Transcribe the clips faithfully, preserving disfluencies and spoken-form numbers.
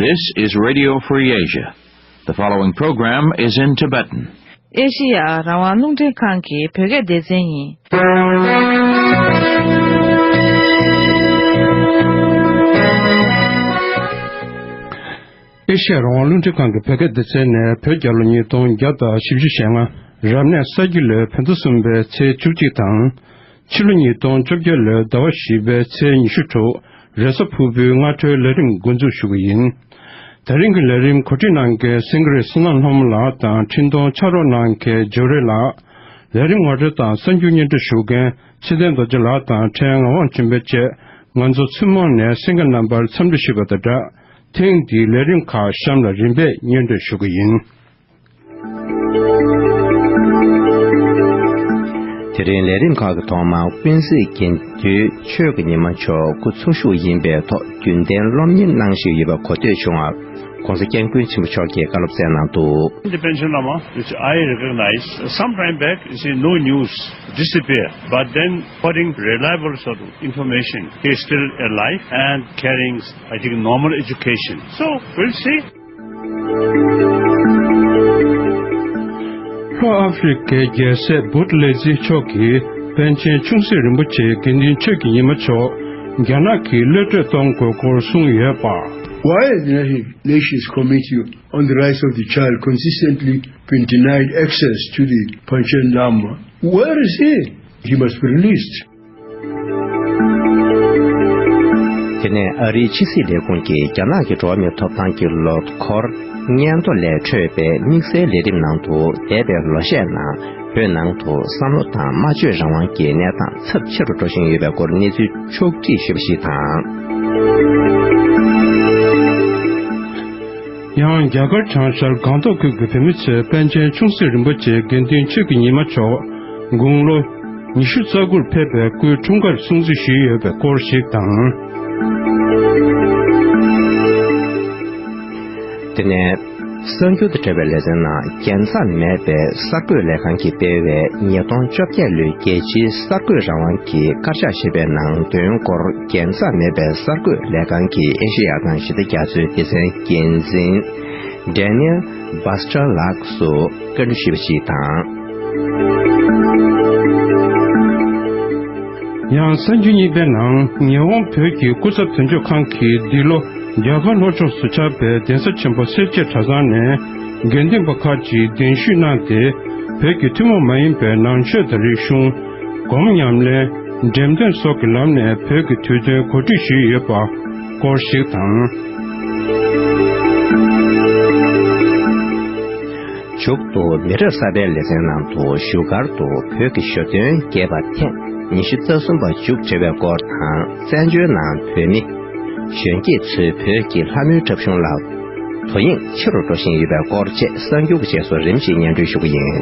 This is Radio Free Asia. The following program is in Tibetan. ཨེ་ཤི་ཡ་རང་དབང་རླུང་འཕྲིན་ཁང་གི་བོད་སྐད་སྡེ་ཚན་ཡིན། ཨེ་ཤི་ཡ་རང་དབང་རླུང་འཕྲིན་ཁང་གི་བོད་སྐད་སྡེ་ཚན་ནས་བོད་རྒྱལ་ལོ་ཉིས་སྟོང་བརྒྱ་དང་བཞི་བཅུ་ཞེ་ལྔ། རབ་གནས་ས་ཁྱི་ལོའི་བོད་ཟླ་གསུམ་པའི་ཚེས་བཅུ་གཅིག་དང་། ཕྱི་ལོ་ཉིས་སྟོང་བཅོ་བརྒྱད་ལོའི་ཟླ་བ་བཞི་པའི་ཚེས་ཉི་ཤུ་དྲུག། རེས་གཟའ་ཕུར་བུའི་སྔ་དྲོའི་ལས་རིམ་འགོ་འཛུགས་ཞུ་གི་ཡིན། དེ་རིང་གི་ལས་རིམ་གོ་སྒྲིག་གནང་མཁན་སེང་གེ་རི་བསོད་ནམས་ལྷ་མོ་ལགས་དང་འཕྲིན་གཏོང་ཕྱག་རོགས་གནང་མཁན་ཇོ་རི་ལགས། ལས་རིམ་ངོ་སྤྲོད་དང་གསར་འགྱུར་སྙན་སྒྲོན་ཞུ་མཁན་ཚེ་བརྟན་རྡོ་རྗེ་ལགས་དང་ཕྲན་ངག་དབང་ཆོས་འཕེལ་བཅས་ང་ཚོ་ཐུན་མོང་ནས་གསན་མཁན་རྣམ་པར་འཚམས་འདྲི་ཞུས་པ་དང་སྦྲགས། ཐེངས་འདིའི་ལས་རིམ་ཁག་གཤམ་ལ་རིམ་པས་སྙན་སྒྲོན་ཞུ་གི་ཡིན། དེ་རིང་ལས་རིམ་ཁག་གི་ཐོག་མར་ཀུན་གཟིགས་དགེ་འདུན་ཆོས་ཀྱི་ཉི་མ་མཆོག་སྐུ་འཚོ་བཞུགས་ཡིན་པའི་ཐོག་རྒྱུན་ལྡན་སློབ་གཉེར་གནང་བཞིན་ཡོད་པ་གོ་ཐོས་བྱུང་བར་༸གོང་ས་༸སྐྱབས་མགོན་ཆེན་པོ་མཆོག་གིས་བཀའ་སློབ་སྩལ་གནང་འདུག། The pension Lama, which I recognize, some time back, you see, no news disappear, but then putting reliable sort of information, he is still alive and carrying, I think, normal education. So, we'll see. ལྷོ་ཨ་ཧྥེ་རི་ཁའི་རྒྱལ་སྲས་བུ་ཏི་ལེ་ཛི་མཆོག་གིས་པཎ་ཆེན་ཆུང་སྲིད་རིན་པོ་ཆེའི་དགེ་འདུན་ཆོས་ཀྱི་ཉི་མ་མཆོག་རྒྱ་ནག་གིས་གློད་གྲོལ་གཏོང་དགོས་སྐོར་གསུངས་ཡོད་པ། Why the National Elections Committee on the Rights of the Child consistently been denied access to the Panchen Lama? Where is he? He must be released. དེ་ནས་ཨ་རིའི་ཕྱི་སྲིད་ལས་ཁུངས་ཀྱིས་རྒྱ་ནག་གི་འགྲོ་བ་མིའི་ཐོབ་ཐང་གི་ལོ་འཁོར་སྙན་ཐོ་ལས་འཕྲོས་པའི་དམིགས་བསལ་ལས་རིམ་ནང་དུ་འདས་པའི་ལོ་ཤས་ནང་བོད་ནང་དུ་བསམ་བློ་དང་སྨྲ་བརྗོད་རང་དབང་གི་གནས་སྟངས་ཚབས་ཆེ་རུ་འགྲོ་བཞིན་ཡོད་པའི་སྐོར་གནས་ཚུལ་ཕྱོགས་བསྒྲིགས་ཞུས་པ་ཞིག་དང་། ཡང་རྒྱ་གར་བྱང་ཤར་སྒང་ཏོག་ཁུལ་གྱི་བོད་མི་ཚོས་པཎ་ཆེན་ཆུང་སྲིད་རིན་པོ་ཆེ་དགེ་འདུན་ཆོས་ཀྱི་ཉི་མ་མཆོག་དགུང་ལོ་ཉི་ཤུ་རྩ་དགུར་ཕེབས་པའི་སྐུའི་འཁྲུངས་སྐར་སྲུང་བརྩི་ཞུས་ཡོད་པའི་སྐོར་ཞིག་དང་། དེ་ནས་གསར་འགྱུར་དང་འབྲེལ་བའི་ལེ་ཚན་ནང་རྒྱལ་མཚམས་མེད་པའི་གསར་འགོད་ལས་ཁང་གིས་སྤེལ་བའི་ཉིས་སྟོང་བཅོ་བརྒྱད་ལོའི་རྒྱལ་སྤྱིའི་གསར་འགོད་རང་དབང་གི་དཀར་ཆག་ཞེས་པའི་ནང་དོན་སྐོར་རྒྱལ་མཚམས་མེད་པའི་གསར་འགོད་ལས་ཁང་གི་ཨེ་ཤེ་ཡ་དང་ཞི་བདེ་རྒྱ་མཚོའི་སྡེ་ཚན་འགན་འཛིན་Daniel Baster ལགས་སུ་བཀའ་འདྲི་ཞུས་པ་ཞིག་དང་། ཡང་གསར་འགྱུར་གཉིས་པའི་ནང་ཉི་ཧོང་བོད་ཀྱི་སྐུ་ཚབ་དོན་གཅོད་ཁང་གིས་འདི་ལོ་རྒྱ་གར་ལྷོ་ཕྱོགས་སུ་ཆགས་པའི་གདན་ས་ཆེན་པོ་སེར་བྱེས་གྲྭ་ཚང་ནས་དགེ་འདུན་པ་ཁག་ཅིག་གདན་ཞུས་གནང་སྟེ། བོད་ཀྱི་ཐུན་མོང་མ་ཡིན་པའི་ནང་ཆོས་དང་རིག་གཞུང་། སྒོམ་ཉམས་ལེན། འགྲེམས་སྟོན་སོགས་ཀྱི་ལམ་ནས་བོད་ཀྱི་དུས་སྟོན་གོ་སྒྲིག་ཞུས་ཡོད་པ་སྐོར་ཞིག་དང་། མཇུག་ཏུ་མི་རབས་གསར་པའི་ལེ་ཚན་ནང་དུ་བཞུགས་སྒར་དུ་བོད་ཀྱི་ཞོ་སྟོན་རྒྱས་པ་ཐེངས་ཉི་ཤུ་རྩ་གསུམ་པ་མཇུག་བསྒྲིལ་བའི་སྐོར་དང་། བཙན་བྱོལ་ནང་བོད་མི་གཞོན་སྐྱེས་ཚོས་བོད་ཀྱི་ལྷ་མོའི་འཁྲབ་གཞུང་ལ་དོ་དབྱིངས་ཆེ་རུ་འགྲོ་བཞིན་ཡོད་པའི་སྐོར་བཅས་གསར་འགྱུར་གྱི་རྗེས་སུ་རིམ་བཞིན་སྙན་སྒྲོན་ཞུ་གི་ཡིན།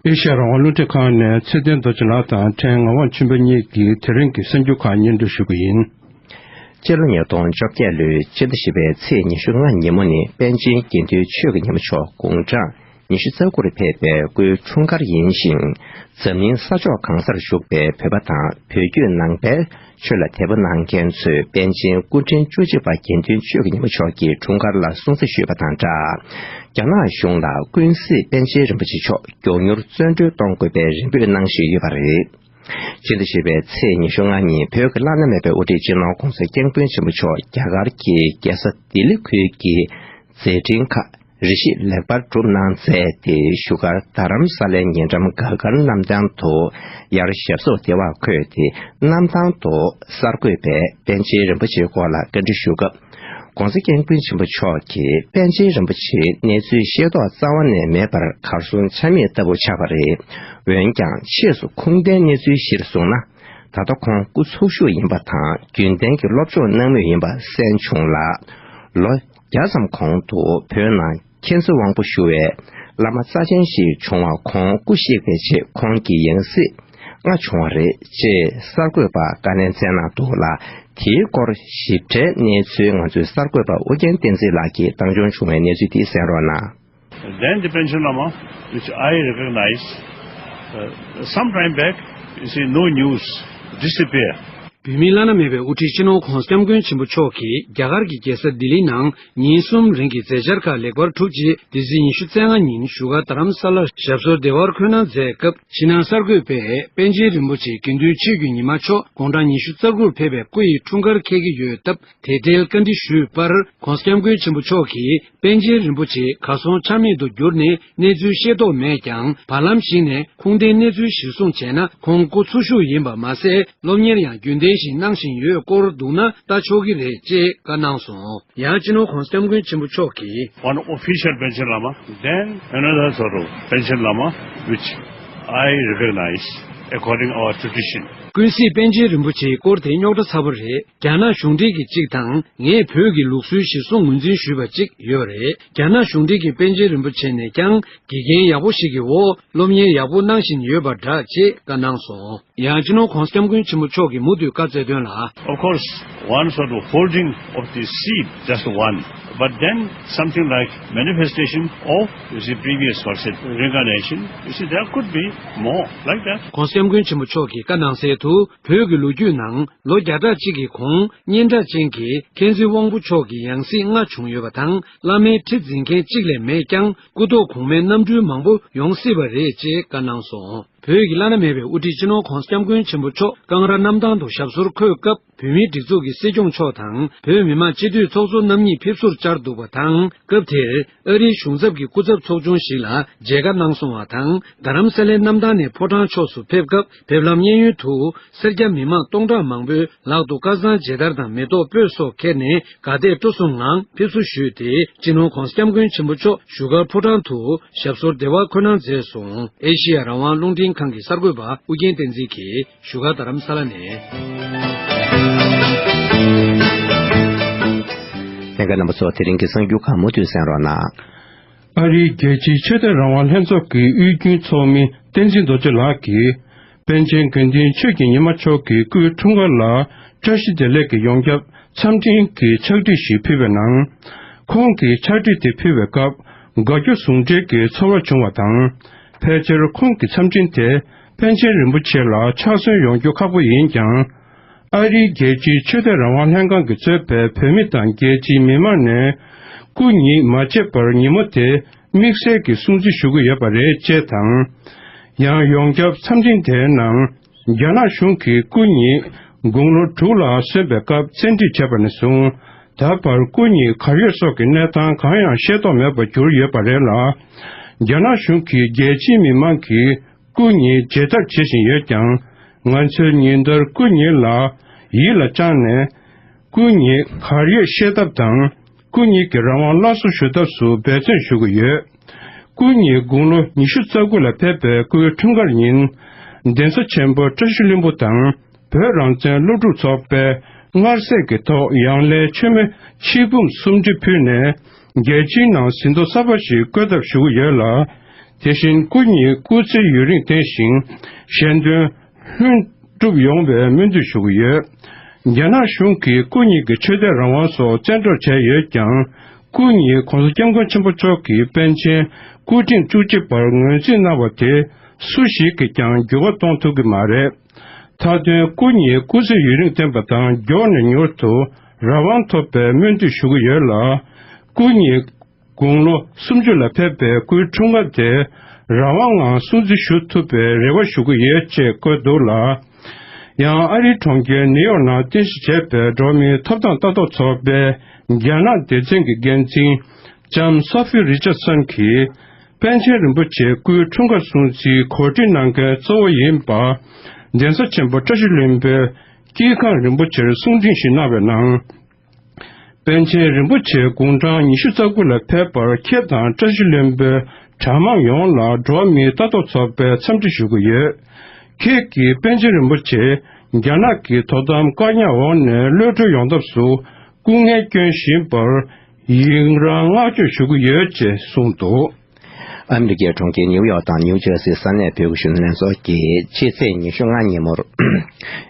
ཨེ་ཤ་ཡ་རང་དབང་རླུང་འཕྲིན་ཁང་ནས་ཚེ་བརྟན་རྡོ་རྗེ་ལགས་དང་ཕྲན་ངག་དབང་ཆོས་འཕེལ་གཉིས་ཀྱིས་དེ་རིང་གི་གསར་འགྱུར་ཁག་སྙན་སྒྲོན་ཞུ་གི་ཡིན། སྤྱི་ལོ་ཉིས་སྟོང་བཅོ་བརྒྱད་ལོའི་སྤྱི་ཟླ་བཞི་པའི་ཚེས་ཉི་ཤུ་ལྔ་ཉིན་མོ་ནི་པཎ་ཆེན་དགེ་འདུན་ཆོས་ཀྱི་ཉི་མ་མཆོག་དགུང་གྲངས་ཉི་ཤུ་རྩ་དགུར་ཕེབས་པའི་སྐུའི་འཁྲུངས་སྐར་ཡིན་ཞིང་། འཛམ་གླིང་ས་ཕྱོགས་གང་སར་བཞུགས་པའི་བོད་པ་དང་བོད་བརྒྱུད་ནང་པའི་ཆོས་ལ་དད་པ་གནང་མཁན་ཚོས་པཎ་ཆེན་སྐུ་ཕྲེང་བཅུ་གཅིག་པ་དགེ་འདུན་ཆོས་ཀྱི་ཉི་མ་མཆོག་གི་འཁྲུངས་སྐར་ལ་སྲུང་བརྩི་ཞུས་པ་དང་སྦྲགས། རྒྱ་ནག་གཞུང་ལ་ཀུན་གཟིགས་པཎ་ཆེན་རིན་པོ་ཆེ་མཆོག་མགྱོགས་མྱུར་བཙོན་གྲོལ་གཏོང་དགོས་པའི་རེ་འབོད་གནང་བཞིན་ཡོད་པ་རེད། སྤྱི་ཟླ་བཞི་པའི་ཚེས་ཉི་ཤུ་ལྔ་ཉིན་བོད་ཀྱི་བླ་ན་མེད་པའི་དབུ་ཁྲིད་སྤྱི་ནོར་༸གོང་ས་༸སྐྱབས་མགོན་ཆེན་པོ་མཆོག་རྒྱ་གར་གྱི་རྒྱལ་ས་ལྡི་ལི་ཁུལ་གྱི་མཛད་འཕྲིན་ཁག་རེ་ཞིག་ལེགས་པར་གྲུབ་གནང་མཛད་དེ། བཞུགས་སྒར་རྡ་རམ་ས་ལའི་ཉེ་འགྲམ་ག་གར་གནམ་ཐང་དུ་ཡར་ཞབས་སོར་བདེ་བར་འཁོད་དེ། གནམ་ཐང་དུ་གསར་འགོད་པས་པཎ་ཆེན་རིན་པོ་ཆེའི་སྐོར་ལ་བཀའ་འདྲི་ཞུ་སྐབས། ༸གོང་ས་༸སྐྱབས་མགོན་ཆེན་པོ་མཆོག་གིས་པཎ་ཆེན་རིན་པོ་ཆེའི་གནས་ཚུལ་ཤེས་རྟོགས་རྩ་བ་ནས་མེད་པར་གར་སོང་ཆ་མེད་ལྟ་བུ་ཆགས་པ་རེད། འོན་ཀྱང་ཕྱིས་སུ་ཁུངས་ལྡན་གནས་ཚུལ་གཞིར་བཟུང་ན། ད་ལྟ་ཁོང་སྐུ་འཚོ་བཞུགས་ཡིན་པ་དང་། རྒྱུན་ལྡན་གྱི་སློབ་སྦྱོང་གནང་མུས་ཡིན་པ་གསན་བྱུང་ལ། ལོ་བརྒྱ་ཙམ་གོང་དུ་བོད་ནང་མཁྱེན་བརྩེ་དབང་པོ་ཞུ་བའི་བླ་མ་རྩ་ཆེན་ཞིག་བྱུང་བ་ཁོང་སྐུ་གཤེགས་པའི་རྗེས་ཁོང་གི་ཡང་སྲིད་ལྔ་བྱུང་བ་རེད་ཅེས་གསར་འགོད་པར་བཀའ་ལན་སྩལ་གནང་འདུག་ལ། དེའི་སྐོར་ཞིབ་ཕྲའི་གནས་ཚུལ་ང་ཚོའི་གསར་འགོད་པ་ཨོ་རྒྱན་བསྟན་འཛིན་ལགས་ཀྱིས་བཏང་སྦྱོང་བྱུང་བའི་གནས་ཚུལ་དེ་གསན་རོགས་གནང་། Then the pension Lama, which I recognize, uh, some time back, you see, no news. disappear. བོད་མིའི་བླ་ན་མེད་པའི་དབུ་ཁྲིད་སྤྱི་ནོར་༧གོང་ས་༧སྐྱབས་མགོན་ཆེན་པོ་མཆོག་གིས་རྒྱ་གར་གྱི་རྒྱལ་ས་ལྡི་ལི་ནང་ཉིན་གསུམ་རིང་གི་མཛད་འཆར་ཁག་ལེགས་པར་གྲུབ་རྗེས། འདི་ཚེས་ཉི་ཤུ་རྩ་ལྔ་ཉིན་བཞུགས་སྒར་རྡ་རམ་ས་ལར་ཞབས་སོར་བདེ་བར་འཁོད་གནང་མཛད་སྐབས། ཕྱི་ནང་གསར་འགོད་པས་པཎ་ཆེན་རིན་པོ་ཆེ་དགེ་འདུན་ཆོས་ཀྱི་ཉི་མ་མཆོག་དགུང་གྲངས་ཉི་ཤུ་རྩ་དགུར་ཕེབས་པའི་སྐུ་ཡི་འཁྲུངས་སྐར་འཁེལ་གྱི་ཡོད་སྟབས། དེ་འབྲེལ་བཀའ་འདྲི་ཞུས་པར། ༸གོང་ས་༸སྐྱབས་མགོན་ཆེན་པོ་མཆོག་གིས། པཎ་ཆེན་རིན་པོ་ཆེ་གར་སོང་ཆ་མེད་དུ་གྱུར་ནས་གནས་ཚུལ་ཤེས་རྟོགས་མེད་ཀྱང་། བར་ལམ་ཞིག་ནས་ཁུངས་ལྡན་གནས་ཚུལ་གཞིར་བཟུང་བྱས་ན། ཁོང་སྐུ་འཚོ་བཞུགས་ཡིན་པ་མ་ཟད། སློབ་གཉེར་ཡང་རྒྱུན་ལྡན་བཞིན་གནང་བཞིན་ཡོད་སྐོར་འདུག་ན་ལྟ་ཆོག་གི་རེད་ཅེས་བཀའ་གནང་སོང་། ཡང་སྤྱི་ནོར་༸གོང་ས་༸སྐྱབས་མགོན་ཆེན་པོ་མཆོག་གིས། One official Panchen Lama, then another sort of Panchen Lama, which I recognize according our tradition. ཀུན་གཟིགས་པཎ་ཆེན་རིན་པོ་ཆེའི་སྐོར་དེ་རྙོག་དྲ་ཚ་པོ་རེད། རྒྱ་ནག་གཞུང་འབྲེལ་གྱི་གཅིག་དང་། ངས་བོད་ཀྱི་ལུགས་སྲོལ་གཞིར་བཟུང་ངོས་འཛིན་ཞུས་པ་གཅིག་ཡོད་རེད། རྒྱ་ནག་གཞུང་འབྲེལ་གྱི་པཎ་ཆེན་རིན་པོ་ཆེ་ནས་ཀྱང་དགེ་རྒན་ཡག་པོ་ཞིག་གི་འོག་སློབ་གཉེར་ཡག་པོ་གནང་བཞིན་ཡོད་པ་འདྲ་ཅེས་བཀའ་གནང་སོང་། ཡང་སྤྱི་ནོར་༸གོང་ས་༸སྐྱབས་མགོན་ཆེན་པོ་མཆོག་གིས་མུ་མཐུད་བཀའ་སྩལ་དོན་ལ། Of course, one sort of holding of the seat, just one. But then something like manifestation of, you see, previous version, reincarnation, you see, there could be more like that. ༸གོང་ས་༸སྐྱབས་མགོན་ཆེན་པོ་མཆོག་གིས་བཀའ་གནང་གསལ་དུ། བོད་ཀྱི་ལོ་རྒྱུས་ནང་ལོ་བརྒྱ་ཕྲག་གཅིག་གི་གོང་སྙན་གྲགས་ཅན་གྱི་མཁྱེན་བརྩེ་དབང་པོ་མཆོག་གི་ཡང་སྲིད་ལྔ་བྱུང་ཡོད་པ་དང་། བླ་མའི་ཁྲི་འཛིན་མཁན་གཅིག་ལས་མེད་ཀྱང་། སྐུ་ཐོག་གོང་མའི་རྣམ་སྤྲུལ་མང་པོ་ཡོང་སྲིད་པ་རེད་ཅེས་བཀའ་གནང་སོང་། བོད་ཀྱི་བླ་ན་མེད་པའི་དབུ་ཁྲིད་སྤྱི་ནོར་༸གོང་ས་༸སྐྱབས་མགོན་ཆེན་པོ་མཆོག་ཀང་ར་གནམ་ཐང་དུ་ཞབས་སོར་འཁོད་སྐབས། བོད་མིའི་སྒྲིག་འཛུགས་ཀྱི་སྲིད་སྐྱོང་མཆོག་དང་། བོད་མི་མང་སྤྱི་འཐུས་ཚོགས་གཙོ་རྣམ་གཉིས་ཕེབས་བསུར་བཅར་འདུག་པ་དང་། སྐབས་དེར་ཨ་རིའི་གཞུང་ཚབ་ཀྱི་སྐུ་ཚབ་ཚོགས་ཆུང་ཞིག་ལ་མཇལ་ཁ་གནང་སོང་བ་དང་། རྡ་རམ་ས་ལའི་གནམ་ཐང་ནས་ཕོ་བྲང་ཕྱོགས་སུ་ཕེབས་སྐབས། ཕེབས་ལམ་གཡས་གཡོན་དུ་སེར་སྐྱ་མི་མང་སྟོང་ཕྲག་མང་པོས་ལག་ཏུ་ཀ་སང་མཇལ་དར་དང་མེ་ཏོག་སྤོས་སོགས་ཁྱེར་ནས་དགའ་དད་སྤྲོ་གསུམ་ངང་ཕེབས་བསུ་ཞུས་ཏེ། སྤྱི་ནོར་༸གོང་ས་༸སྐྱབས་མགོན་ཆེན་པོ་མཆོག་བཞུགས་སྒར་ཕོ་བྲང་དུ་ཞབས་སོར་བདེ་བར་འཁོད་གནང་མཛད་སོང་། ཨེ་ཤེ་ཡ་རང་དབང་རླུང་འཕྲིན་ཁང་གི་གསར་འགོད་པ་ཨུ་རྒྱན་བསྟན་འཛིན་གྱིས་བཞུགས་སྒར་རྡ་རམ་ས་ལ་ནས། ལྷན་རྒྱས་རྣམ་པ་ཚོ། དེ་རིང་གི་གསར་འགྱུར་ཁག་མུ་མཐུད་གསན་རོགས་གནང་། ཨ་རིའི་རྒྱལ་སྤྱིའི་ཆོས་དད་རང་དབང་ལྷན་ཚོགས་ཀྱི་དབུས་རྒྱུན་ཚོགས་མི་བསྟན་འཛིན་རྡོ་རྗེ་ལགས་ཀྱིས། པཎ་ཆེན་དགེ་འདུན་ཆོས་ཀྱི་ཉི་མ་མཆོག་གི་སྐུའི་འཁྲུངས་སྐར་ལ་བཀྲ་ཤིས་བདེ་ལེགས་ཀྱི་ཡོངས་ཁྱབ་འཚམས་འཕྲིན་གྱི་ཕྱག་བྲིས་ཤིག་ཕུལ་བའི་ནང་། ཁོང་གིས་ཕྱག་བྲིས་དེ་ཕུལ་བའི་སྐབས། དགའ་སྐྱོ་ཟུང་འབྲེལ་གྱི་ཚོར་བ་བྱུང་བ་དང་། ཕལ་ཆེར་ཁོང་གི་འཚམས་འཕྲིན་དེ་པཎ་ཆེན་རིན་པོ་ཆེ་ལ་ཕྱག་སོན་ཡོང་རྒྱུ་ཁག་པོ་ཡིན་ཀྱང་། ཨ་རིའི་རྒྱལ་སྤྱིའི་ཆོས་དད་རང་དབང་ལྷན་ཁང་གིས་གཙོས་པའི་བོད་མི་དང་རྒྱལ་སྤྱིའི་མི་མང་ནས། སྐུ་ཉིད་མ་བརྗེད་པར་ཉིན་མོ་དེ་དམིགས་བསལ་གྱི་སྲུང་བརྩི་ཞུ་གི་ཡོད་པ་རེད་ཅེས་དང་། ཡང་ཡོངས་ཁྱབ་འཚམས་འཕྲིན་དེའི་ནང་། རྒྱ་ནག་གཞུང་གིས་སྐུ་ཉིད་དགུང་ལོ་དྲུག་ལ་སོན་པའི་སྐབས་བཙན་ཁྲིད་བྱས་པ་ནས་བཟུང་། ད་བར་སྐུ་ཉིད་གར་ཡོད་སོགས་ཀྱི་གནས་སྟངས་གང་ཡང་ཤེས་རྟོགས་མེད་པར་གྱུར་ཡོད་པ་རེད་ལ། རྒྱ་ནག་གཞུང་གིས་རྒྱལ་སྤྱིའི་མི་མང་གིས་སྐུ་ཉིད་མཇལ་དར་བྱེད་བཞིན་ཡོད་ཀྱང་། ང་ཚོས་ཉིན་ལྟར་སྐུ་ཉིད་ལ་ཡིད་ལ་བཅངས་ནས། སྐུ་ཉིད་གར་ཡོད་ཤེས་ཐབས་དང་། སྐུ་ཉིད་ཀྱི་རང་དབང་སླར་གསོ་ཞུ་ཐབས་སུ་འབད་བརྩོན་ཞུ་གི་ཡོད། སྐུ་ཉིད་དགུང་ལོ་ཉི་ཤུ་རྩ་དགུ་ལ་ཕེབས་པའི་སྐུའི་འཁྲུངས་སྐར་ཉིན། གདན་ས་ཆེན་པོ་བཀྲ་ཤིས་ལྷུན་པོ་དང་བོད་རང་བཙན་སློབ་ཕྲུག་ཚོགས་པས་སྔར་སྲས་ཀྱི་ཐོག་ཡང་ལེ་མཆོད་མེ་ཆིག་འབུམ་སུམ་ཁྲི་ཕུལ་ནས། རྒྱལ་སྤྱིའི་ནང་ཟིན་ཐོ་གསར་པ་ཞིག་བཀོད་ཐབས་ཞུ་གི་ཡོད་ལ། དེ་བཞིན་སྐུ་ཉིད་སྐུ་ཚེ་ཡུན་རིང་བརྟན་ཞིང་། གཞན་དོན་ལྷུན་གྲུབ་ཡོང་བའི་སྨོན་འདུན་ཞུ་གི་ཡོད། རྒྱ་ནག་གཞུང་གིས་སྐུ་ཉིད་ཀྱི་ཆོས་དད་རང་དབང་སོགས་བཙན་འཕྲོག་བྱས་ཡོད་ཀྱང་། སྐུ་ཉིད་༸གོང་ས་༸སྐྱབས་མགོན་ཆེན་པོ་མཆོག་གིས་པཎ་ཆེན་སྐུ་ཕྲེང་བཅུ་གཅིག་པར་ངོས་འཛིན་གནང་བ་དེ་སུ་ཞིག་གིས་ཀྱང་འགྱུར་བ་གཏོང་ཐུབ་ཀྱི་མ་རེད། མཐའ་དོན་སྐུ་ཉིད་སྐུ་ཚེ་ཡུན་རིང་བརྟན་པ་དང་མགྱོགས་ནས་མྱུར་དུ་རང་དབང་ཐོབ་པའི་སྨོན་འདུན་ཞུ་གི་ཡོད་ལ། སྐུ་ཉིད་དགུང་ལོ་སུམ་ཅུ་ལ་ཕེབས་པའི་སྐུའི་འཁྲུངས་སྐར་དེ་རང་དབང་ངང་སྲུང་བརྩི་ཞུ་ཐུབ་པའི་རེ་བ་ཞུ་གི་ཡོད་ཅེས་བཀོད་འདུག་ལ། ཡང་ཨ་རིའི་གྲོང་ཁྱེར་ནིའུ་ཡོག་ནང་རྟེན་གཞི་བྱས་པའི་འགྲོ་བ་མིའི་ཐོབ་ཐང་ལྟ་རྟོག་ཚོགས་པའི་རྒྱ་ནག་སྡེ་ཚན་གྱི་འགན་འཛིན་ལྕམ་སོ་ཕི་རི་ཅར་སན་གྱིས། པཎ་ཆེན་རིན་པོ་ཆེའི་སྐུའི་འཁྲུངས་སྐར་སྲུང་བརྩིའི་གོ་སྒྲིག་གནང་མཁན་གཙོ་བོ་ཡིན་པ། གདན་ས་ཆེན་པོ་བཀྲ་ཤིས་ལྷུན་པོའི་སྐྱེས་ཁང་རིན་པོ་ཆེར་གསུང་འཕྲིན་ཞིག་གནང་བའི་ནང་། པཎ་ཆེན་རིན་པོ་ཆེ་དགུང་གྲངས་ཉི་ཤུ་རྩ་དགུ་ལ་ཕེབས་པར་ཁྱེད་དང་བཀྲ་ཤིས་ལྷུན་པོའི་གྲྭ་མང་ཡོངས་ལ་འགྲོ་བ་མིའི་ལྟ་རྟོག་ཚོགས་པས་འཚམས་འདྲི་ཞུ་གི་ཡོད། ཁྱེད་ཀྱིས་པཎ་ཆེན་རིན་པོ་ཆེ་རྒྱ་ནག་གི་དོ་དམ་བཀག་ཉར་འོག་ནས་གློད་གྲོལ་ཡོང་ཐབས་སུ་སྐུ་ངལ་བསྐྱོན་བཞིན་པར་ཡི་རང་བསྔགས་བརྗོད་ཞུ་གི་ཡོད་ཅེས་གསུངས་འདུག། ཨ་མི་རི་ཀའི་གྲོང་ཁྱེར་ནིའུ་ཡོག་དང་ནིའུ་ཇར་སིའི་ས་གནས་བོད་ཀྱི་གཞོན་ནུ་ལྷན་ཚོགས་ཀྱིས་ཕྱི་ཚེས་ཉི་ཤུ་ལྔ་ཉིན་མོར།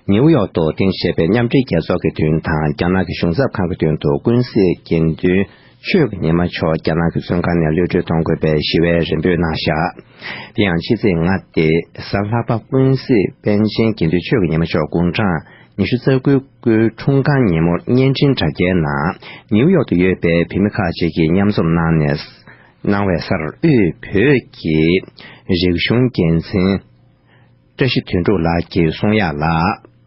ནིའུ་ཡོག་ཏུ་རྟེན་གཞི་བྱས་པའི་མཉམ་འབྲེལ་རྒྱལ་ཚོགས་ཀྱི་མདུན་དང་རྒྱ་ནག་གི་གཞུང་ཚབ་ཁང་གི་མདུན་དུ་ཀུན་གཟིགས་དགེ་འདུན་ ཆོས་ཀྱི་ཉི་མ་མཆོག་རྒྱ་ནག་གི་བཙོན་ཁང་ནས་གློད་གྲོལ་གཏོང་དགོས་པའི་ཞི་བའི་རེ་འབོད་གནང་བཞག་དེ་ཡང་ཕྱི་ཚེས་ལྔ་སྟེ་གཟའ་ལྷག་པ་ཀུན་གཟིགས་པཎ་ཆེན་དགེ་འདུན་ཆོས་ཀྱི་ཉི་མ་མཆོག་དགུང་གྲངས་ཉི་ཤུ་རྩ་དགུའི་སྐུའི་འཁྲུངས་སྐར་ཉིན་མོར་བརྙན་འཕྲིན་དྲ་རྒྱའི་ནང་ནིའུ་ཡོག་ཏུ་ཡོད་པའི་བོད་མི་ཁག་ཅིག་གིས་མཉམ་འཛོམས་གནང་ནས་གནང་བའི་སར་དབུས་བོད་ཀྱི་རིག་གཞུང་འགན་འཛིན་བཀྲ་ཤིས་དོན་གྲུབ་ལགས་ཀྱིས་གསུང་ཡག་ལ།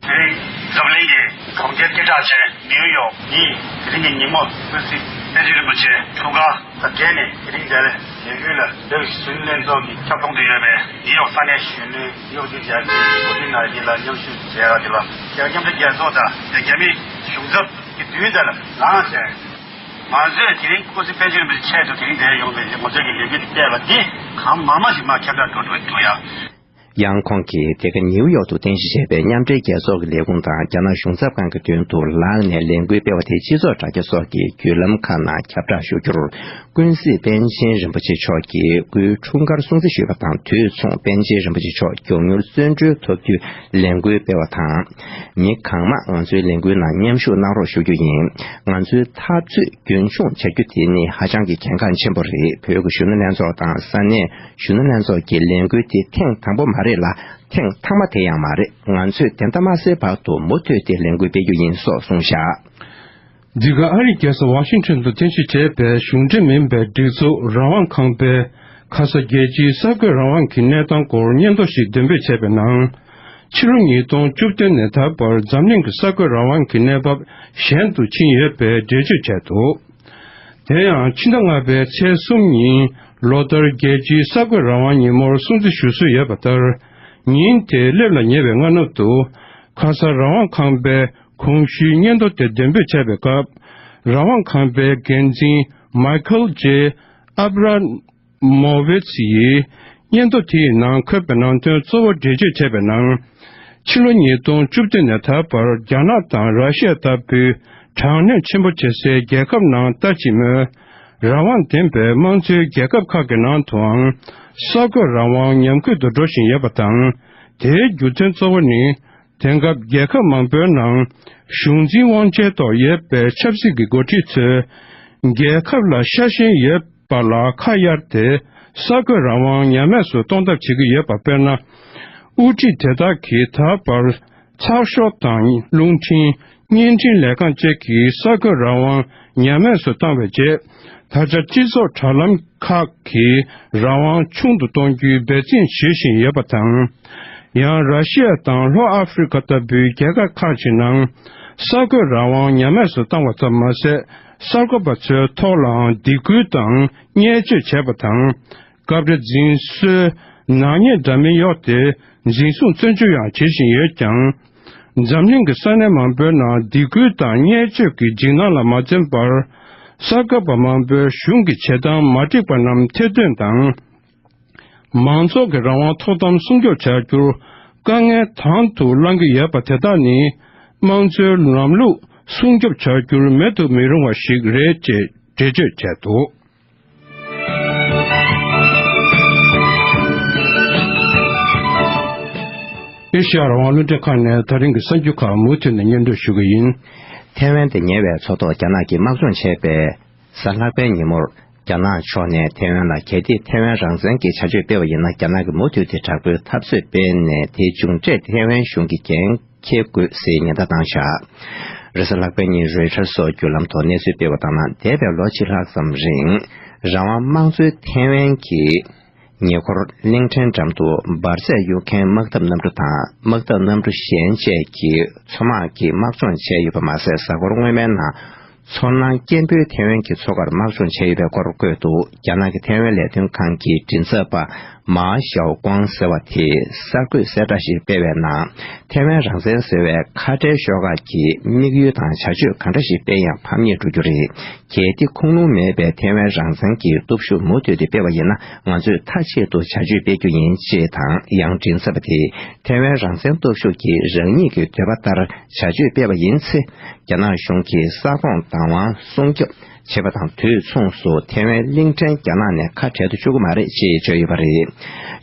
དེ་རིང་འཛམ་གླིང་གི་གྲོང་ཁྱེར་སྐད་གྲགས་ཅན་ནིའུ་ཡོག་ཉིད་དེ་རིང་གི་ཉིན་མོར་ཀུན་གཟིགས་པཎ་ཆེན་རིན་པོ་ཆེའི་འཁྲུངས་སྐར་དང་འབྲེལ་ནས། དེ་རིང་འདིར་ལས་འགུལ་ལ་བོད་ཀྱི་གཞོན་ནུ་ལྷན་ཚོགས་ཀྱི་ཁྱབ་ཁོངས་སུ་ཡོད་པའི་ནིའུ་ཡོག་ས་གནས་གཞོན་ནུ་ནིའུ་ཡོག་ཅིག་བྱ་རྒྱུའི་འགོ་ཁྲིད་ནང་ཡིན་ལ། མཉམ་ཞུགས་བྱས་པ་དེ་ལ་རྒྱ་མཉམ་འབྲེལ་རྒྱལ་ཚོགས་དང་རྒྱ་མི་གཞུང་ཚབ་ཀྱི་མདུན་དེ་ལ་ལངས་བྱས། ང་ཚོས་དེ་རིང་ཀུན་གཟིགས་པཎ་ཆེན་རིན་པོ་ཆེའི་ཆེད་དུ་དེ་རིང་འདིར་ཡོང་བའི་ང་ཚོའི་གི་ལས་འགུལ་འདི་སྤེལ་བ་འདི་གང་མང་མང་ཞིག་མར་ཁྱབ་བསྒྲགས་འགྲོ་འགྲོ་འགྲོ་ཡ། ཡང་ཁོང་གིས་དེ་ག་ནིའུ་ཡོག་ཏུ་རྟེན་གཞི་བྱས་པའི་མཉམ་འབྲེལ་རྒྱལ་ཚོགས་ཀྱི་ལས་ཁུངས་དང་རྒྱ་ནག་གཞུང་ཚབ་ཁང་གི་མདུན་དུ་ལངས་ནས་ལས་འགུལ་སྤེལ་བ་དེ་སྤྱི་ཚོགས་དྲ་རྒྱ་སོགས་ཀྱི་བརྒྱུད་ལམ་ཁག་ནང་ཁྱབ་བསྒྲགས་ཞུ་རྒྱུར། ཀུན་གཟིགས་པཎ་ཆེན་རིན་པོ་ཆེ་མཆོག་གིས་སྐུའི་འཁྲུངས་སྐར་སྲུང་བརྩི་ཞུས་པ་དང་དུས་མཚུངས་པཎ་ཆེན་རིན་པོ་ཆེ་མཆོག་མགྱོགས་མྱུར་བཙོན་གྲོལ་ཐོབ་རྒྱུའི་ལས་འགུལ་སྤེལ་བ་དང་། མི་གང་མང་ང་ཚོའི་ལས་འགུལ་ནང་མཉམ་ཞུགས་གནང་རོགས་ཞུ་རྒྱུ་ཡིན། ང་ཚོའི་འཐབ་རྩོད་རྒྱུན་འཁྱོངས་བྱ་རྒྱུ་དེ་ནི་ཧ་ཅང་གི་གལ་འགངས་ཆེན་པོ་རེད། བོད་ཀྱི་གཞོན་ནུ་ལྷན་ཚོགས་དང་ས་གནས་གཞོན་ནུ་ལྷན་ཚོགས་ཀྱི་ལས་འགུལ་དེ་ཐེངས་དང་པོ་མ་རེད་ལ། ཐེངས་མཐའ་མ་དེ་ཡང་མ་རེད། ང་ཚོས་དེ་འདྲ་མ་ཟེར་བར་དུ་མུ་མཐུད་དེ་ལས་འགུལ་སྤེལ་རྒྱུ་ཡིན་སོགས་གསུངས་བཞག་འདི་ག་ཨ་རིའི་རྒྱལ་ས་ཝ་ཤིང་ཊོན་དུ་རྟེན་གཞི་བྱས་པའི་གཞུང་འབྲེལ་མིན་པའི་སྒྲིག་འཛུགས་རང་དབང་ཁང་པས་ཁ་ས་རྒྱལ་སྤྱིའི་གསར་འགོད་རང་དབང་གི་གནས་སྟངས་སྐོར་སྙན་ཐོ་ཞིག་འདོན་སྤེལ་བྱས་པའི་ནང་། ཕྱི་ལོ་ཉིས་སྟོང་བཅུ་བདུན་ནས་ད་བར་འཛམ་གླིང་གི་གསར་འགོད་རང་དབང་གི་གནས་བབ་ཞན་དུ་ཕྱིན་ཡོད་པའི་འགྲེལ་བརྗོད་བྱས་འདུག་དེ་ཡང་ཕྱི་ཟླ་ལྔ་པའི་ཚེས་གསུམ་ཉིན་ལོ་ལྟར་རྒྱལ་སྤྱིའི་གསར་འགོད་རང་དབང་ཉིན་མོར་སྲུང་བརྩི་ཞུ་སྲོལ་ཡོད་པ་ལྟར། ཉིན་དེ་སླེབས་ལ་ཉེ་བའི་སྔ་ནུབ་ཏུ། ཁ་ས་རང་དབང་ཁང་པས་གོང་ཞུས་སྙན་ཐོ་དེ་འདོན་སྤེལ་བྱས་པའི་སྐབས། རང་དབང་ཁང་པའི་འགན་འཛིན་མའི་ཁལ་ཇེ་ཨབ་ར་མོ་ཝི་ཚི་ཡིས་སྙན་ཐོ་དེའི་ནང་འཁོད་པའི་ནང་དོན་གཙོ་བོ་འགྲེལ་བརྗོད་བྱས་པའི་ནང་། ཕྱི་ལོ་ཉིས་སྟོང་བཅུ་བདུན་ནས་ད་བར་རྒྱ་ནག་དང་ར་ཤི་ཡ་ལྟ་བུའི་དྲག་གནོན་ཆེན་པོ་བྱེད་སའི་རྒྱལ་ཁབ་ནང་ལྟ་ཅི་སྨོས། རང་དབང་ལྡན་པའི་དམངས་གཙོའི་རྒྱལ་ཁབ་ཁག་གི་ནང་དུའང་གསར་འགོད་རང་དབང་ཉམས་རྒུད་དུ་འགྲོ་བཞིན་ཡོད་པ་དང་། དེའི་རྒྱུ་མཚན་གཙོ་བོ་ནི། དེང་སྐབས་རྒྱལ་ཁབ་མང་པོའི་ནང་གཞུང་འཛིན་དབང་ཆའི་ཐོག་ཡོད་པའི་ཆབ་སྲིད་ཀྱི་འགོ་ཁྲིད་ཚོས། རྒྱལ་ཁབ་ལ་ཤ་ཞེན་ཡོད་པ་ལ་ཁ་གཡར་ཏེ། གསར་འགོད་རང་དབང་ཉམས་དམས་སུ་གཏོང་ཐབས་བྱེད་ཀྱི་ཡོད་པ། དཔེར་ན། དབུ་ཁྲིད་དེ་དག་གིས་ད་བར་ཚགས་ཤོག་དང་རླུང་འཕྲིན། བརྙན་འཕྲིན་ལས་ཁང་བཅས་ཀྱི་གསར་འགོད་རང་དབང་ཉམས་དམས་སུ་བཏང་བའི་རྗེས། ད་ཆ་སྤྱི་ཚོགས་དྲ་ལམ་ཁག་གི་རང་དབང་ཆུང་དུ་གཏོང་རྒྱུའི་འབད་བརྩོན་ཞུ་བཞིན་ཡོད་པ་དང་། ཡང་ར་ཤི་ཡ་དང་ལྷོ་ཨ་ཧྥེ་རི་ཁ་ལྟ་བུའི་རྒྱལ་ཁབ་ཁག་ཅིག་ནང་གསར་འགོད་རང་དབང་ཉམས་དམས་སུ་བཏང་བ་ཙམ་མ་ཟད། གསར་འགོད་པ་ཚོའི་ཐོག་ལའང་སྡིགས་སྐུལ་དང་བརྙས་བཅོས་བྱས་པ་དང་། སྐབས་རེ་འཛིན་བཟུང་། ནག་ཉེས་འདྲ་མིན་གཡོགས་ཏེ་འཛིན་བཟུང་བཙོན་འཇུག་ཡང་བྱེད་བཞིན་ཡོད་ཀྱང་། འཛམ་གླིང་གི་ས་གནས་མང་པོའི་ནང་སྡིགས་སྐུལ་དང་བརྙས་བཅོས་ཀྱི་འཇིགས་སྣང་ལ་མ་འཛེམས་པར། གསར་འགོད་པ་མང་པོས་གཞུང་གི་བྱེད་སྟངས་མ་འགྲིག་པ་རྣམས་ཐེར་འདོན་དང་། མང་ཚོགས་ཀྱི་རང་དབང་ཐོག་དམ་སྲུང་སྐྱོབ་བྱ་རྒྱུར་དཀའ་ངལ་དང་དུ་བླང་གི་ཡོད་པ་དེ་དག་ནི། དམངས་གཙོའི་ལམ་ལུགས་སྲུང་སྐྱོབ་བྱ་རྒྱུར་མེད་དུ་མི་རུང་བ་ཞིག་རེད་ཅེས་འགྲེལ་བརྗོད་བྱས་འདུག་ཨེ་ཤ་ཡ་རང་དབང་རླུང་འཕྲིན་ཁང་ནས་ད་རིང་གི་གསར་འགྱུར་ཁག་མུ་མཐུད་ནས་སྙན་སྒྲོན་ཞུ་གི་ཡིན། ཐའེ་ཝན་དེ་ཉེ་བའི་མཚོ་ཐོག་རྒྱ་ནག་གིས་དམག་སྦྱོང་བྱས་པའི་གཟའ་ལྷག་པའི་ཉིན་མོར། རྒྱ་ནག་ཕྱོགས་ནས་ཐའེ་ཝན་ལ་གལ་ཏེ་ཐའེ་ཝན་རང་བཙན་གྱི་བྱ་སྤྱོད་སྤེལ་བ་ཡིན་ན། རྒྱ་ནག་གིས་མུ་མཐུད་དེ་དྲག་པོའི་འཐབ་རྩོད་སྤེལ་ནས། དེའི་མཇུག་འབྲས་ཐའེ་ཝན་གཞུང་གིས་འགན་འཁྱེར་དགོས་ཟེར་ཉེན་བརྡ་བཏང་བཞག་རེས་གཟའ་ལྷག་པའི་ཉིན་རོའི་ཊར་སོགས་བརྒྱུད་ལམ་ཐོག་གནས་ཚུལ་སྤེལ་བ་ལྟར་ན། འདས་པའི་ལོ་གཅིག་ལྷག་ཙམ་རིང་། རང་དབང་དམངས་གཙོའི་ཐའེ་ཝན་གྱི་ཉེ་འཁོར་གླིང་ཕྲན་འགྲམ་དུ་འབར་རྫས་གཡུག་མཁན་དམག་འཐབ་གནམ་གྲུ་དང་། དམག་འཐབ་གནམ་གྲུ་གཞན་བཅས་ཀྱི་མཚོ་དམག་གིས་དམག་སྦྱོང་བྱས་ཡོད་པ་མ་ཟད། གཟའ་འཁོར་སྔོན་མའི་ནང་མཚོ་ནང་སྐྱེན་པོའི་ཐའེ་ཝན་གྱི་མཚོ་ཁར་དམག་སྦྱོང་བྱས་ཡོད་པའི་སྐོར་བཀོད་འདུག་རྒྱ་ནག་གི་ཐའེ་ཝན་ལས་དོན་ཁང་གི་མགྲིན་ཚབ་པ་མཱ་ཞའོ་ཀོང་ཟེར་བ་དེས་གསར་འགོད་གསལ་བསྒྲགས་ཤིག་སྤེལ་བའི་ནང་། ཐའེ་ཝན་རང་བཙན་ཟེར་བའི་ཁ་བྲལ་ཤོག་ཁག་གི་དམིགས་ཡུལ་དང་བྱ་སྤྱོད་གང་འདྲ་ཞིག་སྤེལ་ཡང་ཕམ་ཉེས་འགྲོ་རྒྱུ་རེད། གལ་ཏེ་ཁུངས་ལུང་མེད་པའི་ཐའེ་ཝན་རང་བཙན་གྱི་སྟོབས་ཤུགས་མུ་མཐུད་དེ་སྤེལ་བ་ཡིན་ན། ང་ཚོས་མཐའ་གཅིག་ཏུ་བྱ་སྤྱོད་སྤེལ་རྒྱུ་ཡིན་ཅེས་དང་། ཡང་མགྲིན་ཚབ་པ་དེས་ཐའེ་ཝན་རང་བཙན་སྟོབས་ཤུགས་ཀྱིས་རང་ཉིད་ཀྱི་འདོད་པ་ལྟར་བྱ་སྤྱོད་སྤེལ་བ་ཡིན་ཚེ། རྒྱ་ནག་གཞུང་གིས་ས་ཁོངས་བདག་དབང་སྲུང་སྐྱོབ་བྱེད་པ་དང་དུས་མཚུངས་སུ་ཐའེ་ཝན་གླིང་ཕྲན་རྒྱ་ནག་ནས་ཁ་བྲལ་དུ་བཅུག་གི་མ་རེད་ཅེས་བརྗོད་ཡོད་པ་རེད།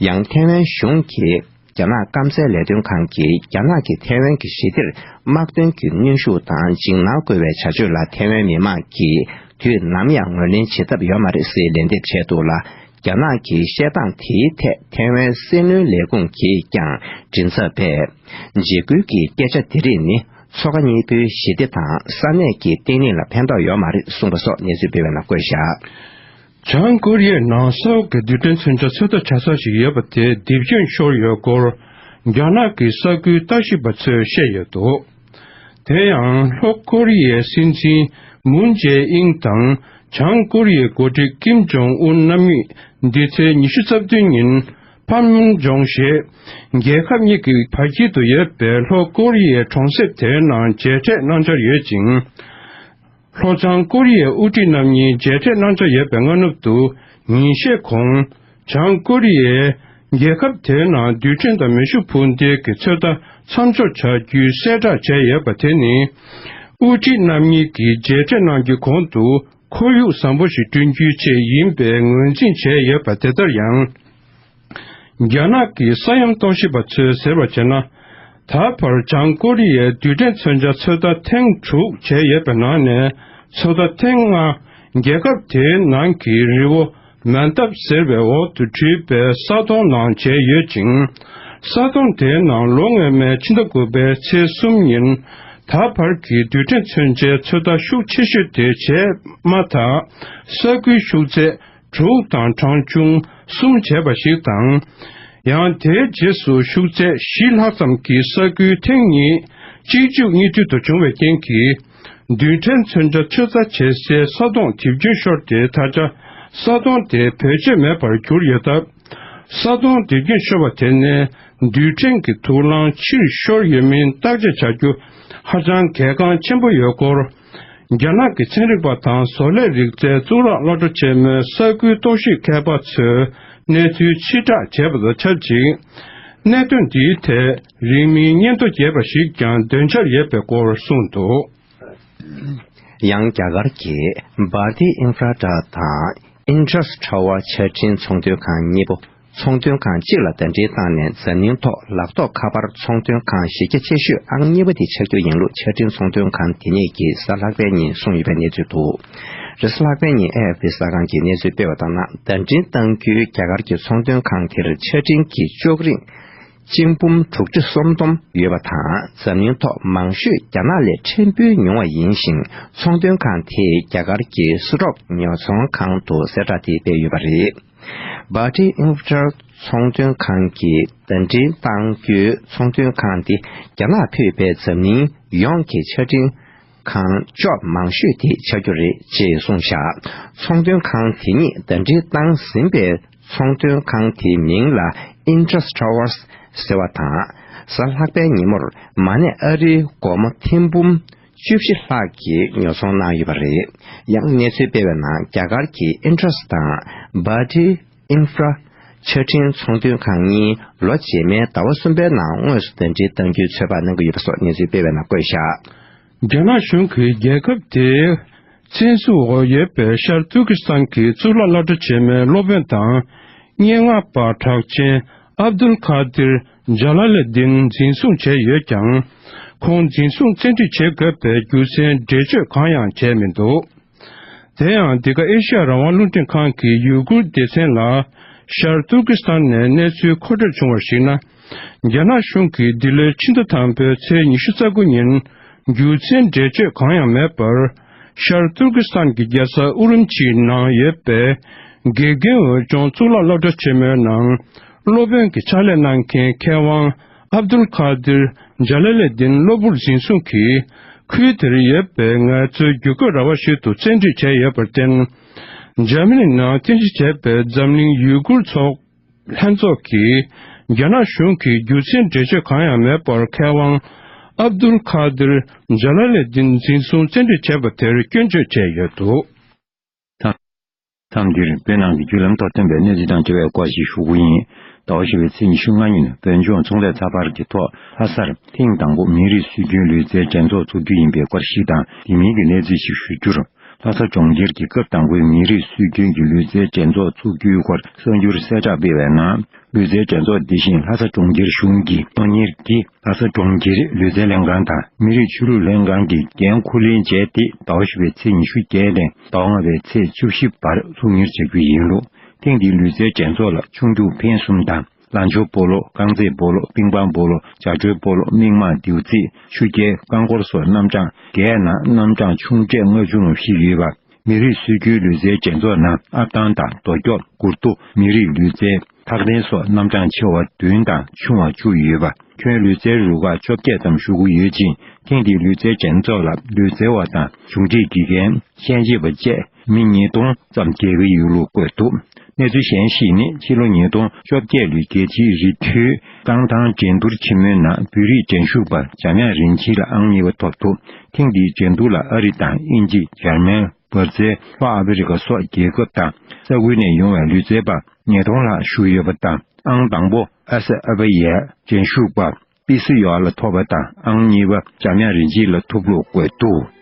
ཡང་ཐའེ་ཝན་གཞུང་གིས། རྒྱ་ནག་སྐམ་སའི་ལས་དོན་ཁང་གིས་རྒྱ་ནག་གིས་ཐའེ་ཝན་གྱི་ཞི་བདེར་དམག་དོན་གྱི་གནོན་ཤུགས་དང་འཇིགས་སྣང་བསྐུལ་བའི་བྱ་སྤྱོད་ལ་ཐའེ་ཝན་མི་དམངས་ཀྱིས་ དུས་ནམ་ཡང་ངོས་ལེན་བྱེད་ཐབས་ཡོད་མ་རེད་ཟེར་ལན་འདེབས་བྱས་འདུག་ལ། རྒྱ་ནག་གི་བཤད་སྟངས་དེའི་ཐད་ཐའེ་ཝན་སེ་བསྣོན་ལས་ཁུངས་ཀྱིས་ཀྱང་མགྲིན་ཚབ་པས་འཇིགས་སྐུལ་གྱི་སྐད་ཆ་དེ་རིགས་ནི་མཚོ་ཁ་གཉིས་པོའི་ཞི་བདེ་དང་ས་གནས་ཀྱི་བརྟན་ལྷིང་ལ་ཕན་ཐོགས་ཡོད་མ་རེད་གསུངས་པ་སོགས་གནས་ཚུལ་སྤེལ་བའི་ནང་བཀོད་བཞག། བྱང་ཀོ་རི་ཡའི་ནང་ས་འོག་གི་རྡུལ་ཕྲན་མཚོན་ཆ་ཚོད་ལྟ་བྱ་ས་ཞིག་ཡོད་པ་དེ་རྡིབ་སྐྱོན་ཤོར་ཡོད་སྐོར་རྒྱ་ནག་གི་ས་ཁུལ་ལྟ་ཞིབ་པ་ཚོས་བཤད་ཡོད་འདུག། དེ་ཡང་ལྷོ་ཀོ་རི་ཡའི་སྲིད་འཛིན་མུན་ཇེ་ཨིན་དང་བྱང་ཀོ་རི་ཡའི་འགོ་ཁྲིད་ཀིམ་ཇོང་ཨུན་རྣམ་གཉིས་འདི་ཚེས་ཉི་ཤུ་རྩ་བདུན་ཉིན་ཕམ་ཡུང་ཇོང་ཞེས་རྒྱལ་ཁབ་གཉིས་ཀྱི་བར་དཀྱིལ་དུ་ཡོད་པའི་ལྷོ་ཀོ་རི་ཡའི་གྲོང་གསེབ་དེའི་ནང་མཇལ་འཕྲད་གནང་འཆར་ཡོད་ཅིང་། ལྷོ་བྱང་ཀོ་རི་ཡའི་དབུ་ཁྲིད་རྣམ་གཉིས་མཇལ་འཕྲད་གནང་འཆར་ཡོད་པའི་སྔ་ནུབ་ཏུ་ཉིན་ཤས་གོང་། བྱང་ཀོ་རི་ཡས་རྒྱལ་ཁབ་དེའི་ནང་རྡུལ་ཕྲན་དང་མེ་ཤུགས་འཕུར་མདེལ་གྱི་ཚོད་ལྟ་མཚམས་འཇོག་བྱ་རྒྱུའི་གསལ་བསྒྲགས་བྱས་ཡོད་པ་དེ་ནི། དབུ་ཁྲིད་རྣམ་གཉིས་ཀྱིས་མཇལ་འཕྲད་གནང་རྒྱུའི་གོང་དུ་ཁོར་ཡུག་བཟང་པོ་ཞིག་བསྐྲུན་རྒྱུའི་ཆེད་ཡིན་པའི་ངོས་འཛིན་བྱས་ཡོད་པ་དེ་ལྟར་ཡང་། རྒྱ་ནག་གི་ས་ཡོམ་རྟོག་ཞིབ་པ་ཚོས་ཟེར་བ་བྱས་ན། ད་བར་བྱང་ཀོ་རི་ཡའི་རྡུལ་ཕྲན་མཚོན་ཆ་ཚོད་ལྟ་ཐེངས་དྲུག་བྱས་ཡོད་པའི་ནང་ནས་ཚོད་ལྟ་ཐེངས་ལྔ་རྒྱལ་ཁབ་དེའི་ནང་གི་རི་བོ་མན་ཏབ་ཟེར་བའི་འོག་ཏུ་བྲིས་པའི་ས་དོང་ནང་བྱས་ཡོད་ཅིང་། ས་དོང་དེའི་ནང་ལོ་སྔོན་མའི་ཕྱི་ཟླ་དགུ་པའི་ཚེས་གསུམ་ཉིན་ད་བར་གྱི་རྡུལ་ཕྲན་མཚོན་ཆའི་ཚོད་ལྟ་ཤུགས་ཆེ་ཤོས་དེ་བྱས་མ་ཐག་ས་ཁུལ་ཤུགས་ཚད་དྲུག་དང་གྲངས་ཆུང་གསུམ་བྱས་པ་ཞིག་དང་། ཡང་དེའི་རྗེས་སུ་ཤུགས་ཚད་བཞི་ལྷག་ཙམ་གྱི་ས་ཁུལ་ཐེངས་གཉིས་གཅིག་མཇུག་གཉིས་མཐུད་དུ་བྱུང་བའི་རྐྱེན་གྱིས། རྡུལ་ཕྲན་མཚོན་ཆ་ཚོད་ལྟ་བྱེད་སའི་ས་དོང་རྡིབ་སྐྱོན་ཤོར་ཏེ་ད་ཆ་ས་དོང་དེ་བེད་སྤྱོད་མེད་པར་གྱུར་ཡོད་སྟབས། ས་དོང་རྡིབ་སྐྱོན་ཤོར་བ་དེ་ནས་རྡུལ་ཕྲན་གྱི་དུག་རླངས་ཕྱིར་ཤོར་ཡོད་མིན་བརྟག་དཔྱད་བྱ་རྒྱུ་ཧ་ཅང་གལ་འགངས་ཆེན་པོ་ཡོད་སྐོར། རྒྱ་ནག་གི་ཚན་རིག་པ་དང་བཟོ་ལས་རིག་རྩལ་གཙུག་ལག་སློབ་གྲྭ་ཆེན་མོའི་ས་ཁུལ་རྟོག་ཞིབ་མཁས་པ་ཚོས་གནས་ཚུལ་ཕྱིར་བསྒྲགས་བྱས་པ་དང་ཆབས་ཅིག། གནད་དོན་འདིའི་ཐད་རིང་མིན་སྙན་ཐོ་རྒྱས་པ་ཞིག་ཀྱང་འདོན་འཆར་ཡོད་པའི་སྐོར་གསུངས་འདུག། ཡང་རྒྱ་གར་གྱི་Bharti Infra དང་Indus Tower ཆ་འཕྲིན་ཚོང་དོན་ཁང་གཉིས་པོ། ཚོང་དོན་ཁང་གཅིག་ལ་བརྡ་འཕྲིན་བཏང་ནས་འཛམ་གླིང་ཐོག་ལག་ཐོགས་ཁ་པར་ཚོང་དོན་ཁང་གཞི་རྒྱ་ཆེ་ཤོས་ཨང་གཉིས་པ་དེ་ཆགས་རྒྱུ་ཡིན་ལུགས་ཆ་འཕྲིན་ཚོང་དོན་ཁང་དེ་ཉིད་ཀྱིས་གཟའ་ལྷག་པའི་ཉིན་གསུངས་ཡོད་པའི་གནས་ཚུལ་འདུག། རེས་གཟའ་ལྷག་པའི་ཉིན་ཨེ་ཨེཕ་པི་གསར་ཁང་གིས་གནས་ཚུལ་སྤེལ་བ་ལྟར་ན། བརྡ་འཕྲིན་གཏང་རྒྱུའི་རྒྱ་གར་གྱི་ཚོང་དོན་ཁང་དེར་ཆ་འཕྲིན་གྱི་ཅོག་རིང་གཅིག་འབུམ་དྲུག་ཁྲི་སུམ་སྟོང་ཡོད་པ་དང་། འཛམ་གླིང་ཐོག་མང་ཤོས་རྒྱ་ནག་ལས་ཕྲན་བུ་ཉུང་བ་ཡིན་ཞིང་། ཚོང་དོན་ཁང་དེས་རྒྱ་གར་གྱི་སུ་ཊོག་ཉོ་ཚོང་ཁང་དུ་གསལ་བསྒྲགས་དེ་སྤེལ་ཡོད་པ་རེད། Bharti Infra ཚོང་དོན་ཁང་གིས་བརྡ་འཕྲིན་གཏང་རྒྱུའི་ཚོང་དོན་ཁང་དེ་རྒྱ་ནག་ཕུད་པའི་འཛམ་གླིང་ཡོངས་ཀྱི་ཆ་འཕྲིན་ཁང་ཅོག་མང་ཤོས་དེ་ཆགས་རྒྱུ་རེད་ཅེས་གསུངས་བཞག། ཚོང་དོན་ཁང་དེ་ཉིད་བརྡ་འཕྲིན་བཏང་ཟིན་པའི་ཚོང་དོན་ཁང་དེའི་མིང་ལ་Indus Towers ཟེར་བ་དང་། གཟའ་ལྷག་པའི་ཉིན་མོར་མ་ཎི་ཨ་རིའི་སྒོར་མོ་ཐེར་འབུམ་བཅུ་བཞི་ལྷག་གི་ཉོ་ཚོང་གནང་ཡོད་པ་རེད། ཡང་གནས་ཚུལ་སྤེལ་བའི་ནང་རྒྱ་གར་གྱི་Indus དང་Bharti Infra ཆ་འཕྲིན་ཚོང་དོན་ཁང་གཉིས་ལོ་རྗེས་མའི་ཟླ་བ་གསུམ་པའི་ནང་དངོས་སུ་བརྡ་འཕྲིན་གཏང་རྒྱུའི་ཚོད་དཔག་གནང་གི་ཡོད་པ་སོགས་གནས་ཚུལ་སྤེལ་བའི་ནང་བཀོད་བཞག། རྒྱ་ནག་གཞུང་གིས་རྒྱལ་ཁབ་དེའི་བཙན་བཟུང་འོག་ཡོད་པའི་ཤར་ཏུར་ཀི་སི་ཐན་གྱི་གཙུག་ལག་སློབ་གྲྭ་ཆེན་མོའི་སློབ་དཔོན་དང་། སྙན་ངག་པ་གྲགས་ཅན་ཨབ་དུལ་ཁ་དིར་ཇ་ལ་ལེ་དིན་འཛིན་བཟུང་བྱས་ཡོད་ཀྱང་། ཁོང་འཛིན་བཟུང་བཙན་ཁྲིད་བྱེད་དགོས་པའི་རྒྱུ་མཚན་འགྲེལ་བརྗོད་གང་ཡང་བྱས་མི་འདུག། དེ་ཡང་འདི་ག་ཨེ་ཤ་ཡ་རང་དབང་རླུང་འཕྲིན་ཁང་གིས་ཡུ་གུར་སྡེ་ཚན་ལ་ཤར་ཏུར་ཀི་སི་ཐན་ནས་གནས་ཚུལ་མཁོ་སྤྲོད་བྱུང་བར་གཞིགས་ན། རྒྱ་ནག་གཞུང་གིས་འདི་ལོའི་ཕྱི་ཟླ་དང་པོའི་ཚེས་ཉི་ཤུ་རྩ་དགུ་ཉིན་རྒྱུ་མཚན་འགྲེལ་བརྗོད་གང་ཡང་མེད་པར། ཤར་ཏུར་ཀི་སི་ཐན་གྱི་རྒྱལ་ས་ཨུ་རུམ་ཆིའི་ནང་ཡོད་པའི་དགེ་རྒན་འོས་སྦྱོང་གཙུག་ལག་སློབ་གྲྭ་ཆེན་མོའི་ནང་སློབ་དཔོན་གྱི་ཕྱག་ལས་གནང་མཁན་མཁས་དབང་ཨབ་དུལ་ཁ་དིར་ཇ་ལ་ལེ་དིན་གློ་བུར་འཛིན་བཟུང་གིས་ཁུལ་དེར་ཡོད་པའི་ངལ་རྩོལ་བརྒྱུད་སྐུལ་ར་བ་ཞིག་ཏུ་བཙན་ཁྲིད་བྱས་ཡོད་པར་བརྟེན། འཇར་མ་ནི་ནང་རྟེན་གཞི་བྱས་པའི་འཛམ་གླིང་ཡུ་གུར་ཚོགས་ལྷན་ཚོགས་ཀྱིས་རྒྱ་ནག་གཞུང་གིས་རྒྱུ་མཚན་འགྲེལ་བརྗོད་གང་ཡང་མེད་པར་མཁས་དབང་ཨབ་དུལ་ཁ་དིར་ཇ་ལ་ལེ་དིན་འཛིན་བཟུང་བཙན་ཁྲིད་བྱས་པ་དེར་སྐྱོན་བརྗོད་བྱས་ཡོད་འདུག། མཚམས་འདིར་བོད་ནང་གི་བརྒྱུད་ལམ་ཐོག་ཐོན་པའི་གནས་ཚུལ་དང་འབྲེལ་བའི་སྐོར་ཞིག་ཞུ་གི་ཡིན། ཟླ་བ་བཞི་པའི་ཚེས་ཉི་ཤུ་ལྔ་ཉིན་བོད་ལྗོངས་ཚོང་ལས་ཚགས་པར་གྱི་ཐོག་ལྷ་སར་ཐེངས་དང་པོ་མི་རིགས་སྲོལ་རྒྱུན་ལུས་རྩལ་འགྲན་ཚོགས་ཚུགས་རྒྱུ་ཡིན་པའི་སྐོར་ཞིག་དང་དེ་མིན་གྱི་གནས་ཚུལ་ཞིག་ཞུ་རྒྱུར། ལྷ་ས་གྲོང་ཁྱེར་གྱི་སྐབས་དང་པོའི་མི་རིགས་སྲོལ་རྒྱུན་གྱི་ལུས་རྩལ་འགྲན་ཚོགས་ཚུགས་རྒྱུའི་སྐོར་གསར་འགྱུར་གསལ་བསྒྲགས་སྤེལ་བའི་ནང་། ལུས་རྩལ་འགྲན་ཚོགས་འདི་བཞིན་ལྷ་ས་གྲོང་ཁྱེར་གཞུང་གིས་དོན་གཉེར་གྱིས། ལྷ་ས་གྲོང་ཁྱེར་ལུས་རྩལ་ལྷན་ཁང་དང་མི་རིགས་ཆོས་ལུགས་ལྷན་ཁང་གི་འགན་འཁུར་ལེན་བྱས་ཏེ། ཟླ་བ་བཞི་པའི་ཚེས་ཉི་ཤུ་བརྒྱད་ནས་ཟླ་བ་ལྔ་པའི་ཚེས་བཅུ་བཞི་བར་ཚུགས་གཉེར་བྱ་རྒྱུ་ཡིན་ལུགས། ཐེངས་འདིའི་ལུས་རྩལ་འགྲན་ཚོགས་ལ་ཆུང་ཆུང་འཕེན་གསུམ་དང་། ལང་ཚོ་སྤོ་ལོ། རྐང་རྩེད་སྤོ་ལོ། པིང་པང་སྤོ་ལོ། བྱ་སྒྲོལ་སྤོ་ལོ། རྨིག་མ་རྡེའུ་རྩེད། ཆུ་རྐྱལ། རྐང་འཁོར་སོགས་རྣམ་གྲངས་བརྒྱད་ནང་རྣམ་གྲངས་ཆུང་གྲས་ལྔ་བཅུ་ཙམ་ཞིག་ཡོད་པ། མི་རིགས་སྲོལ་རྒྱུན་ལུས་རྩལ་འགྲན་ཚོགས་ནང་ཨབ་ཐང་དང་རྡོ་སྐྱོར། མགུར་མདོ། མི་རིགས་ལུས་རྩལ། ཐག་འཐེན་སོགས་རྣམ་གྲངས་ཆེ་བ་བདུན་དང་ཆུང་བ་བཅུ་ཡོད་པ། ཁྱོན་ལུས་རྩལ་རུ་ཁག་བཅོ་བརྒྱད་ཙམ་ཞུགས་ཀྱི་ཡོད་ཅིང་། ཐེངས་འདིའི་ལུས་རྩལ་འགྲན་ཚོགས་ལ་ལུས་རྩལ་བ་དང་གཞུང་འབྲེལ་དགེ་རྒན། ཤན་འབྱེད་པ་བཅས་མི་ཉིས་སྟོང་ཙམ་བརྒལ་གྱི་ཡོད་ལུགས་བཀོད་འདུག། གནས་ཚུལ་གཞན་ཞིག་ནི། ཕྱི་ལོ་ཉིས་སྟོང་བཅོ་བརྒྱད་ལོའི་རྒྱལ་སྤྱིའི་རི་མཐོའི་རྐང་ཐང་འགྲན་བསྡུར་ཆེན་མོའི་ནང་བོད་རིགས་འགྲན་ཞུགས་པ་འཇམ་དབྱངས་རིན་ཆེན་ལ་ཨང་གཉིས་པ་ཐོབ་འདུག། ཐེངས་འདིའི་འགྲན་བསྡུར་ལ་ཨ་རི་དང་དབྱིན་ཇི། འཇར་མན། འབར་རྫས། ལྷོ་ཨ་ཧྥེ་རི་ཁ་སོགས་རྒྱལ་ཁབ་དང་ས་ཁུལ་ནས་ཡོང་བའི་ལུས་རྩལ་པ་ཉིས་སྟོང་ལྷག་ཞུགས་ཡོད་པ་དང་། ཨང་དང་པོ་ཨ་སི་ཨ་བྷ་ཡའི་འགྲན་ཞུགས་པ་པི་སི་ཡོ་ཨ་ལ་ཐོབ་པ་དང་། ཨང་གཉིས་པ་འཇམ་དབྱངས་རིན་ཆེན་ལ་ཐོབ་ལུགས་བཀོད་འདུག།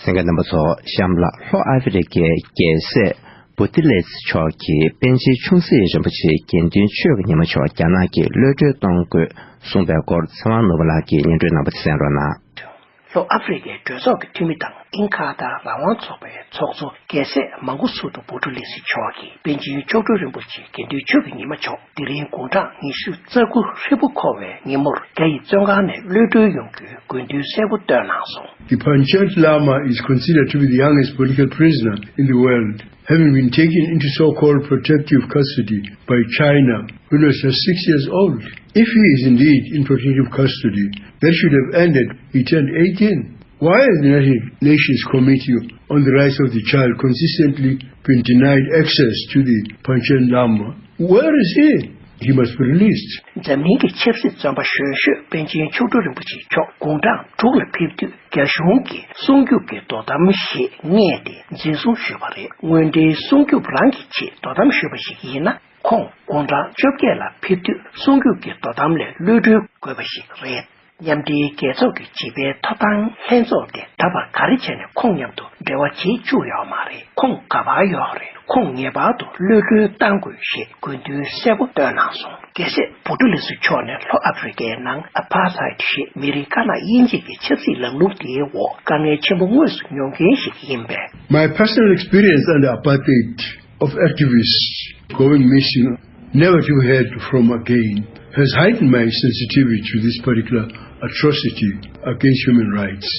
གསན་མཁན་རྣམ་པ་ཚོ། གཤམ་ལ་ལྷོ་ཨ་ཧྥེ་རི་ཁའི་རྒྱལ་སྲས་བུ་ཏི་ལེས་མཆོག་གིས་པཎ་ཆེན་ཆུང་སྲིད་རིན་པོ་ཆེའི་དགེ་འདུན་ཆོས་ཀྱི་ཉི་མ་མཆོག་རྒྱ་ནག་གིས་གློད་གྲོལ་གཏོང་དགོས་གསུངས་པའི་སྐོར་ཚེ་དབང་ནོར་བུ་ལགས་ཀྱིས་སྙན་སྒྲོན་གནང་བ་དེ་གསན་རོགས་གནང་། ལྷོ་ཨ་ཧྥེ་རི་ཁའི་གྲོས་ཚོགས་ཀྱི་འཐུས་མི་དང་དབྱིན་ཁ་ཏར་རང་དབང་ཚོགས་པའི་ཚོགས་གཙོ་རྒྱལ་སྲས་མང་གོ་སུ་དུ་བུ་ཊུ་ལི་སི་མཆོག་གིས་པཎ་ཆེན་མཆོག་སྤྲུལ་རིན་པོ་ཆེ་དགེ་འདུན་ཆོས་ཀྱི་ཉི་མ་མཆོག་དེ་རིང་དགུང་གྲངས་ཉི་ཤུ་རྩ་དགུ་ཧྲིལ་པོ་འཁོར་བའི་ཉིན་མོར་རྒྱ་ཡི་བཙོན་ཁང་ནས་གློད་གྲོལ་ཡོང་རྒྱུའི་དགོས་འདུན་གསལ་པོ་བཏོན་གནང་སོང་། The Panchen Lama is considered to be the youngest political prisoner in the world, having been taken into so-called protective custody by China when he was just six years old. If he is indeed in protective custody, that should have ended he turned eighteen. Why has the United Nations Committee on the Rights of the Child consistently been denied access to the Panchen Lama? Where is he? He must be released. འཛམ་གླིང་གི་ཆབ་སྲིད་བཙོན་པ་གཞོན་ཤོས་པཎ་ཆེན་མཆོག་སྤྲུལ་རིན་པོ་ཆེ་མཆོག་དགུང་གྲངས་དྲུག་ལ་ཕེབས་དུས། རྒྱ་གཞུང་གིས་སྲུང་སྐྱོབ་ཀྱི་དོ་དམ་ཞེས་ངེས་ཏེ་འཛིན་བཟུང་ཞུས་པ་རེད། དངོས་འབྲེལ་སྲུང་སྐྱོབ་རང་གི་ཆེད་དོ་དམ་ཞུས་པ་ཞིག་ཡིན་ན། ཁོང་དགུང་གྲངས་བཅོ་བརྒྱད་ལ་ཕེབས་དུས་སྲུང་སྐྱོབ་ཀྱི་དོ་དམ་ལས་གློད་གྲོལ་དགོས་པ་ཞིག་རེད། མཉམ་འབྲེལ་རྒྱལ་ཚོགས་ཀྱི་བྱིས་པའི་ཐོབ་ཐང་ལྷན་ཚོགས་དེ་ད་བར་ག་རེ་བྱས་ནས་ཁོང་མཉམ་དུ་འབྲེལ་བ་བྱེད་བཅུག་ཡོད་མ་རེད། ཁོང་ག་པར་ཡོད་རེད། ཁོང་ངེས་པར་དུ་གློད་གྲོལ་གཏང་དགོས་ཞེས་དགོས་འདུན་གསལ་པོ་བཏོན་གནང་སོང་། རྒྱལ་སྲས་བུ་ཊུ་ལི་སི་མཆོག་ནི་ལྷོ་ཨ་ཧྥེ་རི་ཁའི་ནང་ཨ་པར་ཐའེ་ཌི་ཞེས་མི་རིགས་དཀར་ནག་དབྱེ་འབྱེད་ཀྱི་ཆབ་སྲིད་ལམ་ལུགས་དེའི་འོག་དཀའ་ངལ་ཆེན་པོ་དངོས་སུ་མྱོང་མཁན་ཞིག་ཡིན་པས། My personal experience under apartheid of activists going missing, never to be heard from again, has heightened my sensitivity to this particular atrocity against human rights.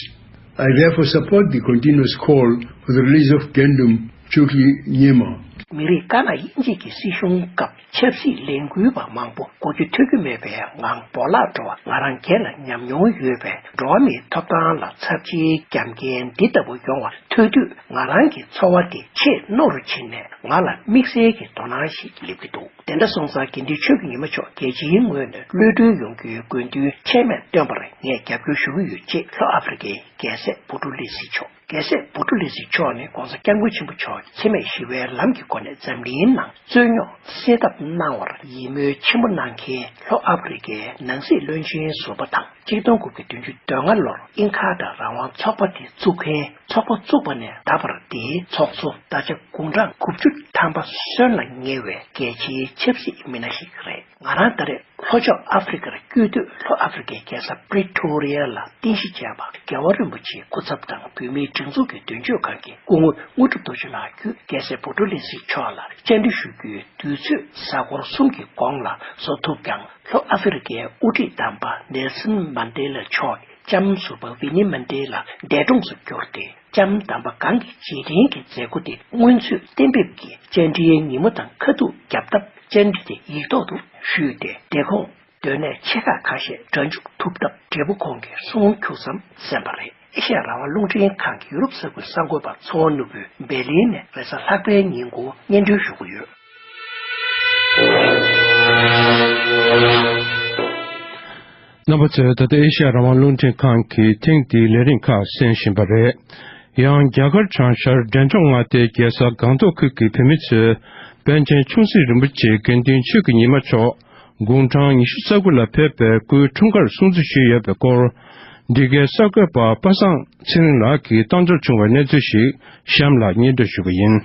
I therefore support the continuous call for the release of Ngendum Chokyi Nyima. མི་རིགས་དཀར་ནག་དབྱེ་འབྱེད་ཀྱི་སྲིད་གཞུང་སྐབས་ཆབ་སྲིད་ལས་འགུལ་བ་མང་པོ་གོ་རྒྱུ་ཐོས་རྒྱུ་མེད་པའི་ངང་སྦོ་ལགས་འགྲོ་བ་ང་རང་སྒེར་ལ་ཉམས་མྱོང་ཡོད་པས། འགྲོ་བ་མིའི་ཐོབ་ཐང་ལ་ཚབས་ཆེའི་རྒྱབ་འགལ་འདི་ལྟ་བུ་ཡོང་བ་ཐོས་དུས་ང་རང་གི་ཚོར་བ་དེ་ཆེས་རྣོ་རུ་ཕྱིན་ནས་ང་ལ་དམིགས་བསལ་གྱི་དོ་སྣང་ཞིག་སླེབས་ཀྱི་འདུག། དེ་འདྲ་སོང་ཙང་དགེ་འདུན་ཆོས་ཀྱི་ཉི་མ་མཆོག་རྒྱལ་སྤྱིའི་ངོས་ནས་གློད་གྲོལ་ཡོང་རྒྱུའི་དགོས་འདུན་ཁྲེལ་མེད་བཏོན་པར་ངས་རྒྱབ་སྐྱོར་ཞུ་གི་ཡོད་ཅེས་ལྷོ་ཨ་ཧྥེ་རི་ཁའི་རྒྱལ་སྲས་བུ་ཊུ་ལི་སི་མཆོག། རྒྱལ་སྲས་བུ་ཊུ་ལི་སི་མཆོག་ནི་༧གོང་ས་༧སྐྱབས་མགོན་ཆེན་པོ་མཆོག་གིས་འཚེ་མེད་ཞི་བའི་ལམ་གྱི་སྒོ་ནས་འཛམ་གླིང་ནང་རྩོད་རྙོག་སེལ་ཐབས་གནང་བར་ཡིད་སྨོན་ཆེན་པོ་གནང་མཁན་ལྷོ་ཨ་ཧྥེ་རི་ཁའི་ནང་སྲིད་བློན་ཆེན་ཟུར་པ་དང་། ཆིག་སྟོང་དགུ་བརྒྱ་བདུན་ཅུ་དོན་ལྔ་ལོར་དབྱིན་ཁ་ཏར་རང་དབང་ཚོགས་པ་དེ་བཙུགས་མཁན། ཚོགས་པ་བཙུགས་པ་ནས་ད་བར་དེའི་ཚོགས་གཙོ་ད་ཆ་དགུང་གྲངས་དགུ་བཅུ་ཐམ་པ་སོན་ལ་ཉེ་བའི་རྒྱལ་སྤྱིའི་ཆབ་སྲིད་མི་སྣ་ཞིག་རེད། ང་རང་ད་རེས་ལྷོ་ཕྱོགས་ཨ་ཧྥེ་རི་ཁར་བསྐྱོད་དུས་ལྷོ་ཨ་ཧྥེ་རི་ཁའི་རྒྱལ་ས་པི་རི་ཐོ་རི་ཡ་ལ་རྟེན་གཞི་བྱས་པ་རྒྱལ་བ་རིན་པོ་ཆེའི་སྐུ་ཚབ་དང་བོད་མིའི་སྒྲིག་འཛུགས་ཀྱི་མདུན་སྐྱོད་ཁང་གི་སྐུ་ངོ་དངོས་གྲུབ་རྡོ་རྗེ་ལགས་བརྒྱུད་རྒྱལ་སྲས་བུ་ཊུ་ལི་སི་མཆོག་ལ་བཅར་འདྲི་ཞུ་རྒྱུའི་དུས་ཚོད་གཟའ་འཁོར་གསུམ་གྱི་གོང་ལ་བཟོ་ཐུབ་ཀྱང་། ལྷོ་ཨ་ཧྥེ་རི་ཁའི་དབུ་ཁྲིད་དམ་པ་ནེལ་སན་མན་དེ་ལ་མཆོག་ལྕམ་ཟུར་པ་ཝི་ནི་མན་དེ་ལ་འདས་གྲོངས་སུ་གྱུར་ཏེ། ལྕམ་དམ་པ་གང་གི་རྗེས་དྲན་གྱི་མཛད་སྒོ་དེ་སྔོན་ཚུད་གཏན་འབེབས་ཀྱིས་བཅར་འདྲིའི་ཉིན་མོ་དང་ཁ་ཐུག་བརྒྱབ་སྟབས། བཅར་འདྲི་དེ་ཡིག་ཐོག་ཏུ་ཞུས་ཏེ། འདས་གོང་སྡོད་གནས་ཆེ་ཁག་ཁ་ཤས་སྒྲ་འཇུག་ཐུབ་སྟབས་འབྲས་བུ་ཁོང་གིས་གསུང་ཁྱུག་ཙམ་གསན་པ་རེད། ཨེ་ཤ་ཡ་རང་དབང་རླུང་འཕྲིན་ཁང་གི་ཡུ་རོབ་ས་ཁུལ་གསར་འགོད་པ་ཚེ་དབང་ནོར་བུས་འབེར་ལིན་ནས་རེས་གཟའ་ལྷག་པའི་ཉིན་གུང་སྙན་སྒྲོན་ཞུ་གི་ཡོད། རྣམ་པ་ཚོས་ད་ལྟ་ཨེ་ཤ་ཡ་རང་དབང་རླུང་འཕྲིན་ཁང་གི་ཐེངས་འདིའི་ལས་རིམ་ཁག་གསན་བཞིན་པ་རེད། ཡང་རྒྱ་གར་གྲངས་ཤར་འབྲས་ལྗོངས་མངའ་སྡེའི་རྒྱལ་ས་སྒང་ཏོག་ཁུལ་གྱི་བོད་མི་ཚོས་པཎ་ཆེན་ཆུང་སྲིད་རིན་པོ་ཆེ་དགེ་འདུན་ཆོས་ཀྱི་ཉི་མ་མཆོག་ དགུང་གྲངས་ཉི་ཤུ་རྩ་དགུ་ལ་ཕེབས་པའི་སྐུའི་འཁྲུངས་སྐར་སྲུང་བརྩི་ཞུས་ཡོད་པའི་སྐོར། འདི་གའི་གསར་འགོད་པ་པ་སངས་ཚེ་རིང་ལགས་ཀྱིས་བཏང་འབྱོར་བྱུང་བའི་གནས་ཚུལ་ཞིག་གཤམ་ལ་སྙན་སྒྲོན་ཞུ་གི་ཡིན།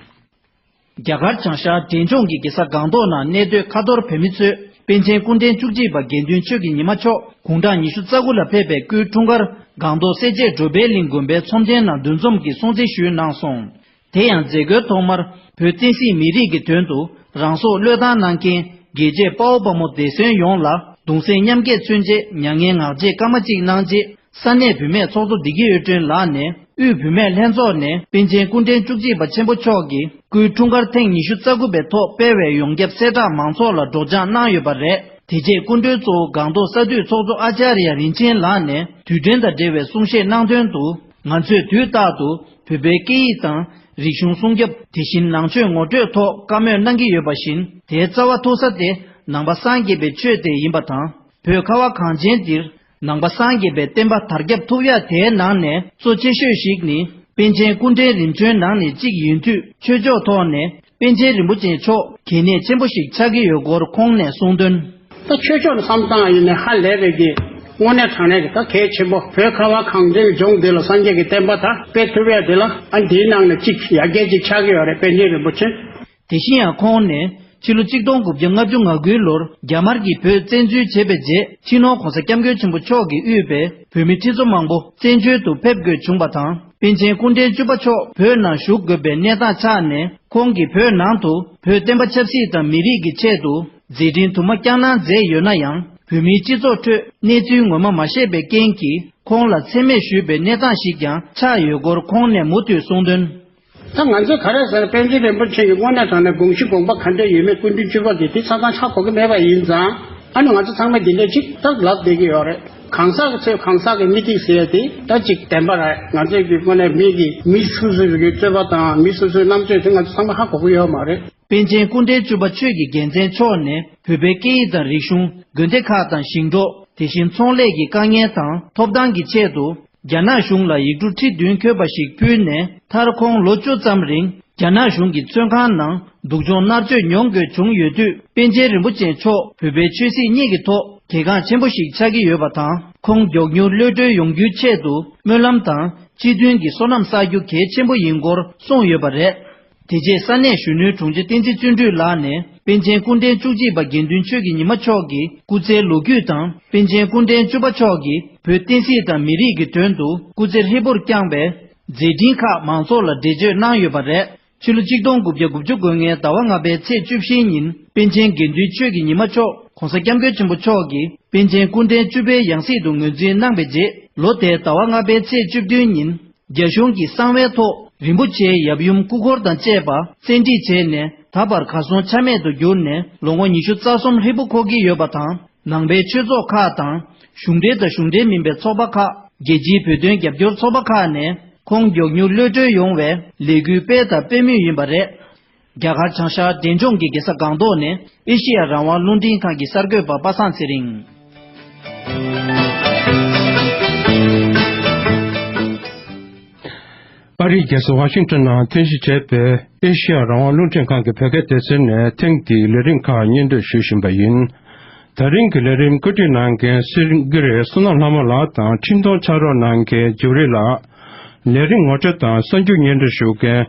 རྒྱ་གར་བྱང་ཤར་འབྲས་ལྗོངས་ཀྱི་རྒྱལ་ས་སྒང་ཏོག་ནང་གནས་སྡོད་ཁ་ཐོར་བོད་མི་ཚོས་པཎ་ཆེན་སྐུ་ཕྲེང་བཅུ་གཅིག་པ་དགེ་འདུན་ཆོས་ཀྱི་ཉི་མ་མཆོག་དགུང་གྲངས་ཉི་ཤུ་རྩ་དགུ་ལ་ཕེབས་པའི་སྐུའི་འཁྲུངས་སྐར་སྒང་ཏོག་སེར་བྱེས་གྲོ་པའི་གླིང་དགོན་པའི་ཚོམས་ཆེན་ནང་འདུ་འཛོམས་ཀྱིས་སྲུང་བརྩི་ཞུས་གནང་སོང་། དེ་ཡང་མཛད་སྒོའི་ཐོག་མར་བོད་བསྟན་སྲིད་མི་རིགས་ཀྱི་དོན་དུ་རང་སྲོག་བློས་བཏང་གནང་མཁན་རྒྱལ་གཅེས་དཔའ་བོ་དཔའ་མོ་སྡེ་ཚན་ཡོངས་ལ་གདུང་སེམས་མཉམ་སྐྱེད་མཚོན་ཆེད་མྱ་ངན་ངག་བཅད་སྐར་མ་གཅིག་གནང་རྗེས། ས་གནས་བུད་མེད་ཚོགས་གཙོ་བདེ་སྐྱིད་གཡུ་སྒྲོན་ལགས་ནས་དབུས་བུད་མེད་ལྷན་ཚོགས་ནས་པཎ་ཆེན་སྐུ་ཕྲེང་བཅུ་གཅིག་པ་ཆེན་པོ་མཆོག་གི་སྐུའི་འཁྲུངས་སྐར་ཐེངས་ཉི་ཤུ་རྩ་དགུ་པའི་ཐོག་སྤེལ་བའི་ཡོངས་ཁྱབ་གསལ་བསྒྲགས་མང་ཚོགས་ལ་སྒྲོག་སྦྱང་གནང་ཡོད་པ་རེད། དེ་རྗེས་སྐུ་མགྲོན་གཙོ་བོ་སྒང་ཏོག་ས་འཐུས་ཚོགས་གཙོ་ཨ་ཅཱརྱ་རིན་ཆེན་ལགས་ནས་དུས་དྲན་དང་འབྲེལ་བའི་གསུང་བཤད་གནང་དོན་དུ། ང་ཚོས་དུས་རྟག་ཏུ་བོད་པའི་སྐད་ཡིག་དང་རིག་གཞུང་སྲུང་སྐྱོབ། དེ་བཞིན་ནང་ཆོས་ངོ་སྤྲོད་ཐོག་བཀའ་མོལ་གནང་གི་ཡོད་པ་བཞིན། དེའི་རྩ་བ་ཐུག་ས་དེ་ནང་པ་སངས་རྒྱས་པའི་ཆོས་དེ་ཡིན་པ་དང་། བོད་ཁ་བ་གངས་ཅན་འདིར་ནང་པ་སངས་རྒྱས་པའི་བསྟན་པ་དར་ཁྱབ་ཐུབ་ཡ་དེའི་ནང་ནས་གཙོ་ཆེ་ཤོས་ཤིག་ནི་པཎ་ཆེན་སྐུ་ཕྲེང་རིམ་བྱོན་ནང་ནས་གཅིག་ཡིན་དུས། ཆོས་ཕྱོགས་ཐོག་ནས་པཎ་ཆེན་རིན་པོ་ཆེ་མཆོག་གལ་གནད་ཆེན་པོ་ཞིག་ཆགས་ཀྱི་ཡོད་སྐོར་ཁོང་ནས་གསུངས་དོན། ད་ཆོས་ཕྱོགས་ནས་བསམ་བཏང་ཡིན་ནའི་ཧ་ལས་པའི་གི་དངོས་གནས་དྲང་གནས་ཀྱི་ད་གལ་ཆེན་པོ། བོད་ཁ་བ་གངས་ཅན་ལྗོངས་འདི་ལ་སངས་རྒྱས་ཀྱི་བསྟན་པ་དར་སྤེལ་ཐུབ་ཡ་དེ་ལ་ཨ་འདིའི་ནང་ནས་གཅིག་ཡ་གྱལ་གཅིག་ཆགས་ཀྱི་ཡོད་རེད། པཎ་ཆེན་རིན་པོ་ཆེ། དེ་བཞིན་ཡང་ཁོང་ནས་ཕྱི་ལོ་གཅིག་སྟོང་དགུ་བརྒྱ་ལྔ་བཅུ་ང་དགུའི་ལོར་རྒྱ་དམར་གྱིས་བོད་བཙན་འཛུལ་བྱས་པའི་རྗེས། སྤྱི་ནོར་༧གོང་ས་༧སྐྱབས་མགོན་ཆེན་པོ་མཆོག་གིས་དབུས་པའི་བོད་མི་ཁྲི་ཚོ་མང་པོ་བཙན་བྱོལ་དུ་ཕེབས་དགོས་བྱུང་བ་དང་། པཎ་ཆེན་སྐུ་ཕྲེང་བཅུ་པ་མཆོག་བོད་ནང་བཞུགས་དགོས་པའི་གནས་སྟངས་ཆགས་ནས། ཁོང་གིས་བོད་ནང་དུ་བོད་བསྟན་པ་ཆབ་སྲིད་དང་མི་རིགས་ཀྱི་ཆེད་དུ་མཛད་འཕྲིན་དུ་མ་བསྐྱངས་གནང་མཛད་ཡོད་ན་ཡང་། བོད་མིའི་སྤྱི་ཚོགས་ཁྲོད་གནས་ཚུལ་ངོ་མ་མ་ཤེས་པའི་རྐྱེན་གྱིས། ཁོང་ལ་མཚན་སྨད་ཞུས་པའི་གནས་སྟངས་ཤིག་ཀྱང་ཆགས་ཡོད་སྐོར་ཁོང་ནས་མུ་མཐུད་གསུངས་དོན། ད་ང་ཚོས་ག་རེ་ཟེར་ན། པཎ་ཆེན་རིན་པོ་ཆེ་གི་དངོས་གནས་དྲང་གནས་དགོངས་གཞི་དགོངས་པ་ག་འདྲ་ཡོད་མེད་སྐུ་མདུན་བཅུ་པ་གིས་དེ་ཆ་ཚང་ཧ་གོ་གི་མེད་པ་ཡིན་ཙང་། ཨ་ནི་ང་ཚོ་ཚང་མས་འདི་འདྲ་ཅིག་ད་ལབ་བསྡད་ཀྱི་ཡོད་རེད། གང་ཟག་གི་ཚོས་གང་ཟག་གི་མི་ཐིག་ཟེར་ཡ་དེ་ད་ཅིག་བདེན་པ་རེད། ང་ཚོས་ཀྱི་དངོས་གནས་མི་གི་མི་སོ་སོའི་གི་རྩོད་པ་དང་མི་སོ་སོའི་རྣམ་དཔྱོད་དེ་ང་ཚོ་ཚང་མ་ཧ་གོ་གི་ཡོད་མ་རེད། པཎ་ཆེན་སྐུ་ཕྲེང་བཅུ་པ་ཆོས་ཀྱི་རྒྱལ་མཚན་མཆོག་ནས་བོད་པའི་སྐད་ཡིག་དང་རིག་གཞུང་། དགོན་སྡེ་ཁག་དང་ཞིང་འབྲོག་དེ་བཞིན་ཚོང་ལས་ཀྱི་དཀའ་ངལ་དང་ཐོབ་ཐང་གི་ཆེད་དུ། རྒྱ་ནག་གཞུང་ལ་ཡིག་འབྲུ་ཁྲི་བདུན་འཁོད་པ་ཞིག་ཕུལ་ནས། མཐར་ཁོང་ལོ་བཅུ་ཙམ་རིང་རྒྱ་ནག་གཞུང་གི་བཙོན་ཁང་ནང་སྡུག་སྦྱོང་མནར་གཅོད་མྱོང་དགོས་བྱུང་ཡོད་དུས། པཎ་ཆེན་རིན་པོ་ཆེ་མཆོག་བོད་པའི་ཆོས་སྲིད་གཉིས་ཀྱི་ཐོག་གལ་འགངས་ཆེན་པོ་ཞིག་ཆགས་ཀྱི་ཡོད་པ་དང་། ཁོང་མགྱོགས་མྱུར་གློད་གྲོལ་ཡོང་རྒྱུའི་ཆེད་དུ་སྨོན་ལམ་དང་སྤྱི་མཐུན་གྱི་བསོད་ནམས་བསགས་རྒྱུ་གལ་ཆེན་པོ་ཡིན་སྐོར་གསུངས་ཡོད་པ་རེད། དེ་རྗེས་ས་གནས་གཞོན་ནུའི་དྲུང་ཆེ་བསྟན་འཛིན་བརྩོན་འགྲུས་ལགས་ནས་པཎ་ཆེན་སྐུ་ཕྲེང་བཅུ་གཅིག་པ་དགེ་འདུན་ཆོས་ཀྱི་ཉི་མ་མཆོག་གི་སྐུ་ཚེའི་ལོ་རྒྱུས་དང་། པཎ་ཆེན་སྐུ་ཕྲེང་བཅུ་པ་མཆོག་གིས་བོད་བསྟན་སྲིད་དང་མི་རིགས་ཀྱི་དོན་དུ་སྐུ་ཚེ་ཧྲིལ་པོར་བསྐྱངས་པའི་མཛད་འཕྲིན་ཁག་མང་ཚོགས་ལ་འགྲེལ་བརྗོད་གནང་ཡོད་པ་རེད། ཕྱི་ལོ་གཅིག་སྟོང་དགུ་བརྒྱ་དགུ་བཅུ་གོ་ལྔའི་ཟླ་བ་ལྔ་པའི་ཚེས་བཅུ་བཞིའི་ཉིན། པཎ་ཆེན་དགེ་འདུན་ཆོས་ཀྱི་ཉི་མ་མཆོག་༧གོང་ས་༧སྐྱབས་མགོན་ཆེན་པོ་མཆོག་གིས་པཎ་ཆེན་སྐུ་ཕྲེང་བཅུ་པའི་ཡང་སྲིད་དུ་ངོས་འཛིན་གནང་བའི་རྗེས། ལོ་དེའི་ཟླ་བ་ལྔ་པའི་ཚེས་བཅུ་བདུན་ཉིན། རྒྱ་གཞུང་གི་གསང་བའི་ཐོག་རིན་པོ་ཆེའི་ཡབ་ཡུམ་སྐུ་འཁོར་དང་བཅས་པ་བཙན་ཁྲིད་བྱས་ནས། ད་བར་གར་སོང་ཆ་མེད་དུ་གྱུར་ནས་ལོ་ངོ་ཉི་ཤུ་རྩ་གསུམ་ཧྲིལ་པོ་འཁོར་གྱི་ཡོད་པ་དང་། ནང་པའི་ཆོས་ཚོགས་ཁག་དང་། གཞུང་འབྲེལ་དང་གཞུང་འབྲེལ་མིན་པའི་ཚོགས་པ་ཁག་རྒྱལ་སྤྱིའི་བོད་དོན་རྒྱབ་སྐྱོར་ཚོགས་པ་ཁག་ནས་ཁོང་མགྱོགས་མྱུར་གློད་གྲོལ་ཡོང་བའི་ལས་འགུལ་སྤེལ་དང་སྤེལ་མུས་ཡིན་པ་རེད། རྒྱ་གར་བྱང་ཤར་འབྲས་ལྗོངས་ཀྱི་རྒྱལ་ས་སྒང་ཏོག་ནས་ཨེ་ཤི་ཡ་རང་དབང་རླུང་འཕྲིན་ཁང་གི་གསར་འགོད་པ་པ་སངས་ཚེ་རིང་། ཨ་རིའི་རྒྱལ་ས་ཝ་ཤིང་ཏོན་ནང་རྟེན་གཞི་བྱས་པའི་ཨེ་ཤི་ཡ་རང་དབང་རླུང་འཕྲིན་ཁང་གི་བོད་སྐད་སྡེ་ཚན་ནས་ཐེངས་འདིའི་ལས་རིམ་ཁག་སྙན་སྒྲོན་ཞུ་བཞིན་པ་ཡིན། ད་རིང་གི་ལས་རིམ་བཀོད་སྒྲིག་གནང་མཁན་སེང་གེ་རི་བསོད་ནམས་ལྷ་མོ་ལགས་དང་འཕྲིན་གཏོང་ཕྱག་རོགས་གནང་མཁན་ཇུ་རི་ལགས། ལས་རིམ་ངོ་སྤྲོད་དང་གསར་འགྱུར་སྙན་སྒྲོན་ཞུ་མཁན་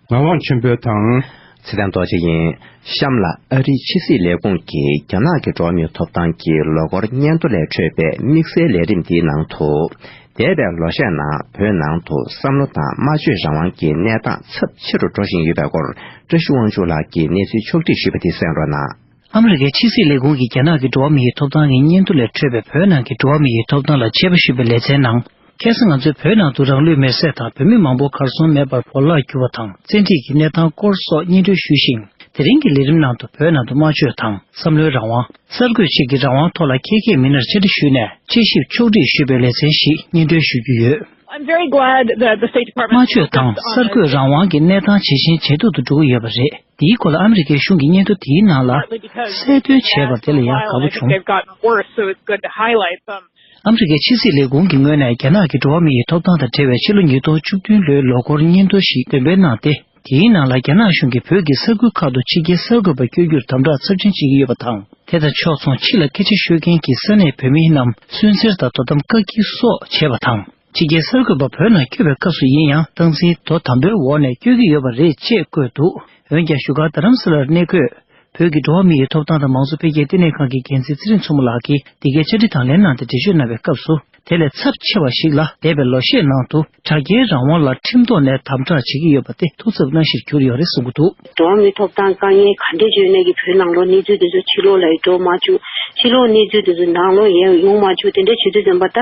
ངག་དབང་ཆོས་འཕེལ་དང་། ཚེ་བརྟན་རྡོ་རྗེ་ཡིན། གཤམ་ལ་ཨ་རིའི་ཕྱི་སྲིད་ལས་ཁུངས་ཀྱིས་རྒྱ་ནག་གི་འགྲོ་བ་མིའི་ཐོབ་ཐང་གི་ལོ་འཁོར་སྙན་ཐོ་ལས་འཕྲོས་པའི་དམིགས་བསལ་ལས་རིམ་འདིའི་ནང་དུ། འདས་པའི་ལོ་ཤས་ནང་བོད་ནང་དུ་བསམ་བློ་དང་སྨྲ་བརྗོད་རང་དབང་གི་གནས་སྟངས་ཚབས་ཆེ་རུ་འགྲོ་བཞིན་ཡོད་པའི་སྐོར། བཀྲ་ཤིས་དབང་ཕྱུག་ལགས་ཀྱིས་གནས་ཚུལ་ཕྱོགས་བསྒྲིགས་ཞུས་པ་དེ་གསན་རོགས་གནང་། ཨ་མི་རི་ཀའི་ཕྱི་སྲིད་ལས་ཁུངས་ཀྱིས་རྒྱ་ནག་གི་འགྲོ་བ་མིའི་ཐོབ་ཐང་གི་སྙན་ཐོ་ལས་འཕྲོས་པའི་བོད་ནང་གི་འགྲོ་བ་མིའི་ཐོབ་ཐང་ལ་དཔྱད་པ་ཞུས་པའི་ལེ་ཚན་ནང་། ཁ་སང་ང་ཚོས་བོད་ནང་དུ་རང་ལུས་མེར་སྲེག་དང་བོད་མི་མང་པོ་གར་སོང་མེད་པར་བོར་བརླག་གྱུར་བ་དང་བཙན་ཁྲིད་ཀྱི་གནས་སྟངས་སྐོར་སོགས་སྙན་སྒྲོན་ཞུས་ཤིང་། དེ་རིང་གི་ལས་རིམ་ནང་དུ་བོད་ནང་དུ་སྨྲ་བརྗོད་དང་བསམ་བློའི་རང་དབང་། གསར་འགོད་བྱེད་ཀྱི་རང་དབང་ཐོག་ལ་མཁས་མཁས་མི་སྣར་བཅར་འདྲི་ཞུས་ནས་དཔྱད་ཞིབ་ཕྱོགས་བསྒྲིགས་ཞུས་པའི་ལེ་ཚན་ཞིག་སྙན་སྒྲོན་ཞུ་རྒྱུ་ཡོད། I'm very glad that the State Department སྨྲ་བརྗོད་དང་གསར་འགོད་རང་དབང་གི་གནས་སྟངས་ཇེ་ཞན་ཇེ་སྡུག་ཏུ་འགྲོ་གི་ཡོད་པ་རེད། འདིའི་སྐོར་ལ་ཨ་མི་རི་ཀའི་གཞུང་གིས་སྙན་ཐོ་དེའི་ནང་ལ་གསལ་སྟོན་བྱས་པར་དེ་ལ་ཡང་དགའ་པོ་བྱུང་། They've gotten worse, so it's good to highlight them. ཨ་མི་རི་ཀའི་ཕྱི་སྲིད་ལས་ཁུངས་ཀྱི་ངོས་ནས་རྒྱ་ནག་གི་འགྲོ་བ་མི་ཡི་ཐོབ་ཐང་དང་འབྲེལ་བའི་ཕྱི་ལོ་ཉིས་སྟོང་བཅུ་བདུན་ལོའི་ལོ་འཁོར་སྙན་ཐོ་ཞིག་འདོན་སྤེལ་གནང་སྟེ། དེའི་ནང་ལ་རྒྱ་ནག་གཞུང་གིས་བོད་ཀྱི་ས་ཁུལ་ཁག་ཏུ་ཕྱི་རྒྱལ་གསར་འགོད་པ་བསྐྱོད་རྒྱུར་དམ་དྲག་ཚབས་ཆེན་བྱེད་ཀྱི་ཡོད་པ་དང་། དེ་དང་ཕྱོགས་མཚུངས་ཕྱི་ལ་སྐད་ཆ་ཤོད་མཁན་གྱི་ས་གནས་བོད་མི་རྣམས་སུན་གཙེར་དང་དོ་དམ་བཀག་སྐྱིལ་སོགས་བྱས་པ་དང་། ཕྱི་རྒྱལ་གསར་འགོད་པ་བོད་ནང་བསྐྱོད་པའི་སྐབས་སུ་ཡིན་ཡང་། སྟངས་འཛིན་དོ་དམ་པོའི་འོག་ནས་བསྐྱོད་ཀྱི་ཡོད་པ་རེད་ཅེས་བཀོད་འདུག་འོན་ཀྱང་། བཞུགས་སྒར་རྡ་རམ་ས་ལར་གནས་འཁོད་བོད་ཀྱི་འགྲོ་བ་མི་ཡི་ཐོབ་ཐང་དང་མང་གཙོ་འཕེལ་རྒྱས་ལྟེ་གནས་ཁང་གི་འགན་འཛིན་ཚེ་རིང་མཚོ་མོ་ལགས་ཀྱིས་འདི་གའི་བཅར་འདྲི་དང་ལེན་གནང་སྟེ་འགྲེལ་བརྗོད་གནང་བའི་སྐབས་སུ། དེ་ལས་ཚབས་ཆེ་བ་ཞིག་ལ། འདས་པའི་ལོ་ཤས་ནང་དུ་དྲ་རྒྱའི་རང་དབང་ལ་ཁྲིམས་ཐོག་ནས་དམ་དྲག་བྱེད་ཀྱི་ཡོད་པ་དེ་ཐུགས་འཚབ་གནང་གཞིར་གྱུར་ཡོད་རེད་གསུང་གི་འདུག་འགྲོ་བ་མིའི་ཐོབ་ཐང་དཀའ་ངལ་ག་འདྲས་བརྗོད་ནས་ཀྱི་བོད་ནང་ལོགས་གནས་ཚུལ་དེ་ཚོ་ཕྱི་ལོགས་ལ་ཡི་འགྲོ་མ་བཅུག་ཕྱི་ལོགས་གནས་ཚུལ་དེ་ཚོ་ནང་ལོགས་ཡང་ཡོང་མ་བཅུག་དེ་འདྲས་བྱེད་དུས་ཙམ་པ། ད་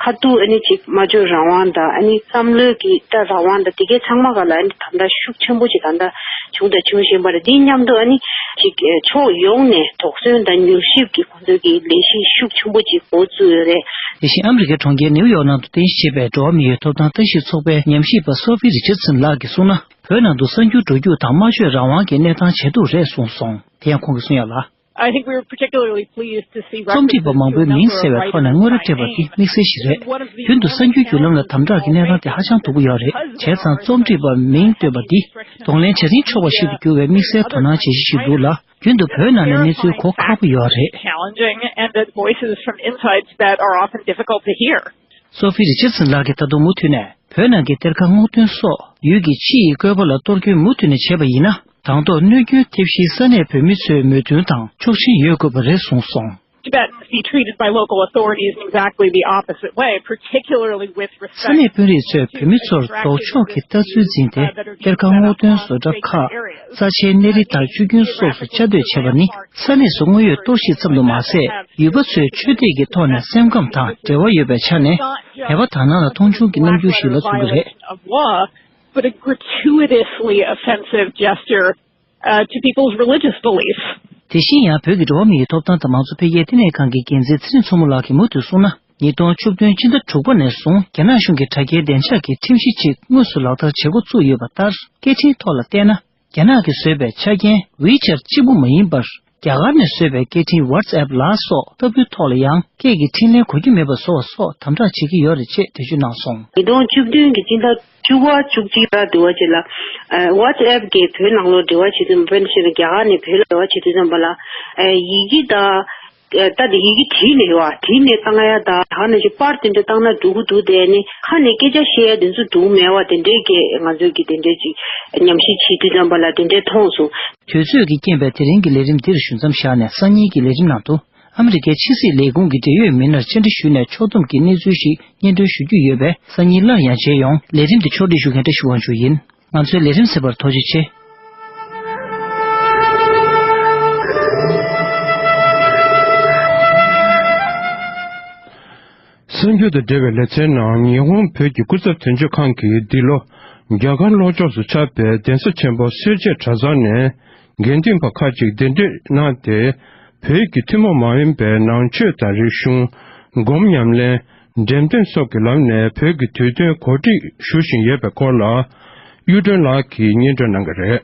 ཁ་ཐུག་ཨ་ནི་ཅིག་སྨྲ་བརྗོད་རང་དབང་དང་། ཨ་ནི་བསམ་བློའི་གི་ད་རང་དབང་དང་། དེ་གའི་ཚང་མ་ག་ལ་ཨ་ནི་དམ་དྲག་ཤུགས་ཆེན་པོ་ཅིག་གང་ལྟར་བྱུང་དང་འབྱུང་བཞིན་པ་རེད། དེ་མཉམ་དུ་ཨ་ནི་ཅིག་ཕྱོགས་ཡོངས་ནས་དོགས་ཟོན་དང་མྱུལ་ཞིབ་ཀྱི་ཁོང་ཚོའི་གི་ལས་གཞི་ཤུགས་ཆེན་པོ་ཅིག་འགོ་བཙུགས་ཡོད་རེད། དེ་བཞིན་ཨ་མི་རི་ཀའི་གྲོང་ཁྱེར་ནེའུ་ཡོག་ནང་དུ་རྟེན་གཞི་བྱས་པའི་འགྲོ་བ་མི་ཡི་ཐོབ་ཐང་ལྟ་ཞིབ་ཚོགས་པའི་ཉམས་ཞིབ་པ་སོ་ཕི་རི་ཆར་སན་ལགས་ཀྱིས་གསུངས་ན། བོད་ནང་དུ་གསར་འགྱུར་འགྲོ་རྒྱུགས་དང་སྨྲ་བརྗོད་རང་དབང་གི་གནས་སྟངས་ཇེ་སྡུག་རེད་གསུངས་སོང་། དེ་ཡང་ཁོང་གིས་གསུངས་ཡག་ལ། I think we were particularly pleased to see རྩོམ་སྒྲིག་པ་མང་པོའི་མིང་གསལ་བའི་ཐོག་ནས་དངོས་ར་སྤྲད་པ་འདི་དམིགས་བསལ་ཞིག་རེད། རྒྱུན་དུ་གསར་འགྱུར་བརྒྱུད་ལམ་ལ་དམ་དྲག་གི་གནས་སྟངས་དེ་ཧ་ཅང་སྡུག་པོ་ཡོད་རེད། བྱས་ཙང་རྩོམ་སྒྲིག་པ་མིང་བཏོན་པ་འདི་གདོང་ལེན་བྱ་རིན་ཆོག་པ་ཞིག་ཏུ་གྱུར་བའི་དམིགས་བསལ་དོ་སྣང་བྱེད་གཞི་ཞིག་འདུག་ལ། རྒྱུན་དུ་བོད་ནང་ནས་གནས་ཚུལ་གོ་ཁག་པོ་ཡོད་རེད། Challenging and the voices from insides that are often difficult to hear. སོ་ཕི་རི་ཆར་སན་ལགས་ཀྱིས་ད་དུང་མུ་མཐུད་ནས། བོད་ནང་གི་གཏེར་ཁ་སྔོག་འདོན་སོགས་ཡུལ་གྱི་ཕྱི་ཡི་བཀོད་པ་ལ་གཏོར་སྐྱོན་མུ་མཐུད་ནས་བྱས་པ་ཡིན་ན། དང་ཐོག་གནོད་སྐྱོན་ཐེབས་གཞིའི་ས་གནས་བོད་མི་ཚོའི་མོས་མཐུན་དང་ཕྱོགས་སྒྲིག་ཡོད་དགོས་པ་རེད་གསུངས་སོང་། Tibetans be treated by local authorities in exactly the opposite way, particularly with ས་གནས་དཔོན་རིགས་ཚོས་བོད་མི་ཚོར་ལྡོག་ཕྱོགས་ཀྱི་ལྟ་ཚུལ་འཛིན་ཏེ། གཏེར་ཁ་སྔོག་འདོན་བཟོ་གྲྭ་ཁག་རྩ་ཆེའི་གནས་རི་དང་བཅུད་རྒྱུན་སོགས་སུ་བཅའ་སྡོད་བྱས་པ་ནི། ས་གནས་སུ་དངོས་ཡོད་གཏོར་བཤིག་ཙམ་དུ་མ་ཟད། ཡུལ་པ་ཚོའི་ཆོས་དད་ཀྱི་ཐོག་ནས་སེམས་ཁམས་དང་འབྲེལ་བ་ཡོད་པའི་ཆ་ནས། དད་པ་དག་སྣང་ལ་མཐོང་ཆུང་གི་རྣམ་འགྱུར་ཞིག་ལ་མཚོན་གྱི་རེད། Of law, but a gratuitously offensive gesture, uh, to people's religious beliefs. དེ་བཞིན་ཡང་། བོད་ཀྱི་འགྲོ་བ་མི་ཡི་ཐོབ་ཐང་དང་མང་གཙོ་འཕེལ་རྒྱས་ལྟེ་གནས་ཁང་གི་འགན་འཛིན་ཚེ་རིང་མཚོ་མོ་ལགས་ཀྱིས་མུ་མཐུད་གསུངས་ན། ཉིས་སྟོང་བཅུ་བདུན་སྤྱི་ཟླ་དྲུག་པ་ནས་བཟུང་རྒྱ་ནག་གཞུང་གིས་དྲ་རྒྱའི་བདེ་འཇགས་ཀྱི་ཁྲིམས་གཞི་གཅིག་དངོས་སུ་ལག་བསྟར་བྱེད་འགོ་བཙུགས་ཡོད་པ་ལྟར། སྐད་འཕྲིན་ཐོག་ལ་བལྟས་ན། རྒྱ་ནག་གིས་བཟོས་པའི་ཆ་རྐྱེན་ཝི་ཆར་གཅིག་པུ་མ་ཡིན་པར། རྒྱ་གར་ནས་བཟོས་པའི་སྐད་འཕྲིན་ཝ་ཊི་སི་ཨེབ་ལ་སོགས་ལྟ་བུའི་ཐོག་ལ་ཡང་སྐད་ཀྱི་འཕྲིན་ལན་གོ་རྒྱུ་མེད་པ་བཟོ་བ་སོགས་དམ་དྲག་བྱེད་ཀྱི་ཡོད་རེད་ཅེས་འགྲེལ་བརྗོད་གནང་སོང་། ཉིས་སྟོང་བཅུ་བདུན་གྱི་སྤྱི་ཟླ་བཅུ་པ་བཅུ་གཅིག་ལ་འབྲེལ་བ་བྱེད་ལ། ཝ་ཊི་སི་ཨེབ་ཀྱིས་བོད་ནང་ལོགས་འབྲེལ་བ་བྱེད་དུས། དཔེར་ན་བཤད་ན་རྒྱ་གར་ནས་བོད་ལ་འབྲེལ་བ་བྱེད་དུས་ཙམ་པ་ལ། ཡི་གེ་དང་། ད་དེ་ཡི་གེ་བྲིས་ནས་ཡོད་བྲིས་ནས་བཏང་ཡ་དང་། ད་ནས་ཅིག་པར་དེ་འདྲ་བཏང་ན་འགྲིག་གི་འདུག་དེ་ནི་ཁ་ནས་སྐད་ཆ་བཤད་ཡ་དེ་ཚོ་འདུག་མེད་པ་དེ་འདྲའི་གི་ང་ཚོའི་གི་དེ་འདྲའི་ཅིག་ཉམས་ཞིབ་བྱེད་དུས་ཙམ་པ་ལ་དེ་འདྲའི་མཐོང་སོང་། དུས་ཚོད་ཀྱི་རྐྱེན་པས་དེ་རིང་གི་ལས་རིམ་འདིར་ཞུ་མཚམས་བཞག་ནས། སང་ཉིན་གྱི་ལས་རིམ་ནང་དུ་ཨ་མི་རི་ཀའི་ཕྱི་སྲིད་ལས་ཁུངས་ཀྱི་འབྲེལ་ཡོད་མི་སྣར་བཅར་འདྲི་ཞུས་ནས་ཕྱོགས་བསྡོམས་ཀྱི་གནས་ཚུལ་ཞིག་སྙན་སྒྲོན་ཞུ་རྒྱུ་ཡོད་པས། སང་ཉིན་སླར་ཡང་མཇལ་ཡོང་། ལས་རིམ་འདི་ཕྱོགས་སྒྲིག་ཞུ་མཁན་བཀྲ་ཤིས་དབང་ཕྱུག་ཡིན། ང་ཚོའི་ལས་རིམ་གསན་པར་ཐུགས་རྗེ་ཆེ། གསར་འགྱུར་དང་འབྲེལ་བའི་ལེ་ཚན་ནང་། ཉི་ཧོང་བོད་ཀྱི་སྐུ་ཚབ་དོན་གཅོད་ཁང་གིས་འདི་ལོ་རྒྱ་གར་ལྷོ་ཕྱོགས་སུ་ཆགས་པའི་གདན་ས་ཆེན་པོ་སེར་བྱེས་གྲྭ་ཚང་ནས་དགེ་འདུན་པ་ཁག་ཅིག་གདན་འདྲེན་གནང་སྟེ། བོད་ཀྱི་ཐུན་མོང་མ་ཡིན་པའི་ནང་ཆོས་དང་རིག་གཞུང་། སྒོམ་ཉམས་ལེན། འགྲེམས་སྟོན་སོགས་ཀྱི་ལམ་ནས་བོད་ཀྱི་དུས་སྟོན་གོ་སྒྲིག་ཞུ་བཞིན་ཡོད་པའི་སྐོར་ལ། གཡུ་སྒྲོན་ལགས་ཀྱིས་སྙན་སྒྲོན་གནང་གི་རེད།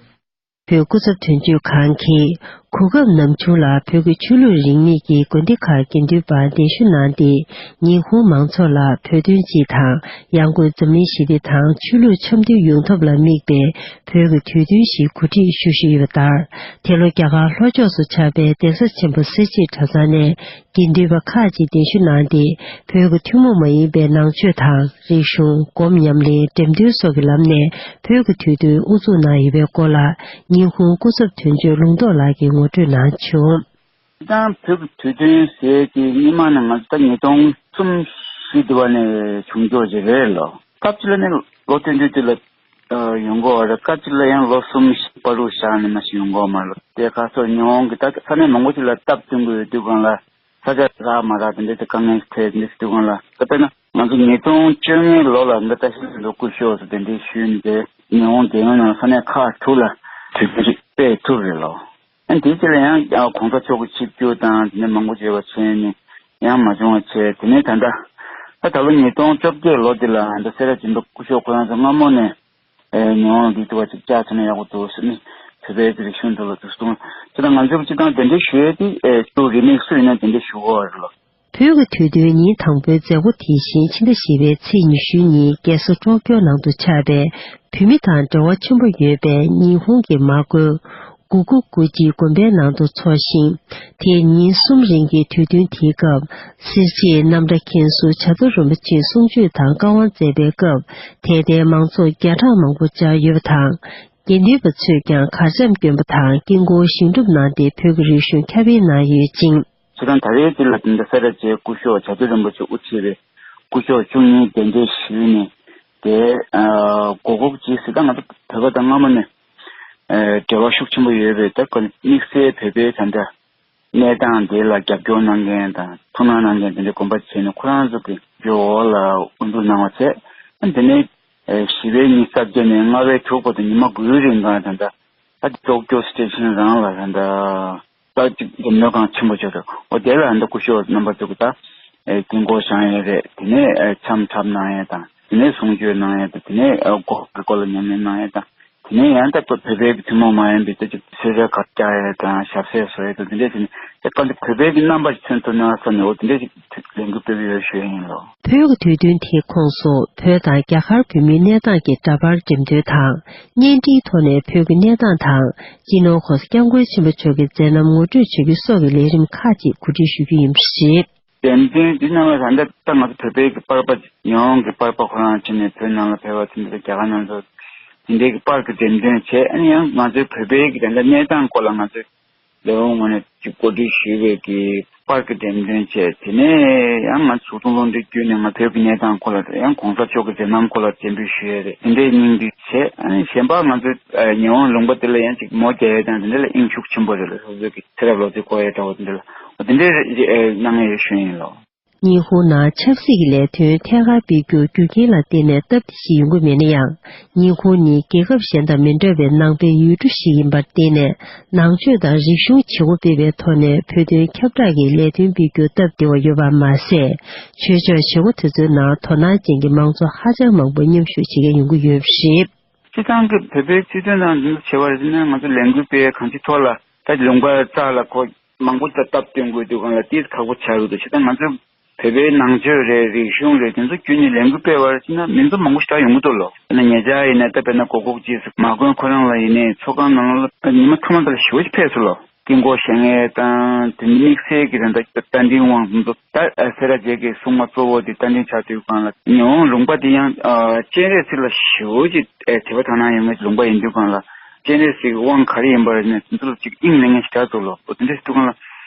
བོད་སྐུ་ཚབ་དོན་གཅོད་ཁང་གིས་གོ་སྐབས་ནམ་བྱུང་ལ་བོད་ཀྱི་ཆོས་ལུགས་རིས་མེད་ཀྱི་དགོན་སྡེ་ཁག་དགེ་འདུན་པ་གདན་ཞུ་གནང་སྟེ། ཉི་ཧོང་མང་ཚོགས་ལ་བོད་དོན་སྤྱི་དང་། ཡང་སྒོས་འཛམ་གླིང་ཞི་བདེ་དང་ཆོས་ལུགས་འཆམ་མཐུན་ཡོང་ཐབས་ལ་དམིགས་པའི་བོད་ཀྱི་དུས་སྟོན་ཞིག་གོ་སྒྲིག་ཞུ་བཞིན་ཡོད་པ་ལྟར། དེ་ལོ་རྒྱ་གར་ལྷོ་ཕྱོགས་སུ་ཆགས་པའི་གདན་ས་ཆེན་པོ་སེར་བྱེས་གྲྭ་ཚང་ནས། དགེ་འདུན་པ་ཁག་ཅིག་གདན་ཞུ་གནང་སྟེ། བོད་ཀྱི་ཐུན་མོང་མ་ཡིན་པའི་ནང་ཆོས་དང་། རིག་གཞུང་། སྒོམ་ཉམས་ལེན། འགྲེམས་སྟོན་སོགས་ཀྱི་ལམ་ནས་བོད་ཀྱི་དུས་སྟོན་དབུ་འཛུགས་གནང་ཡོད་པའི་སྐོར་ལ། ཉི་ཧོང་སྐུ་ཚབ་དོན་གཅོད་ལུང་རྟོགས་ལགས་ཀྱིས་ངོ་སྤྲོད་གནང་བྱུང་། ད་བོད་ཀྱི་དུས་སྟོན་ཟེར་གྱི་སྔོན་མ་ནས་ང་ཚོ་ད་ཉིས་སྟོང་གསུམ་བཞི་དུ་བ་ནས་བྱུང་འགྱོ་བ་ཅིག་རེད་ལོ། སྐབས་གཅིག་ལ་ནི་ལོ་སྟོན་དུས་དུས་ལ་ཡོང་གི་ཡོད་རེད། སྐབས་གཅིག་ལ་ཡང་ལོ་གསུམ་བཞི་བར་དུ་བཞག་ནས་མ་ཞིག་ཡོང་གི་ཡོད་མ་རེད། དེ་ག་ཚོད་ཉི་ཧོང་གི་ད་ས་གནས་མང་པོ་ཅིག་ལ་སྟབས་བསྟུན་གྱི་ཡོད་དུས་སྒང་ལ། ས་ཆ་རག་མ་རག་དེ་འདྲའི་དེ་དཀའ་ངལ་འཕྲད་དེ་འདྲའི་དུས་སྒང་ལ། ད་དཔེར་ན་ང་ཚོ་ཉིས་སྟོང་བཅོ་ལྔའི་ལོ་ལ་འདི་ལྟ་ཞིག་ལ་སྐུ་ཞབས་སུ་གདན་འདྲེན་ཞུས་ནས། དེ་ཉི་ཧོང་རྒྱལ་ཡོངས་ནང་ས་གནས་ཁག་དྲུག་ལ་དུས་སྟོན་ཞིག་སྤེལ་ཐུབ་རེད་ལོ། ཨ་ནི་དེའི་རྗེས་ལ་ཡང་༸གོང་ས་མཆོག་གི་ཆིབས་བསྒྱུར་དང་དེ་འདྲ་མང་པོ་བྱས་པ་བྱས་ནས་ཡང་མ་བྱུང་བ་བྱས། དེ་ནས་ད་ལྟ་ད་ད་ལོ་ཉིས་སྟོང་བཅོ་བརྒྱད་ལོ་འདི་ལ་འདི་སེ་ར་བྱེས་པ་སྐུ་ཞབས་ཁོ་རང་ཚོ་སྔ་མོ་ནས། ཨེ། ཉི་ཧོང་ལ་འདི་ཐུག་པ་ཅིག་བཅར་ཐུབ་ན་ཡག་པོ་འདུག་ཟེར་ནས། བོད་པའི་རིག་གཞུང་འདི་ལ་འདུག་སེ་གཏོང་། ཁྱེད་དང་ང་ཚོའི་སྤྱི་བཏང་གདན་འདྲེན་ཞུ་ཡས་དེ། ཨེ། ཅོ་རིས་མེད་སུ་ཡིན་ན་གདན་འདྲེན་ཞུ་དགོས་པ་རེད་ལོ། བོད་ཀྱི་དུས་སྟོན་ཉིན་དང་པོའི་མཛད་སྒོ་དེ་བཞིན་ཕྱི་ཟླ་བཞི་པའི་ཚེས་ཉི་ཤུའི་ཉིན་རྒྱལ་ས་ཀྲོ་ཀྱོ་ནང་དུ་ཆགས་པའི་བོད་མི་དང་འབྲེལ་བ་ཆེན་པོ་ཡོད་པའི་ཉི་ཧོང་གི་དམག་དཔོན་ དགུ་དགུ་དགུ་གཅིག་དགོན་པའི་ནང་དུ་འཚོགས་ཤིང་། དེའི་ཉིན་གསུམ་རིང་གི་དུས་སྟོན་དེའི་སྐབས། སེར་བྱེས་རྣམ་གྲྭ་མཁན་ཟུར་བྱ་རྡོ་རིན་པོ་ཆེས་གསུང་ཆོས་དང་བཀའ་དབང་སྩལ་པའི་སྐབས། དད་ལྡན་མང་ཚོགས་བརྒྱ་ཕྲག་མང་པོ་བཅར་ཡོད་པ་དང་། དགེ་འདུན་པ་ཚོས་ཀྱང་གར་འཆམ་བསྐྱོན་པ་དང་དཀྱིལ་འཁོར་བཞེངས་སྒྲུབ་གནང་སྟེ་བོད་ཀྱི་རིག་གཞུང་ཁྱབ་སྤེལ་གནང་ཡོད་ཅིང་། སྤྱིར་བཏང་ད་རེས་འདི་ལ་དེ་འདྲ་སེ་ར་བྱེས་སྐུ་ཞབས་བྱ་རྡོ་རིན་པོ་ཆེ་དབུ་ཁྲིད་པའི་སྐུ་ཞབས་བཅུ་གཉིས་གདན་འདྲེན་ཞུས་ནས། དེ་ཨ་གོ་སྐབས་ཅིག་ཟེར། ད་ང་ཚོ་བོད་པ་དང་སྔ་མོ་ནས་ཨ་འབྲེལ་བ་ཤུགས་ཆེན་པོ་ཡོད་པའི། ད་དམིགས་བསལ་བོད་པའི་ད་ལྟ་གནས་སྟངས་འདི་ལ་རྒྱབ་སྐྱོར་གནང་མཁན་དང་ཐུགས་སྣང་གནང་མཁན་དེ་འདྲའི་དགོན་པ་བྱས་ནས་ཁོ་རང་ཚོ་གི་འབྱོར་བ་ལ་དབུ་འཛུགས་གནང་བ་བྱས། དེ་ནས་ཨ་བཞི་པའི་ཉིན་གསར་བརྗེ་ནས་ལྔ་པའི་དྲུག་བར་དུ་ཉི་མ་དགུའི་རིང་གང་ད་ལྟ་ཨ་ཊོ་ཀྱོ་སི་ཊེ་ཤན་རང་ལ་ད་ལྟ་ད་ཅིག་འཛོམས་གླིང་ཁང་ཆེན་པོ་ཅིག་འདུག་འོ་དེ་ལ་ད་སྐུ་ཞབས་རྣམ་པ་ཚོ་གི་ད་ཨེ་དཀྱིལ་འཁོར་བཞེངས་ཡས་རེད། དེ་ནས་ཨེ་འཆམ་འཁྲབ་གནང་ཡས་དང་། དེ་ནས་གསུང་ཆོས་གནང་ཡས་དང་། དེ་ནས་ཨེ་འགོག་པའི་སྐོར་ལ་ཉམས་ལེན་གནང་ཡས་དང་། དེ་ནས་ཡང་ད་བོད་པའི་གི་ཐུན་མོང་མ་ཡིན་པའི་ད་ཅིག་ཚོས་གྲལ་གར་རྒྱག་ཡས་དང་། ཞབས་ཟས་བཟོ་ཡས་དང་། དེ་འདྲས་བྱས་ནས་ད་ག་འདི་བོད་པའི་གི་རྣམ་པ་ཞིག་མཚོན་ཐུབ་ན་བསམ་ནས། འོ་དེ་འདྲས་ཞིག་ལས་འགུལ་སྤེལ་གི་ཡོད་ཞུ་ཡས་ཡིན་ལོ། བོད་ཀྱི་དུས་སྟོན་དེའི་ཁོངས་སུ་བོད་དང་རྒྱ་གར་བོད་མིའི་གནས་སྟངས་ཀྱི་འདྲ་པར་འགྲེམས་སྟོན་དང་། བརྙན་འཕྲིན་ཐོག་ནས་བོད་ཀྱི་གནས་སྟངས་དང་། སྤྱི་ནོར་༸གོང་ས་༸སྐྱབས་མགོན་ཆེན་པོ་མཆོག་གི་མཛད་རྣམ་ངོ་སྤྲོད་བྱེད་རྒྱུ་སོགས་ཀྱི་ལས་རིམ་ཁག་ཅིག་གོ་སྒྲིག་ཞུ་རྒྱུ་ཡིན་པ་རེད། འགྲེམས་སྟོན་འདི་ནང་ལ་ད་ལྟ་ད་ང་ཚོ་བོད་པའི་གི་པར་པ་ཉི་ཧོང་གི་པར་པ་ཁོ་རང་ཕྱིན་ནས་བོད་ནང་ལ་ཕེབས་པ་ཚུན་ཚོད་རྒྱ་གར་ནང་ཚོ་འདི་འདྲའི་གི་པར་གི་འགྲེམས་སྟོན་བྱས། ཨ་ནི་ཡང་ང་ཚོའི་བོད་པའི་གི་ད་ལྟ་གནས་སྟངས་སྐོར་ལ་ང་ཚོས་ལས་ཁུངས་ངོས་ནས་ཅིག་གོ་སྒྲིག་ཞུས་པའི་གི་པར་གི་འགྲེམས་སྟོན་བྱས། དེ་ནས་ཡང་ང་ཚོ་གཟུགས་མཐོང་རླུང་འཕྲིན་བརྒྱུད་ནས་ང་བོད་ཀྱི་གནས་སྟངས་སྐོར་ལ། ཡང་གོང་ས་མཆོག་གི་མཛད་རྣམ་སྐོར་ལ་སྤྱན་འབུལ་ཞུ་ཡས་རེད། དེ་འདྲའི་སྙིང་བསྡུས་བྱས། ཨ་ནི་གཞན་པ་ང་ཚོའི་ཨ་ཉི་ཧོང་ལུང་པ་དེ་ལ་ཡང་ཅིག་མོ་རྒྱག་ཡས་དང་དེ་འདྲ་ལ་དབྱིངས་ཤུགས་ཆེན་པོ་རེད་ལ། སོ་སོའི་གི་ཚེ་རབས་ལོ་ཚིགས་བརྐོ་ཡས་འདྲ་བོ་དེ་འདྲ་ལ། འོ་དེ་འདྲའི་རེ་ཨ་གནང་ཡས་ཞུ་ཡིན་ལོ། ཉིན་གུང་ནང་ཆབ་སྲིད་ཀྱི་ལས་དོན་ཐད་ཀར་སྤེལ་རྒྱུར་རྒྱུ་རྐྱེན་ལ་བརྟེན་ནས་སྟབས་བདེ་ཞིག་ཡོང་གི་མེད་ན་ཡང་། ཉིན་གུང་ནི་རྒྱལ་ཁབ་གཞན་དང་མི་འདྲ་བའི་ནང་པའི་ཡུལ་གྲུ་ཞིག་ཡིན་པར་བརྟེན་ནས། ནང་ཆོས་དང་རིག་གཞུང་བྱེད་སྒོ་སྤེལ་བའི་ཐོག་ནས་བོད་དོན་ཁྱབ་བསྒྲགས་ཀྱི་ལས་དོན་སྤེལ་རྒྱུར་སྟབས་བདེ་བ་ཡོད་པ་མ་ཟད། ཆོས་ཕྱོགས་བྱེད་སྒོ་དེ་ཚོའི་ནང་དོ་སྣང་ཅན་གྱི་མང་ཚོགས་ཧ་ཅང་མང་པོ་མཉམ་ཞུགས་བྱེད་མཁན་ཡོང་གི་ཡོད་པ་རེད། སྤྱིར་བཏང་གི་བོད་པའི་སྤྱི་དོན་དང་འདི་ཚོ་བྱེད་པ་རེད་ཟེར་ན། ང་ཚོ་ལས་འགུལ་སྤེལ་གང་ཅིའི་ཐོག་ལ་ད་ལུང་པ་རྩ་ལ་ཁོ་མང་པོ་ད་སྟབས་བསྟུན་དགོས་དུས་སྒང་ལ་དེ་ཁག་པོ་ཆགས་ཡོད་འདུག་བྱས་ཙང་ང་ཚོ་བོད་པའི་ནང་ཆོས་རེད། རིག་གཞུང་རེད། དེ་ཚོ་བརྒྱུད་ནས་ལས་འགུལ་སྤེལ་བ་རེད་ཟེར་ན་མི་ཚོ་མང་པོ་ཞེ་དྲག་ཡོང་གི་འདུག་ལོ། དཔེར་ན་ཉེ་ཆར་ཡིན་ན་ད་དཔེར་ན་གོ་གོ་ཅིས་མ་དགོན་ཁོ་རང་ལ་ཡིན་ནའི་ཚོགས་ཁང་ནང་ལ་ཉི་མ་ཐ་མ་དེ་ལ་ཞེ་པོ་ཅིག་ཕེབས་སོང་ལོ། དཀྱིལ་འཁོར་བཞེངས་ཡས་དང་། དེ་ནི་དམིགས་བསལ་གྱི་རེད། ད་རྟ་མགྲིན་དབང་དེ་ཚོ་ད་སེ་ར་བྱེས་ཀྱི་སྲུང་མ་གཙོ་བོ་དེ་རྟ་མགྲིན་ཆགས་དུས་སྒང་ལ་ཉི་ཧོང་ལུང་པ་དེ་ཡང་ཨ་སྤྱན་རས་གཟིགས་ལ་ཞེ་པོ་ཅིག་ཨ་དད་པ་དག་སྣང་ཡོད་མཁན་ལུང་པ་ཡིན་དུས་སྒང་ལ། སྤྱན་རས་གཟིགས་དབང་ག་རེ་ཡིན་པ་རེད་ཟེར་ན་དེ་ཚོ་ལ་ཅིག་དབྱིངས་ལེན་མཁན་ཞེ་དྲག་འདུག་ལོ། འོ་དེ་འདྲ་ཞིག་འདུག་གང་ལ་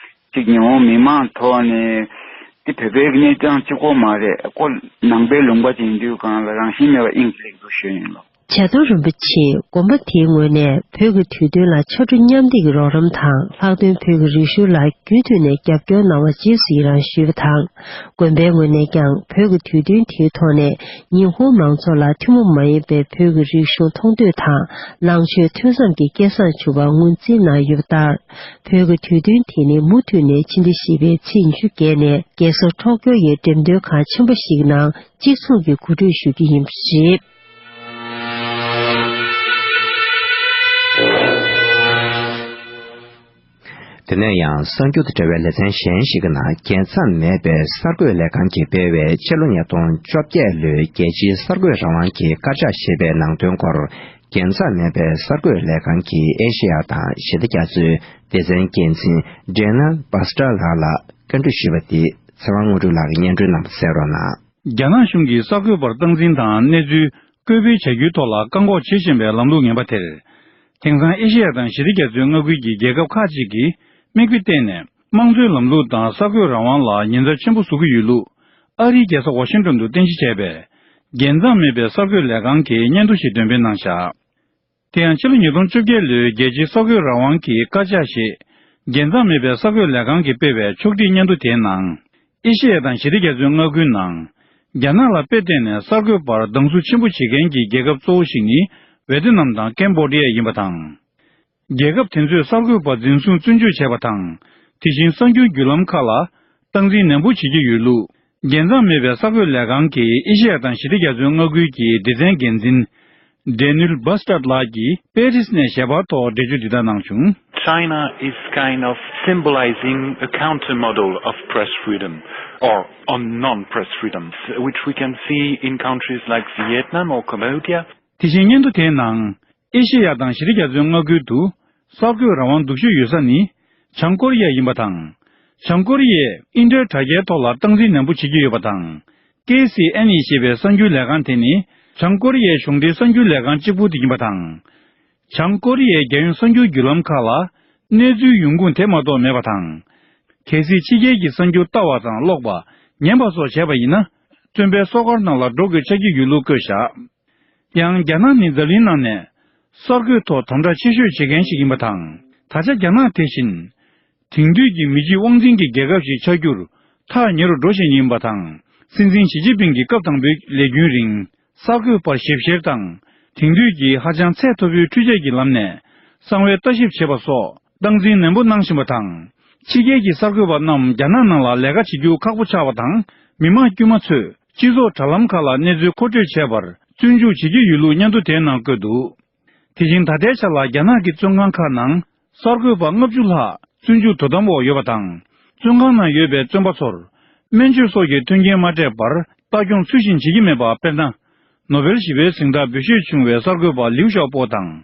ཅིག་ཉི་ཧོང་མི་མང་ཐོག་ནས་དེ་བོད་པའི་གནས་སྟངས་གཅིག་པོ་མ་རེད། ཁོ་ནང་པའི་ལུང་པ་ཅིག་ཡིན་དུས་སྒང་ལ་རང་བཞིན་མེད་པར་དབྱིངས་ཅིག་ལེགས་འདུག་ཞུ་ཡིན་ལོ། བྱ་རྡོ་རིན་པོ་ཆེས་དགོན་པ་དེའི་ངོས་ནས་བོད་ཀྱི་དུས་སྟོན་ལ་ཕྱར་གྲུ་མཉམ་འདེགས་ཀྱི་རོགས་རམ་དང་། ལྷག་དོན་བོད་ཀྱི་རིག་གཞུང་ལ་རྒྱུན་མཐུད་ནས་རྒྱབ་སྐྱོར་གནང་བ་རྗེས་སུ་ཡི་རང་ཞུས་པ་དང་། དགོན་པའི་ངོས་ནས་ཀྱང་བོད་ཀྱི་དུས་སྟོན་དེའི་ཐོག་ནས་ཉིན་གུང་མང་ཚོགས་ལ་ཐུན་མོང་མ་ཡིན་པའི་བོད་ཀྱི་རིག་གཞུང་མཐོང་འདོད་དང་། ནང་ཆོས་ཐོས་བསམ་གྱི་སྐལ་བཟང་འབྱུང་བར་ངོས་འཛིན་གནང་ཡོད་པ་ལྟར། བོད་ཀྱི་དུས་སྟོན་དེ་ནི་མུ་མཐུད་ནས་ཕྱི་ཟླ་བཞི་པའི་ཚེས་ཉི་ཤུ་བརྒྱད་ནས་རྒྱལ་ས་ཊོ་ཀྱོ་ཡི་འགྲེམས་སྟོན་ཁང་ཆེན་པོ་ཞིག་ནང་། སྤྱི་ཚོགས་ཀྱིས་གོ་སྒྲིག་ཞུ་རྒྱུ་ཡིན་པ་རེད། དེ་ནས་ཡང་གསར་འགྱུར་དང་འབྲེལ་བའི་ལེ་ཚན་གཞན་ཞིག་གི་ནང་། རྒྱལ་མཚམས་མེད་པའི་གསར་འགོད་ལས་ཁང་གིས་སྤེལ་བའི་ཕྱི་ལོ་ཉིས་སྟོང་བཅོ་བརྒྱད་ལོའི་རྒྱལ་སྤྱིའི་གསར་འགོད་རང་དབང་གི་དཀར་ཆག་ཞེས་པའི་ནང་དོན་སྐོར། རྒྱལ་མཚམས་མེད་པའི་གསར་འགོད་ལས་ཁང་གི་ཨེ་ཤེ་ཡ་དང་ཞི་བདེ་རྒྱ་མཚོའི་སྡེ་ཚན་འགན་འཛིན་ཌེ་ནལ་བྷ་སི་ཏྲ་ལགས་ལ་བཀའ་འདྲི་ཞུས་པ་དེ་ཚེ་དབང་དངོས་གྲུབ་ལགས་ཀྱིས་སྙན་སྒྲོན་གནང་བ་གསན་རོགས་གནང་། རྒྱ་ནག་གཞུང་གིས་གསར་འགོད་པར་སྟངས་འཛིན་དང་གནས་ཚུལ་བཀོད་སྤེལ་བྱ་རྒྱུའི་ཐོག་ལ་བཀག་འགོག་བྱེད་བཞིན་པའི་ལམ་ལུགས་ངན་པ་དེར། དེང་སང་ཨེ་ཤེ་ཡ་དང་ཞི་བདེ་རྒྱ་མཚོའི་མངའ་ཁུལ་གྱི་རྒྱལ་ཁབ་ཁག་ཅིག་གིས་མིག་དཔེ་བལྟས་ནས། དམངས་གཙོའི་ལམ་ལུགས་དང་གསར་འགོད་རང་དབང་ལ་ཉེན་ཚབས་ཆེན་པོ་བཟོ་གི་ཡོད་ལུགས། ཨ་རིའི་རྒྱལ་ས་ཝ་ཤིང་ཏོན་དུ་རྟེན་གཞི་བྱས་པའི་རྒྱལ་མཚམས་མེད་པའི་གསར་འགོད་ལས་ཁང་གིས་སྙན་ཐོ་ཞིག་འདོན་སྤེལ་གནང་བཞག་དེ་ཡང་ཕྱི་ལོ་ཉིས་སྟོང་བཅོ་བརྒྱད་ལོའི་རྒྱལ་སྤྱིའི་གསར་འགོད་རང་དབང་གི་དཀར་ཆག་ཞེས་རྒྱལ་མཚམས་མེད་པའི་གསར་འགོད་ལས་ཁང་གིས་སྤེལ་བའི་ཕྱོགས་སྒྲིག་སྙན་ཐོ་དེའི་ནང་། ཨེ་ཤེ་ཡ་དང་ཞི་བདེ་རྒྱ་མཚོའི་མངའ་ཁུལ་ནང་། རྒྱ་ནག་ལ་དཔེ་བལྟས་ནས་གསར་འགོད་པར་སྡང་ཟུག་ཆེན་པོ་བྱེད་མཁན་གྱི་རྒྱལ་ཁབ་གཙོ་བོ་ཞིག་ནི་ཝེ་ཏི་ནམ་དང་ཀེམ་བོ་ཌི་ཡ་ཡིན་པ་དང་། རྒྱལ་ཁབ་དེ་ཚོས་གསར་འགོད་པ་འཛིན་བཟུང་བཙོན་འཇུག་བྱས་པ་དང་། དེ་བཞིན་གསར་འགྱུར་བརྒྱུད་ལམ་ཁག་ལ་སྟངས་འཛིན་ནན་པོ་བྱེད་ཀྱི་ཡོད་ལུགས། རྒྱལ་མཚམས་མེད་པའི་གསར་འགོད་ལས་ཁང་གིས་ཨེ་ཤེ་ཡ་དང་ཞི་བདེ་རྒྱ་མཚོའི་མངའ་ཁུལ་གྱི་སྡེ་ཚན་འགན་འཛིན་ཌེ་ནིལ་བྷ་སི་ཏྲ་ལགས་ཀྱིས་པེ་རིས་ནས་ཞལ་པར་ཐོག་འགྲེལ་བརྗོད་འདི་ལྟར་གནང་བྱུང་། China is kind of symbolizing a counter model of press freedom or on non-press freedoms, which we can see in countries like Vietnam or Cambodia. དེ་བཞིན་སྙན་ཐོ་དེའི་ནང་། ཨེ་ཤེ་ཡ་དང་ཞི་བདེ་རྒྱ་མཚོའི་མངའ་ཁུལ་དུ། གསར་འགོད་རང་དབང་སྡུག་ཤོས་ཡོད་ས་ནི་བྱང་ཀོ་རི་ཡ་ཡིན་པ་དང་། བྱང་ཀོ་རི་ཡས་ཨིན་ཌི་ཡ་དྲ་རྒྱའི་ཐོག་ལ་སྟངས་འཛིན་ནན་པོ་བྱེད་ཀྱི་ཡོད་པ་དང་། ཀེ་སི་ཨེན་ཨི་ཞེས་པའི་གསར་འགྱུར་ལས་ཁང་དེ་ནི་བྱང་ཀོ་རི་ཡའི་གཞུང་འབྲེལ་གསར་འགྱུར་ལས་ཁང་གཅིག་པུ་དེ་ཡིན་པ་དང་། བྱང་ཀོ་རི་ཡའི་རྒྱལ་ཡོངས་གསར་འགྱུར་བརྒྱུད་ལམ་ཁག་ལ་གནས་ཚུལ་ཡོང་ཁུངས་དེ་མ་གཏོགས་མེད་པ་དང་། གལ་སྲིད་ཕྱི་རྒྱལ་གྱི་གསར་འགྱུར་ལྟ་བ་དང་ཀློག་པ། ཉན་པ་སོགས་བྱས་པ་ཡིན་ན། བཙོན་པའི་སོ་ཁར་ནང་ལ་འགྲོ་དགོས་ཆགས་ཀྱི་ཡོད་ལུགས་བཀོད་བཞག་ཡང་རྒྱ་ནག་ནི་འཛམ་གླིང་ནང་ནས་གསར་འགོད་ཐོག་དམ་དྲག་ཆེ་ཤོས་བྱེད་མཁན་ཞིག་ཡིན་པ་དང་། ད་ཆ་རྒྱ་ནག་དེ་བཞིན། དེང་དུས་ཀྱི་མི་གཅིག་དབང་འཛིན་གྱི་རྒྱལ་ཁབ་ཞིག་ཆགས་རྒྱུར་ཐག་ཉེ་རུ་འགྲོ་བཞིན་ཡིན་པ་དང་། སྲིད་འཛིན་ཞི་ཅིན་ཕིང་གི་སྐབས་དང་པོའི་ལས་རྒྱུན་རིང་གསར་འགོད་པར་ཞིབ་བཤེར་དང་། དེང་དུས་ཀྱི་ཧ་ཅང་ཚད་མཐོ་པོའི་འཕྲུལ་ཆས་ཀྱི་ལམ་ནས་གསང་བའི་ལྟ་ཞིབ་བྱེད་པ་སོགས་སྟངས་འཛིན་ནན་པོ་གནང་བཞིན་པ་དང་། ཕྱི་རྒྱལ་གྱི་གསར་འགོད་པ་རྣམས་རྒྱ་ནག་ནང་ལ་ལས་ཀ་བྱེད་རྒྱུ་ཁག་པོ་ཆགས་པ་དང་། མི་མང་དཀྱུས་མ་ཚོས་སྤྱི་ཚོགས་དྲ་ལམ་ཁག་ལ་གནས་ཚུལ་མཁོ་སྤྲོད་བྱས་པར་བརྩོན་འཇུག་བྱེད་ཀྱི་ཡོད་ལུགས་སྙན་ཐོ་དེའི་ནང་བཀོད་འདུག་དེ་བཞིན་ད་ལྟའི་ཆ་ལ་རྒྱ་ནག་གི་བཙོན་ཁང་ཁག་ནང་གསར་འགོད་པ་ལྔ་བཅུ་ལྷག་བཙོན་འཇུག་དོ་དམ་འོག་ཡོད་པ་དང་། བཙོན་ཁང་ནང་ཡོད་པའི་བཙོན་པ་ཚོར་སྨན་བཅོས་སོགས་ཀྱི་མཐུན་རྐྱེན་མ་སྤྲད་པར་ལྟ་སྐྱོང་ཚུལ་བཞིན་བྱེད་ཀྱི་མེད་པ། དཔེར་ན། ནོ་བེལ་ཞི་བའི་གཟེངས་རྟགས་འབུལ་བཞེས་བྱུང་བའི་གསར་འགོད་པ་ལིའུ་ཞའོ་པོ་དང་།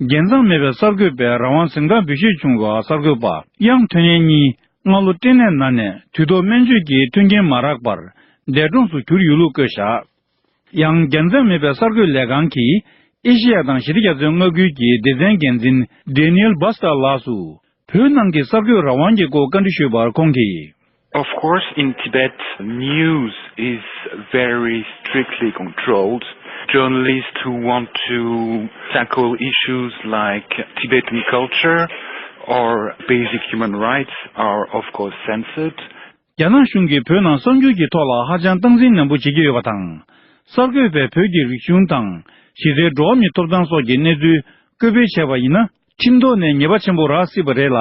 རྒྱལ་མཚམས་མེད་པའི་གསར་འགོད་པའི་རང་དབང་གཟེངས་རྟགས་འབུལ་བཞེས་བྱུང་བའི་གསར་འགོད་པ་དབྱང་ཐོན་ཡན་གཉིས་སྔ་ལོ་སྐྲན་ནད་ན་ནས་དུས་ཐོག་སྨན་བཅོས་ཀྱི་མཐུན་རྐྱེན་མ་རག་པར་འདས་གྲོངས་སུ་གྱུར་ཡོད་ལུགས་བཀོད་བཞག་ཡང་རྒྱལ་མཚམས་མེད་པའི་གསར་འགོད་ལས་ཁང་གིས་ཨེ་ཤེ་ཡ་དང་ཞི་བདེ་རྒྱ་མཚོའི་མངའ་ཁུལ་གྱི་སྡེ་ཚན་འགན་འཛིན་ཌེ་ནི་ཨེལ་བྷ་སྟར་ལགས་སུ་བོད་ནང་གི་གསར་འགོད་རང་དབང་གི་སྐོར་བཀའ་འདྲི་ཞུས་པར་ཁོང་གིས། Of course, in Tibet, news is very strictly controlled. Journalists who want to tackle issues like Tibetan culture or basic human rights are, of course, censored. རྒྱ་ནག་གཞུང་གིས་བོད་ནང་གསར་འགྱུར་གྱི་ཐོག་ལ་ཧ་ཅང་སྟངས་འཛིན་ནན་པོ་བྱེད་ཀྱི་ཡོད་པ་དང་། གསར་འགོད་པས་བོད་ཀྱི་རིག་གཞུང་དང་གཞི་རྩའི་འགྲོ་བ་མིའི་ཐོབ་ཐང་སོགས་ཀྱི་གནས་ཚུལ་བཀོད་སྤེལ་བྱས་པ་ཡིན་ན། ཁྲིམས་ཐོག་ནས་ཉེས་པ་ཆེན་པོ་རག་སྲིད་པ་རེད་ལ།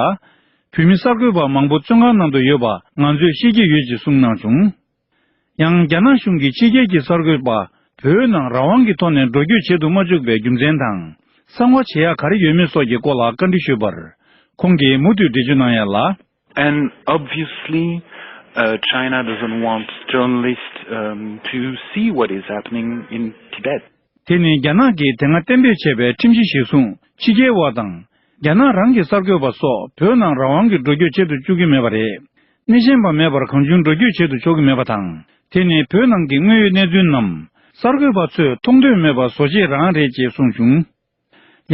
བོད་མི་གསར་འགོད་པ་མང་པོ་བཙོན་ཁང་ནང་དུ་ཡོད་པ་ང་ཚོས་ཤེས་ཀྱི་ཡོད་ཅེས་གསུངས་གནང་བྱུང་། ཡང་རྒྱ་ནག་གཞུང་གིས་ཕྱི་རྒྱལ་གྱི་གསར་འགོད་པ་བོད་ནང་རང་དབང་གི་ཐོག་ནས་འགྲོ་སྐྱོད་བྱེད་དུ་མ་བཅུག་པའི་རྒྱུ་མཚན་དང་། གསང་བ་བྱེད་ཡག་ག་རེ་ཡོད་མེད་སོགས་ཀྱི་སྐོར་ལ་བཀའ་འདྲི་ཞུས་པར། ཁོང་གིས་མུ་མཐུད་འགྲེལ་བརྗོད་གནང་ཡ་ལ། And obviously, uh, China doesn't want journalists, um, to see what is happening in Tibet. དེ་ནི་རྒྱ་ནག་གིས་དེ་སྔ་གཏན་འབེབས་བྱས་པའི་ཁྲིམས་གཞི་གཞིར་བཟུང་ཕྱི་རྒྱལ་བ་དང་རྒྱ་ནག་རང་གི་གསར་འགོད་པ་སོགས་བོད་ནང་རང་དབང་གིས་འགྲོ་སྐྱོད་བྱེད་དུ་བཅུག་གི་མེད་པ་རེད། སྣེ་ཤན་པ་མེད་པར་གང་བྱུང་འགྲོ་སྐྱོད་བྱེད་དུ་ཆོག་གི་མེད་པ་དང་། དེ་ནི་བོད་ནང་གི་དངོས་ཡོད་གནས་ཚུལ་རྣམས་གསར་འགོད་པ་ཚོས་མཐོང་འདོད་མེད་པར་བཟོ་བྱེད་རང་རེད་ཅེས་གསུངས་བྱུང་།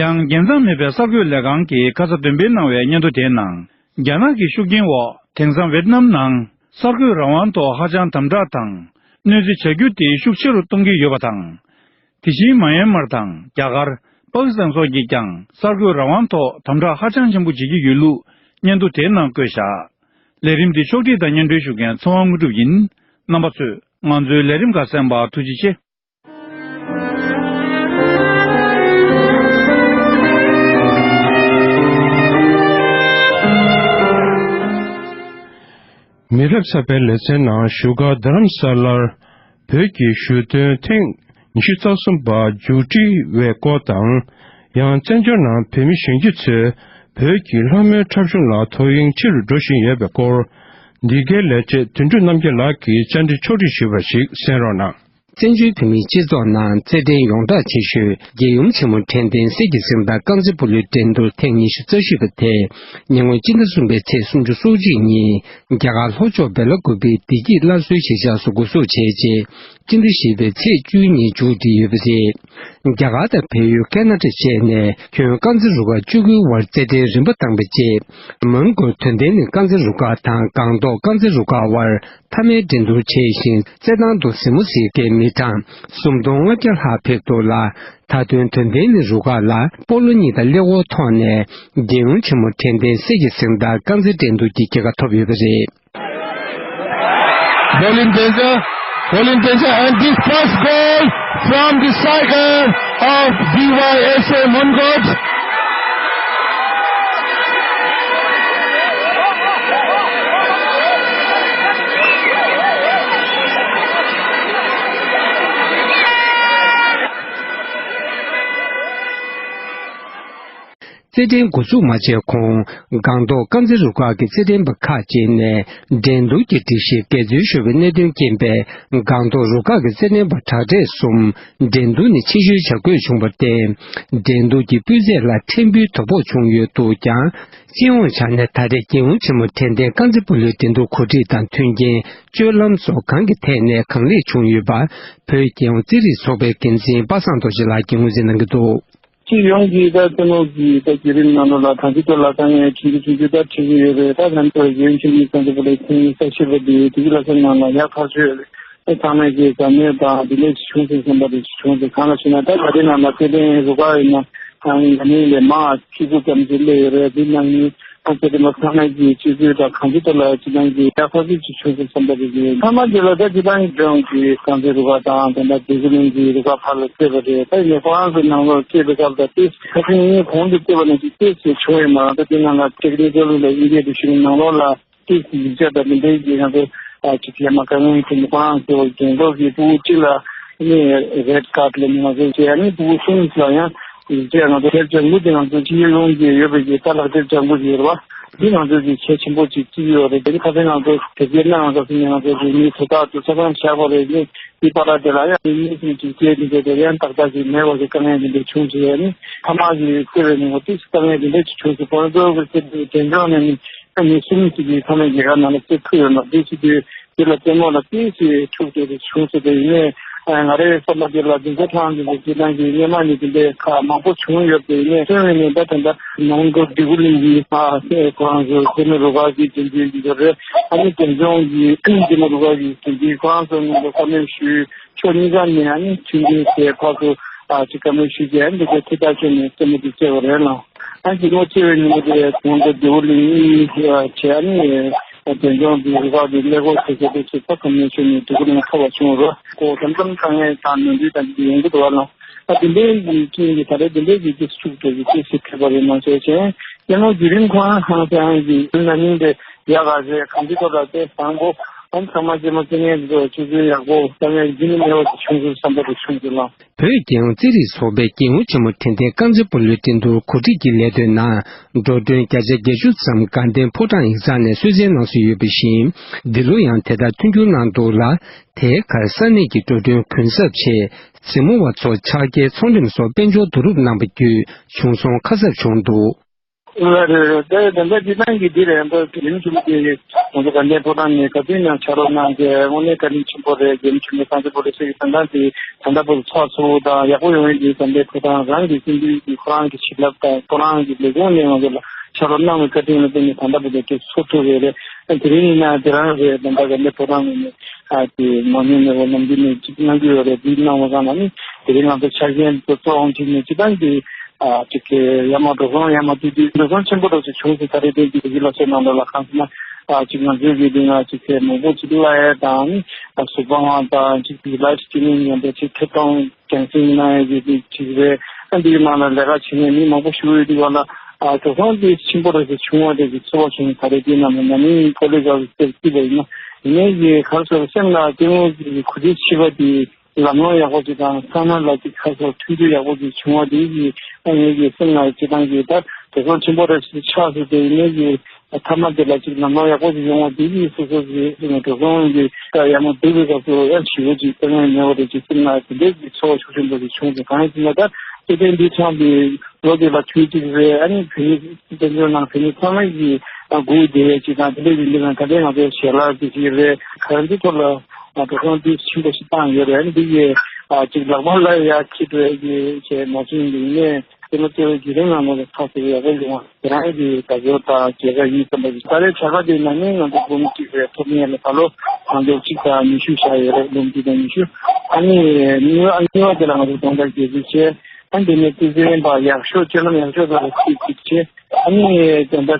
ཡང་རྒྱལ་མཚམས་མེད་པའི་གསར་འགོད་ལས་ཁང་གིས་ཁ་ས་འདོན་སྤེལ་གནང་བའི་སྙན་ཐོ་དེའི་ནང་། རྒྱ་ནག་གི་ཤུགས་རྐྱེན་འོག་དེང་སང་ཝེ་ཏི་ནམ་ནང་གསར་འགོད་རང་དབང་ཐོག་ཧ་ཅང་དམ་དྲག་དང་གནོད་འཚེ་བྱ་རྒྱུ་དེ་ཤུགས་ཆེ་རུ་གཏོང་གི་ཡོད་པ་དང་། དེ་བཞིན་མཱ་ཡན་མར་དང་རྒྱ་གར། པ་ཀི་སི་ཐན་སོགས་ཀྱིས་ཀྱང་གསར་འགོད་རང་དབང་ཐོག་དམ་དྲག་ཧ་ཅང་ཆེན་པོ་བྱེད་ཀྱི་ཡོད་ལུགས་སྙན་ཐོ་དེའི་ནང་བཀོད་བཞག་ལས་རིམ་འདི་ཕྱོགས་སྒྲིག་དང་སྙན་སྒྲོན་ཞུ་མཁན་ཚེ་དབང་དངོས་གྲུབ་ཡིན། རྣམ་པ་ཚོས་ང་ཚོའི་ལས་རིམ་ཁག་གསན་པར་ཐུགས་རྗེ་ཆེ། མི་རབས་གསར་པའི་ལེ་ཚན་ནང་བཞུགས་སྒར་རྡ་རམ་ས་ལར་བོད་ཀྱི་གཞོན་དོན་ཐེངས་ཉི་ཤུ་རྩ་གསུམ་པ་མཇུག་སྒྲིལ་བའི་སྐོར་དང་། ཡང་བཙན་བྱོལ་ནང་བོད་མི་གཞོན་སྐྱེས་ཚོས་བོད་ཀྱི་ལྷ་མོའི་འཁྲབ་གཞུང་ལ་དོ་དབྱིངས་ཆེ་རུ་འགྲོ་བཞིན་ཡོད་པའི་སྐོར། འདི་གའི་ལས་བྱེད་དོན་གྲུབ་རྣམ་རྒྱལ་ལགས་ཀྱིས་བཅར་འདྲི་ཕྱོགས་སྒྲིག་ཞུས་པ་ཞིག་གསན་རོགས་གནང་། བཙན་བྱོལ་བོད་མིའི་སྤྱི་ཚོགས་ནང་རྩེད་འགྲན་ཡོངས་གྲགས་ཆེ་ཤོས་རྒྱལ་ཡུམ་ཆེན་མོ་དྲན་རྟེན་གསེར་གྱི་གཟེངས་རྟགས་རྐང་རྩེད་སྤོ་ལོའི་འགྲན་བསྡུར་ཐེངས་ཉི་ཤུ་རྩ་བཞི་པ་དེ་ཉེ་སྔོན་སྤྱི་ཟླ་གསུམ་པའི་ཚེས་སུམ་ཅུ་སོ་གཅིག་ཉིན་རྒྱ་གར་ལྷོ་ཕྱོགས་བེ་ལ་ཀུ་པེའི་བདེ་སྐྱིད་སླར་གསོའི་གཞིས་ཆགས་སུ་འགོ་འཛུགས་བྱས་རྗེས། སྤྱི་ཟླ་བཞི་པའི་ཚེས་བཅུའི་ཉིན་མཇུག་སྒྲིལ་ཡོད་པ་རེད། རྒྱ་གར་དང་བལ་ཡུལ་ཁེ་ན་ཌ་བཅས་ནས་ཁྱོན་རྐང་རྩེད་རུ་ཁག་བཅུ་དགུའི་དབར་རྩེད་འགྲན་རིམ་པ་བཏང་བའི་རྗེས། མོན་གྷོ་དོན་ལྡན་གླིང་རྐང་རྩེད་རུ་ཁག་དང་སྒང་ཏོག་རྐང་རྩེད་རུ་ཁག་དབར་མཐའ་མའི་འགྲན་བསྡུར་བྱས་ཤིང་། རྩེད་ཐང་དུ་གཟིགས་མོ་གཟིགས་མཁན་མི་གྲངས་སུམ་སྟོང་ལྔ་བརྒྱ་ལྷག་ཕེབས་འདུག་ལ། མཐའ་དོན་དོན་ལྡན་གླིང་རུ་ཁག་ལ་སྤོ་ལོ་གཉིས་དང་སླེ་འོག་ཐོག་ནས་རྒྱལ་ཡུམ་ཆེན་མོ་དྲན་རྟེན་གསེར་གྱི་གཟེངས་རྟགས་རྐང་རྩེད་འགྲན་བསྡུར་གྱི་རྒྱལ་ཁ་ཐོབ་ཡོད་པ་རེད། Bowling Tenja, Bowling Tenja, and this first goal from the striker of B Y S A Mongod. རྩེད་འགྲན་འགོ་འཛུགས་མ་བྱས་གོང་སྒང་ཏོག་དཀར་མཛེས་རུ་ཁག་གི་རྩེད་འགྲན་པ་ཁག་ཅིག་ནས་འགྲན་བསྡུར་གྱི་སྒྲིག་གཞི་འགལ་འཛོལ་ཤོར་བའི་གནད་དོན་རྐྱེན་པས་སྒང་ཏོག་རུ་ཁག་གི་རྩེད་འགྲན་པ་དྲག་གྲས་གསུམ་འགྲན་བསྡུར་ནས་ཕྱིར་བཤོལ་བྱ་དགོས་བྱུང་བར་བརྟེན། འགྲན་བསྡུར་གྱི་སྤུས་ཚད་ལ་ཕྲན་བུའི་དོ་ཕོག་བྱུང་ཡོད་འདུག་ཀྱང་། སྤྱི་ཡོངས་ཆ་ནས་ད་རེས་རྒྱལ་ཡོངས་ཆེན་མོ་དད་ལྡན་དཀར་མཛེས་སྤོ་ལོའི་འགྲན་བསྡུར་གོ་སྒྲིག་དང་མཐུན་རྐྱེན། སྤྱོད་ལམ་སོགས་གང་གི་ཐད་ནས་གང་ལེགས་བྱུང་ཡོད་པ། བོད་རྒྱལ་ཡོངས་རྩེད་རིགས་ཚོགས་པའི་འགན་འཛིན་པ་སངས་རྡོ་རྗེ་ལགས་ཀྱིས་ངོས་འཛིན་གནང་གི་འདུག། སྤྱི་ཡོངས་ཀྱི་ད་རྩེད་མོ་གི་ད་བརྒྱུད་རིམ་ནང་ལོགས་ལ་གང་ཅི་ཐོག་ལ་དཀའ་ངལ་ཆུང་ཆུང་ཆུང་ཆུང་ད་འཕྲད་ཀྱི་ཡོད་རེད། ད་ལྷན་ཚོགས་རྒྱུན་ཆིངས་ཀྱི་གཙང་པོ་ལས་ཁྱིམ་ས་ཤེས་པ་དེ་དེ་གི་ལ་ས་ནང་ལ་ཡག་ཐག་ཆོད་རེད། ད་ཚང་མས་ཀྱི་བཟའ་མོས་དང་དེ་འདྲས་བྱུང་སོང་བསམ་པ་དེ་བྱུང་སོང་། གང་ལ་ཞུ་ན་ད་ད་ལྟའི་ནང་ལ་ཚེ་བརྟན་རུ་ཁག་ཡིན་ན་ང་ནི་ལས་མང་ཁྱི་གུ་ཙམ་ཞིག་སླེབས་ཡོད་རེད། དེ་ནང་ནི་ཨ་ཚེ་བརྟན་པ་ཚང་མས་ཀྱི་སྤྱི་ཚོགས་དང་གང་ཅི་ཐོག་ལ་ཅི་ནང་གི་ཡག་ཐག་ཆོད་ཅིག་བྱུང་སོང་བསམ་པ་དེ་ཡིན། མཐའ་མ་དེ་ལ་ད་ཅི་ད་ཡིན་ཀྱང་གི་གང་ཚེ་རུ་ཁག་དང་དེ་འདྲ་དེ་གི་ནང་གི་རུ་ཁག་ཕར་ལ་སླེབས་པ་རེད། ད་ཡིན་ནའི་ཁོ་རང་ཚོའི་ནང་ལོགས་སླེབས་པའི་སྐབས་ད་དེ་ཁ་སང་ངས་གོང་དུ་བལྟས་པ་ནང་བཞིན་ཏོག་ཙམ་བྱུང་ཡོད་མ་རེད། ད་དེ་ནང་ལ་ཊེག་ནི་ཀལ་ལ་ཨིན་ཇི་ཡ་དེ་ཞུ་ནང་ལོགས་ལ། ཏིག་ཡིག་ཆ་དང་མི་འདྲའི་གི་ང་ཚོ་ཨ་ཅིག་ཡ་མ་དཀའ་ངལ་ཐོན་ནས་ཁོ་རང་ཚོ་རྒན་གོག་གི་ཕྲུ་གུ་གཅིག་ལ་ནི་རེད་ཀར་ལ་ནི་ང་ཚོ་བྱས་ནི་ཕྲུ་གུ་གསུམ་ལ་ཡང་ཡིག་ཆ་ང་ཚོ་དེབ་ལྗང་གུ་དེ་ང་ཚོ་སྤྱི་ཡོངས་ཀྱི་ཡོད་པའི་གི་ལྟ་ལག་དེབ་ལྗང་གུ་ཞིག་ཡོད་རེད་བ། འདི་ང་ཚོ་གི་གལ་ཆེན་པོ་ཅིག་བརྩི་ཡོད་རེད། དེ་ནི་ཁ་སང་ང་ཚོ་དེབ་སྐྱེལ་གནང་ང་ཚོ་སི་ནི་ང་ཚོ་གི་མི་ཚོ་ད་དུ་ས་ཁང་བཞག་པ་རེད། ནི་འདི་པ་ར་དེ་ལ་ཡང་མི་གསུམ་གཅིག་སྐྱེས་འདི་འདྲ་དེ་ཡང་ཏག་ཏག་ཅིག་མེད་པ་ཞིག་དཀའ་ངལ་འདི་འདྲ་བྱུང་ཞིག་ཡོད་ནི་ཕ་མ་གི་བརྩེ་བའི་ངོ་ཏིག་དཀའ་ངལ་འདི་འདྲ་ཅིག་བྱུང་སོང་། ཁོང་ཚོ་གི་བརྩེ་བའི་དྲན་གྲོགས་ནས་ནི་ཨ་ནི་གསུམ་གཅིག་གི་ཚང་མས་རྒྱལ་ཁབ་ནང་ལ་རྩེ་ཐུབ་ཡོད་ན་འདི་ཅིག་དུས་འདི་ལ་རྩེད་མོ་ལ་ཏིག་ཅིག་འཁྲུག་འདི་རེ་བྱུང་སོང་། དེ་ཡིན་ནའི་ང་རའི་བསམ་པ་འདི་ལ་འདི་འདྲ་ཐང་འདི་འདྲ་སྤྱི་བཏང་གི་སྔོན་མ་ནས་འདི་འདྲའི་ཁག་མང་པོ་བྱུང་ཡོད་པ་ཡིན་ནའི་སོན་བའི་ནས་ད་དེ་འདྲ་ནང་དུ་འདི་གུ་ལིང་གི་ཁོ་རང་ཚོ་རྩེད་མོ་རུ་ཁག་གི་འཛིན་སྐྱོང་འདི་ཚོ་རེད། ཨ་ནི་དེ་ཚོང་གི་འདི་མོ་རུ་ཁག་གི་འཛིན་སྐྱོང་ཁོ་རང་ཚོ་ནང་དུ་བཀའ་མོལ་ཞུས། ཕྱོགས་གཉིས་ཀ་ནས་ཨ་ནི་མཐུན་སྒྲིལ་བྱས་ཕར་ཚུར་ཨ་ཅིག་བཀའ་མོལ་ཞུས་རྗེས་ཨ་ནི་འདི་ཚོ་ཐུགས་ཐག་ཆོད་ནས་རྩེད་མོ་འདི་རྩེ་བ་རེད་ལ། ཨ་ནི་རྩེད་མོ་རྩེ་བའི་ཉིན་མོ་དེ་ཁོང་ཚོ་རྡེའུ་གླིང་གཉིས་བྱས་ཨ་ནི་དེ་ཚོ་འདི་རུ་ཁག་གི་ཀླད་ཀོར་བྱེད་མཁན་དེ་ཚོ་ཕར་ཚུར་མཉེས་ཆོད་ནས་རྡེའུ་གླིང་ཐོབ་པ་བྱུང་རོགས་གོ། དམ་དམ་དཀའ་ངལ་དང་ནོར་འཁྲུལ་དང་འདི་ཡོང་གི་འདུག་བ་ལ། ཨ་དེ་འདྲའི་གི་རྐྱེན་གྱིས་ད་རེས་དེ་འདྲའི་གི་ཏིས་ཤུགས་དེ་གི་ཏིས་སུ་ཐེབས་པ་རེད་མ་ཟད་ཅན་རྩེད་མོ་བརྒྱུད་རིམ་ཁོ་རང་ཧང་སང་གི་ན་ནིང་དེ་ཡག་ག་རེད། གང་ཅི་ཐོག་ལ་དེ་བཟང་པོ་ཨམ་ཚང་མ་རྩེད་མོ་རྩེ་མཁན་ཚོ་ཆུ་ཚོད་ཡག་པོ་ས་ངན་རྒྱུན་མེད་པ་ཞིག་བྱུང་སོང་བསམ་པ་དེ་བྱུང་འདུག་ལ། བོད་རྒྱལ་ཡོངས་རྩེད་རིགས་ཚོགས་པའི་རྒྱལ་ཡོངས་ཆེན་མོ་དད་ལྡན་རྐང་རྩེད་སྤོ་ལོའི་འགྲན་བསྡུར་གོ་སྒྲིག་གི་ལས་དོན་ནང་འགྲོ་གྲོན་བརྒྱ་ཆ་བརྒྱད་ཅུ་ཙམ་དགའ་ལྡན་ཕོ་བྲང་ཡིག་ཚང་ནས་གསོལ་སྩལ་གནང་སྲོལ་ཡོད་པ་བཞིན། འདི་ལོ་ཡང་དེ་ལྟར་མཐུན་འགྱུར་གནང་འདུག་ལ། དེའི་ཁར་ས་གནས་ཀྱི་འགྲོ་གྲོན་གུན་གསབ་ཆེད་རྩེད་མོ་བ་ཚོ་ཕྱག་འཁྱེར་ཚོང་རིམ་སོགས་དཔལ་འབྱོར་བསྡུ་རུབ་གནང་པ་བརྒྱུད་བྱུང་སོང་ཁ་གསབ་བྱུང་འདུག། ལ་རེད་རེད། ད་ད་ལྟ་སྤྱི་བཏང་གི་འདི་རེད། ད་རིམ་བྱུང་གི་ང་ཚོ་དགའ་ལྡན་ཕོ་བྲང་ནས་ག་དུས་ཡང་ཕྱག་རོགས་གནང་གི་དངོས་གནས་བཀའ་དྲིན་ཆེན་པོ་རེད། རྒྱལ་ཡུམ་ཆེན་མོའི་སངས་རྒྱས་པོ་ལེ་ཤ་གི་དོན་དག་དེ་ད་ལྟ་བར་ཚགས་ཚུད་དང་ཡག་པོ་ཡོང་ཡས་ཀྱི་དགའ་ལྡན་ཕོ་བྲང་རང་གི་སེམས་པའི་གི་ཁོ་རང་གི་བྱིན་རླབས་དང་ཁོ་རང་གི་ལས་ཁུངས་ནས་ང་ཚོ་ལ་ཕྱག་རོགས་གནང་བའི་བཀའ་དྲིན་ལ་བརྟེན་ནས་ད་ལྟ་བར་དུ་ཚོར་ཐུབ་ཡོད་རེད། དེ་རིང་ཡིན་ན་དེ་རང་རེད། ད་ལྟ་དགའ་ལྡན་ཕོ་བྲང་ནས་ཨ་དེ་མ་ཉེས་མེད་པ་ནམ་རྒྱུན་ནས་གཅིག་གནང་གི་ཡོད་རེད། དེ་གནང་བ་ཙམ་ལ་ནི་དེ་རིང་ང་ཚོ་ཆ་རྐྱེན་དེ་གཙོ་བོ་བྱས་ནས་སྤྱི་བཏང་གི་ཨ་ཅིག་གི་ཡར་མར་འགྲོ་སོང་ཡར་མར་བསྡུས་དུས་འགྲོ་སོང་ཆེན་པོ་འདྲ་ཞིག་བྱུང་སོང་། ད་རེས་དེ་གི་དེ་གི་ལ་སོགས་ནང་ལོགས་ལ་གང་ཟེར་ན་ཨ་ཅིག་ང་ཚོའི་གི་དེ་ང་ཅིག་གི་མང་པོ་ཅིག་གླ་ཡས་དང་ཨ་གཟུགས་པོ་དབང་དང་ཅིག་གི་ལ་ཅིག་ཅིག་ནི་ཉམས་པའི་ཅིག་ཐེབས་གཏོང་རྒྱང་སྲིང་གནང་ཡས་ཀྱི་དེ་ཅིག་རེད། ཨ་འདི་གི་ནང་ལ་ལས་ཀ་བྱེད་མཁན་མི་མང་པོ་ཞིག་ཡོད་དུས་སྒང་ལ་ཨ་འགྲོ་སོང་དེ་ཆེན་པོ་འདྲ་ཞིག་བྱུང་བ་དེ་གི་ཚོར་བ་བྱུང་། ད་རེས་དེ་ནང་ལ་ན་ནིང་ཀོ་ལེ་ཇི་ལ་བསྐྱིས་པ་ཡིན་ན་ཡིན་ནའི་གི་ག་རེ་ཟེར་སེམས་ལ་སྐྱེ་དངོས་ཀྱི་གུས་བརྩི་ཆེ་བ་དེ། ལམ་ལྷོང་ཡག་པོ་ཅིག་དང་ཚང་མ་ལ་ཅིག་ཁ་སོ་མཐུན་སྒྲིལ་ཡག་པོ་ཅིག་བྱུང་བ་དེ་ཡིས་ཨ་ངེད་ཀྱི་སེམས་ལ་སྤྱི་བཏང་གི་ད་དོ་སྣང་ཆེན་པོ་རེ་ཞིག་ཆགས་སོང་། དེ་ཡིན་ནའི་གི་མཐའ་མ་དེ་ལ་ཅིག་ལམ་ལྷོང་ཡག་པོ་ཅིག་ཡོང་བ་དེ་ཡིས་སོ་སོ་གི་དོ་སྣང་གི་ད་ཡར་མར་བསྡུ་བའི་སྐབས་སུ་ཡང་ཞི་བོ་ཅིག་དཀའ་ངལ་མེད་པ་རེ་ཅིག་སེམས་ལ་དེ་འདྲའི་གི་ཚོར་བ་ཤུགས་ཆེན་པོ་ཅིག་བྱུང་སོང་། གང་ཡིན་ཟེར་ན་ད་སྐྱེ་ལྡན་འདི་ཚང་གི་ལོ་དེ་ལ་དུས་གཅིག་རེད། ཨ་ནི་བོད་མི་དཔལ་འབྱོར་ནང་བོད་མི་ཚང་མ་གི་སྒུག་བསྡད་ཡས་ཅིག་དང་དེ་འདྲའི་གི་འདི་ནང་ད་ལྟའི་ང་ཚོ་ཞལ་ལག་དེ་ཅིག་རེད། ག་རེ་འདི་ཐོག་ལ། ཨ་འགྲོ་སོང་དེ་ཆེན་པོ་ཞིག་བཏང་ཡོད་རེད། ཨ་ནི་འདི་ཡི་ཨ་ཅིག་ལག་པ་ལ་ཡ་ཁྱི་འགྲོ་ཡ་གི་བྱས་མ་བྱུང་འདི་ནས་དེ་ལ་ལྟོས་བརྒྱུད་རིམ་ནང་ལོགས་ལ་ཐག་ཟེར་ཡག་པོ་ཡོང་བ་དེ་རང་གི་བདག་སྐྱོར་དང་རྒྱལ་ཁ་ཡིན་བསམ་པ་ཞིག་ད་རེས་བྱ་དགའ་དེ་ན་ནིང་ང་ཚོ་འབུམ་གཅིག་རེ་ཐོབ་མཁན་ལ་ད་ལོ་ང་ཚོ་གཅིག་དང་ཉི་ཤུ་བཞག་ཡོད་རེད། འབུམ་གཅིག་དང་ཉི་ཤུ། ཨ་ནི་གཉིས་པ་གཉིས་པ་དེ་ལ་ང་ཚོ་སྟོང་ཕྲག་བརྒྱད་ཅུ་བྱས། ཨ་ནི་དེ་ནས་རྩེད་འགྲན་པ་ཡག་ཤོས་སྤྱོད་ལམ་ཡག་ཤོས་ཚོ་ལ་གཅིག་གཅིག་བྱས། ཨ་ནི་དེ་འདྲ་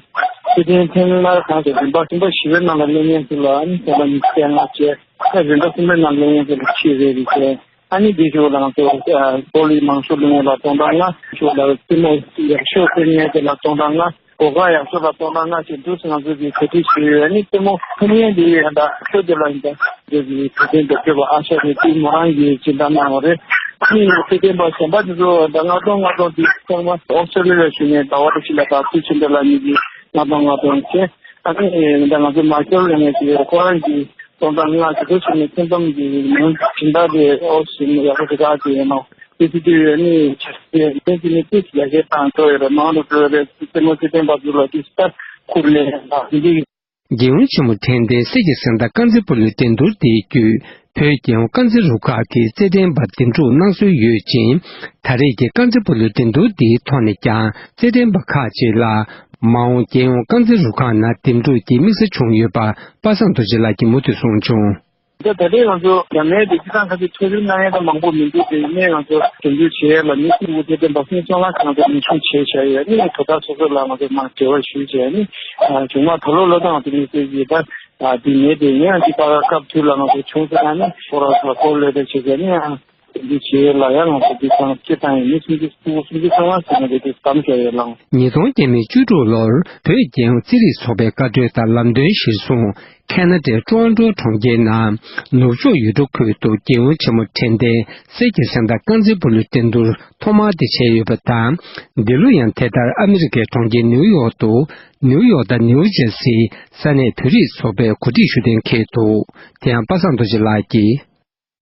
སྤྱི་མཐུན་ཐེངས་མ་གང་དེ་རིམ་པ་གསུམ་པ་བཞི་པའི་ནང་ལ་སླེབས་མཁན་ཚོ་ལ་ཨ་ནི་དེ་འདྲ་ཉི་ཤུ་རྩ་ལྔ་བྱས། ཨ་རིམ་པ་གསུམ་པའི་ནང་སླེབས་མཁན་ཚོ་ལ་ཁྱི་རེ་རེ་བྱས། ཨ་ནི་དེ་ཞོར་ལ་ང་ཚོ་ཨ་གོ་ལི་མང་ཤོས་སླེབས་མཁན་ལ་སྟོང་ཕྲག་ལྔ། ཞོར་ལ་རྩེད་མོ་ཡག་ཤོས་སླེབས་མཁན་དེ་ལ་སྟོང་ཕྲག་ལྔ། གོ་སྐབས་ཡག་ཤོས་ལ་སྟོང་ཕྲག་ལྔ་བྱས་འདུག་སེ་ང་ཚོ་གི་གྲ་སྒྲིག་བྱས་ཡོད། ཨ་ནི་རྩེད་མོ་ཐུབ་མཁན་དེ་ཡང་ད་ཤོས་དེ་ལ་ཡིན་ད་དེ་གི་བོད་དོན་དོ་ཁྱོད་པ་ཨ་ཤ་རེ་དེ་མོ་རང་གིས་སྦྱིན་བདག་གནང་བ་རེད། ཨ་ནི་ཚེ་བརྟན་པ་གཞན་པ་དེ་ཚོ་ད་ལྔ་སྟོང་ལྔ་སྟོང་དེ་ཚང་མ་ཨོ་སི་ཀྲོ་ལི་ཡ་ཞུ་ནས་ཟླ་བ་དེ་ཕྱི་ལ་ད་ཚུལ་ཆེན་པོ་ལ་ཉིད་ཀྱི་ལྔ་སྟོང་ལྔ་སྟོང་བྱས། ཨ་ནི་ད་ང་ཚོ་མ་ཤོར་ལ་ངས་ཀྱི་ཁོ་རང་གི་སྟོང་ཕྲག་ལྔ་ཞིག་ཏུ་ཞུ་ནས་ཁྱོན་བསྡོམས་ཀྱི་ནང་སྦྱིན་བདག་དེ་ཨོ་ཞུ་ནས་ཡག་པོ་ཞིག་ག་ཅིག་ཡིན་ནོ། དེ་ཚོ་དུས་ཡོད་ནི་ཆ་ཤས་ཡོད་ནི་ཅི་ནི་ཏིས་ཡག་གེ་བཏང་ཐོག་ཡོད་རེད། མང་དུ་འགྲོ་རེད། རྩེད་མོ་རྩེད་ལྡན་པ་ཚོ་ལ་ཏིས་ལྟར་ཁུར་ལེན་ཡང་དང་འདི་རྒྱལ་ཡོངས་ཆེན་མོ་དྲན་རྟེན་གསེར་གྱི་གཟེངས་རྟགས་རྐང་རྩེད་སྤོ་ལོའི་འགྲན་བསྡུར་དེའི་བརྒྱུད་བོད་རྒྱལ་ཡོངས་རྐང་རྩེད་རུ་ཁག་གི་རྩེད་འགྲན་པ་འདེམས་སྒྲུག་གནང་སྲོལ་ཡོད་ཅིང་། ད་རེས་ཀྱི་རྐང་རྩེད་སྤོ་ལོའི་འགྲན་བསྡུར་འདིའི་ཐོག་ནས་ཀྱང་རྩེད་འགྲན་པ་ཁག་ཅིག་ལ་མ་འོངས་རྒྱལ་ཡོངས་རྐང་རྩེད་རུ་ཁག་ནང་འདེམས་སྒྲུག་གི་དམིགས་ས་བྱུང་ཡོད་པ་པ་སངས་རྡོ་རྗེ་ལགས་ཀྱིས་མུ་མཐུད་གསུངས་བྱུང་། ད་ད་རེས་ང་ཚོ་རྒྱ་མིའི་དེ་སྤྱི་བཏང་ཁ་ཤས་ཐོ་འགོད་གནང་ཡས་ད་མང་པོ་མི་འདུག་དེ་ནས་ང་ཚོ་དོན་འཁྱོལ་བྱེད་ཡས་ལ་ནི་སྐུ་ངོ་ཚེ་བརྟན་པ་སུམ་ཅུ་སོ་ལྔ་ཞིག་ང་ཚོ་མིང་སྲུང་བྱས་བཞག་ཡོད། ནི་དོ་བདག་སོ་སོ་ལ་ང་ཚོ་མ་འབྲེལ་བ་ཞུས་བྱས་ནི་བྱུང་མ་ད་ལོ་ལོ་དང་དེ་ནས་ཟེར་གྱི་ད་དེ་ནས་དེ་ཡང་དེ་ད་སྐབས་དུས་ལ་ང་ཚོ་བྱུང་ཟེར་ན་ནི་ཁོ་རང་ཚོ་ལ་ཁོ་ལོས་དེ་བྱེད་བྱས་ནི་དོན་འཁྱོལ་བྱེད་ཡས་ལ་ཡང་ང་ཚོ་དེ་ཚང་སྤྱི་བཏང་ཡིན་ནི་སུམ་ཅུ་སུམ་ཅུ་སོ་ལྔ་ཟེར་ན་དེ་དེ་གཏམ་བཤད་ཡོད་ལང་། ཉིས་སྟོང་བརྒྱ་མེད་བཅུ་དྲུག་ལོར་བོད་རྒྱལ་ཡོངས་རྩེད་རིགས་ཚོགས་པའི་བཀའ་འཁྲོལ་དང་ལམ་སྟོན་གཞིར་བཟུང་། ཁེ་ན་ཌའི་ཀྲོ་ཨན་ཀྲོ་གྲོང་ཁྱེར་ནང་ནུབ་ཕྱོགས་ཡུལ་གྲུ་ཁུལ་དུ་རྒྱལ་ཡོངས་ཆེན་མོ་དྲན་རྟེན་གསེར་གྱི་གཟེངས་རྟགས་རྐང་རྩེད་སྤོ་ལོའི་འགྲན་བསྡུར་ཐོག་མ་དེ་བྱས་ཡོད་པ་དང་། འདི་ལོ་ཡང་དེ་ལྟར་ཨ་མི་རི་ཀའི་གྲོང་ཁྱེར་ནིའུ་ཡོག་ཏུ་ནིའུ་ཡོག་དང་ནིའུ་ཇར་སིའི་ས་གནས་བོད་རིགས་ཚོགས་པས་གོ་སྒྲིག་ཞུ་གཏན་འཁེལ་འདུག་དེ་ཡང་པ་སངས་རྡོ་རྗེ་ལགས་ཀྱིས།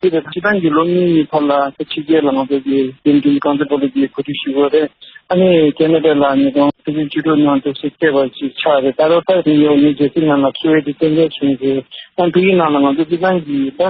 དེ་ལ་སྤྱི་བཏང་གི་ལོ་གཉིས་གཉིས་ཐོག་ལ་ཕྱི་རྒྱལ་ལ་ང་ཚོ་གི་འགྲིམ་འགྲུལ་རྐང་རྩེད་སྤོ་ལོ་གི་གོ་སྒྲིག་ཞུ་དགོས་རེད། ཨ་ནི་ཁེ་ན་ཌ་ལ་ཉིས་སྟོང་ཕྱི་ཚེས་བཅུ་དྲུག་ནང་དུ་སུ་སྐྱེས་པ་ཞིག་ཆགས་རེད། ད་རོ་ད་ནིའུ་ཡོག་ནིའུ་ཇར་སི་ནང་ལ་ཚུར་བའི་དེ་གཏན་འཁེལ་བྱུང་ཚེ་ཨ་བོད་ཡིག་ནང་ལ་ང་ཚོ་སྤྱི་བཏང་གི་ད་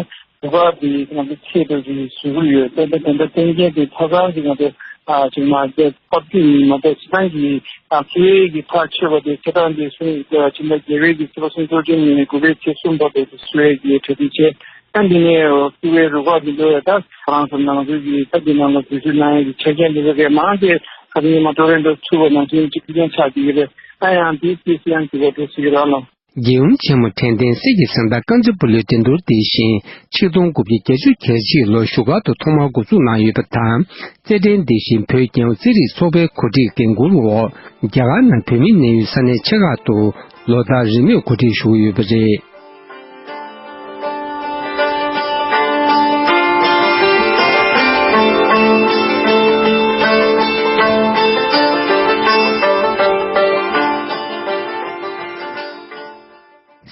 རུ་ཁག་དེ་ང་ཚོ་ཆེད་དུ་ཞིག་བཟོ་གི་ཡོད། ད་ད་ད་གཏན་འཁེལ་དེ་ཆ་ཚང་ཞིག་ང་ཚོ་ཨ་ཞིག་མ་བྱས་ཕབ་ཀྱི་མ་གཏོགས་སྤྱི་བཏང་གི་ཨ་ཚུར་བའི་གི་ཐག་ཆོད་པ་དེ་ཆ་ཚང་དེ་སུ་ཕྱི་ཟླ་བརྒྱད་པའི་གི་ཚེས་པ་སུམ་ཅུ་སོ་བཅུ་ཉིན་དགུ་པའི་ཚེས་གསུམ་བར་དུ་ཚུར་བའི་གི་གྲ་སྒྲིག་བྱས། ད་འདི་ནས་སྐུ་བའི་རུ་ཁག་འདི་ཚོ་ཡང་ད་ཧྥ་རན་སི་ནང་ཚུད་ཀྱི་ད་འདི་ནང་ལ་འཛུལ་ཞུགས་གནང་ཡས་ཀྱི་ཆ་རྐྱེན་འདི་ཚོ་གས་མང་སྟེ་ཁ་སང་ཉི་མ་ཊོ་རོན་ཊོ་ཚུད་པ་ནང་བཞིན་གཅིག་རྐྱེན་ཆགས་ཀྱི་ཡོད་རེད། ད་ཡང་འདི་སི་སི་ཡང་གི་བ་འགྲོ་སྲིད་ཀྱི་ར་ལོ། རྒྱལ་ཡོངས་ཆེན་མོ་དྲན་རྟེན་གསེར་གྱི་གཟེངས་རྟགས་རྐང་རྩེད་སྤོ་ལོའི་འགྲན་བསྡུར་འདི་བཞིན་ཆིག་སྟོང་དགུ་བརྒྱ་བརྒྱད་ཅུ་གྱ་གཅིག་ལོར་བཞུགས་སྒར་དུ་ཐོག་མར་འགོ་འཛུགས་གནང་ཡོད་པ་དང་། རྩེད་འགྲན་འདི་བཞིན་བོད་རྒྱལ་ཡོངས་རྩེད་རིགས་ཚོགས་པའི་གོ་སྒྲིག་འགན་འཁུར་འོག་རྒྱ་གར་ནང་བོད་མིའི་གནས་ཡུལ་ས་གནས་ཆེ་ཁག་ཏུ་ལོ་ལྟར་རིན་མེད་གོ་སྒྲིག་ཞུ་གི་ཡོད་པ་རེད།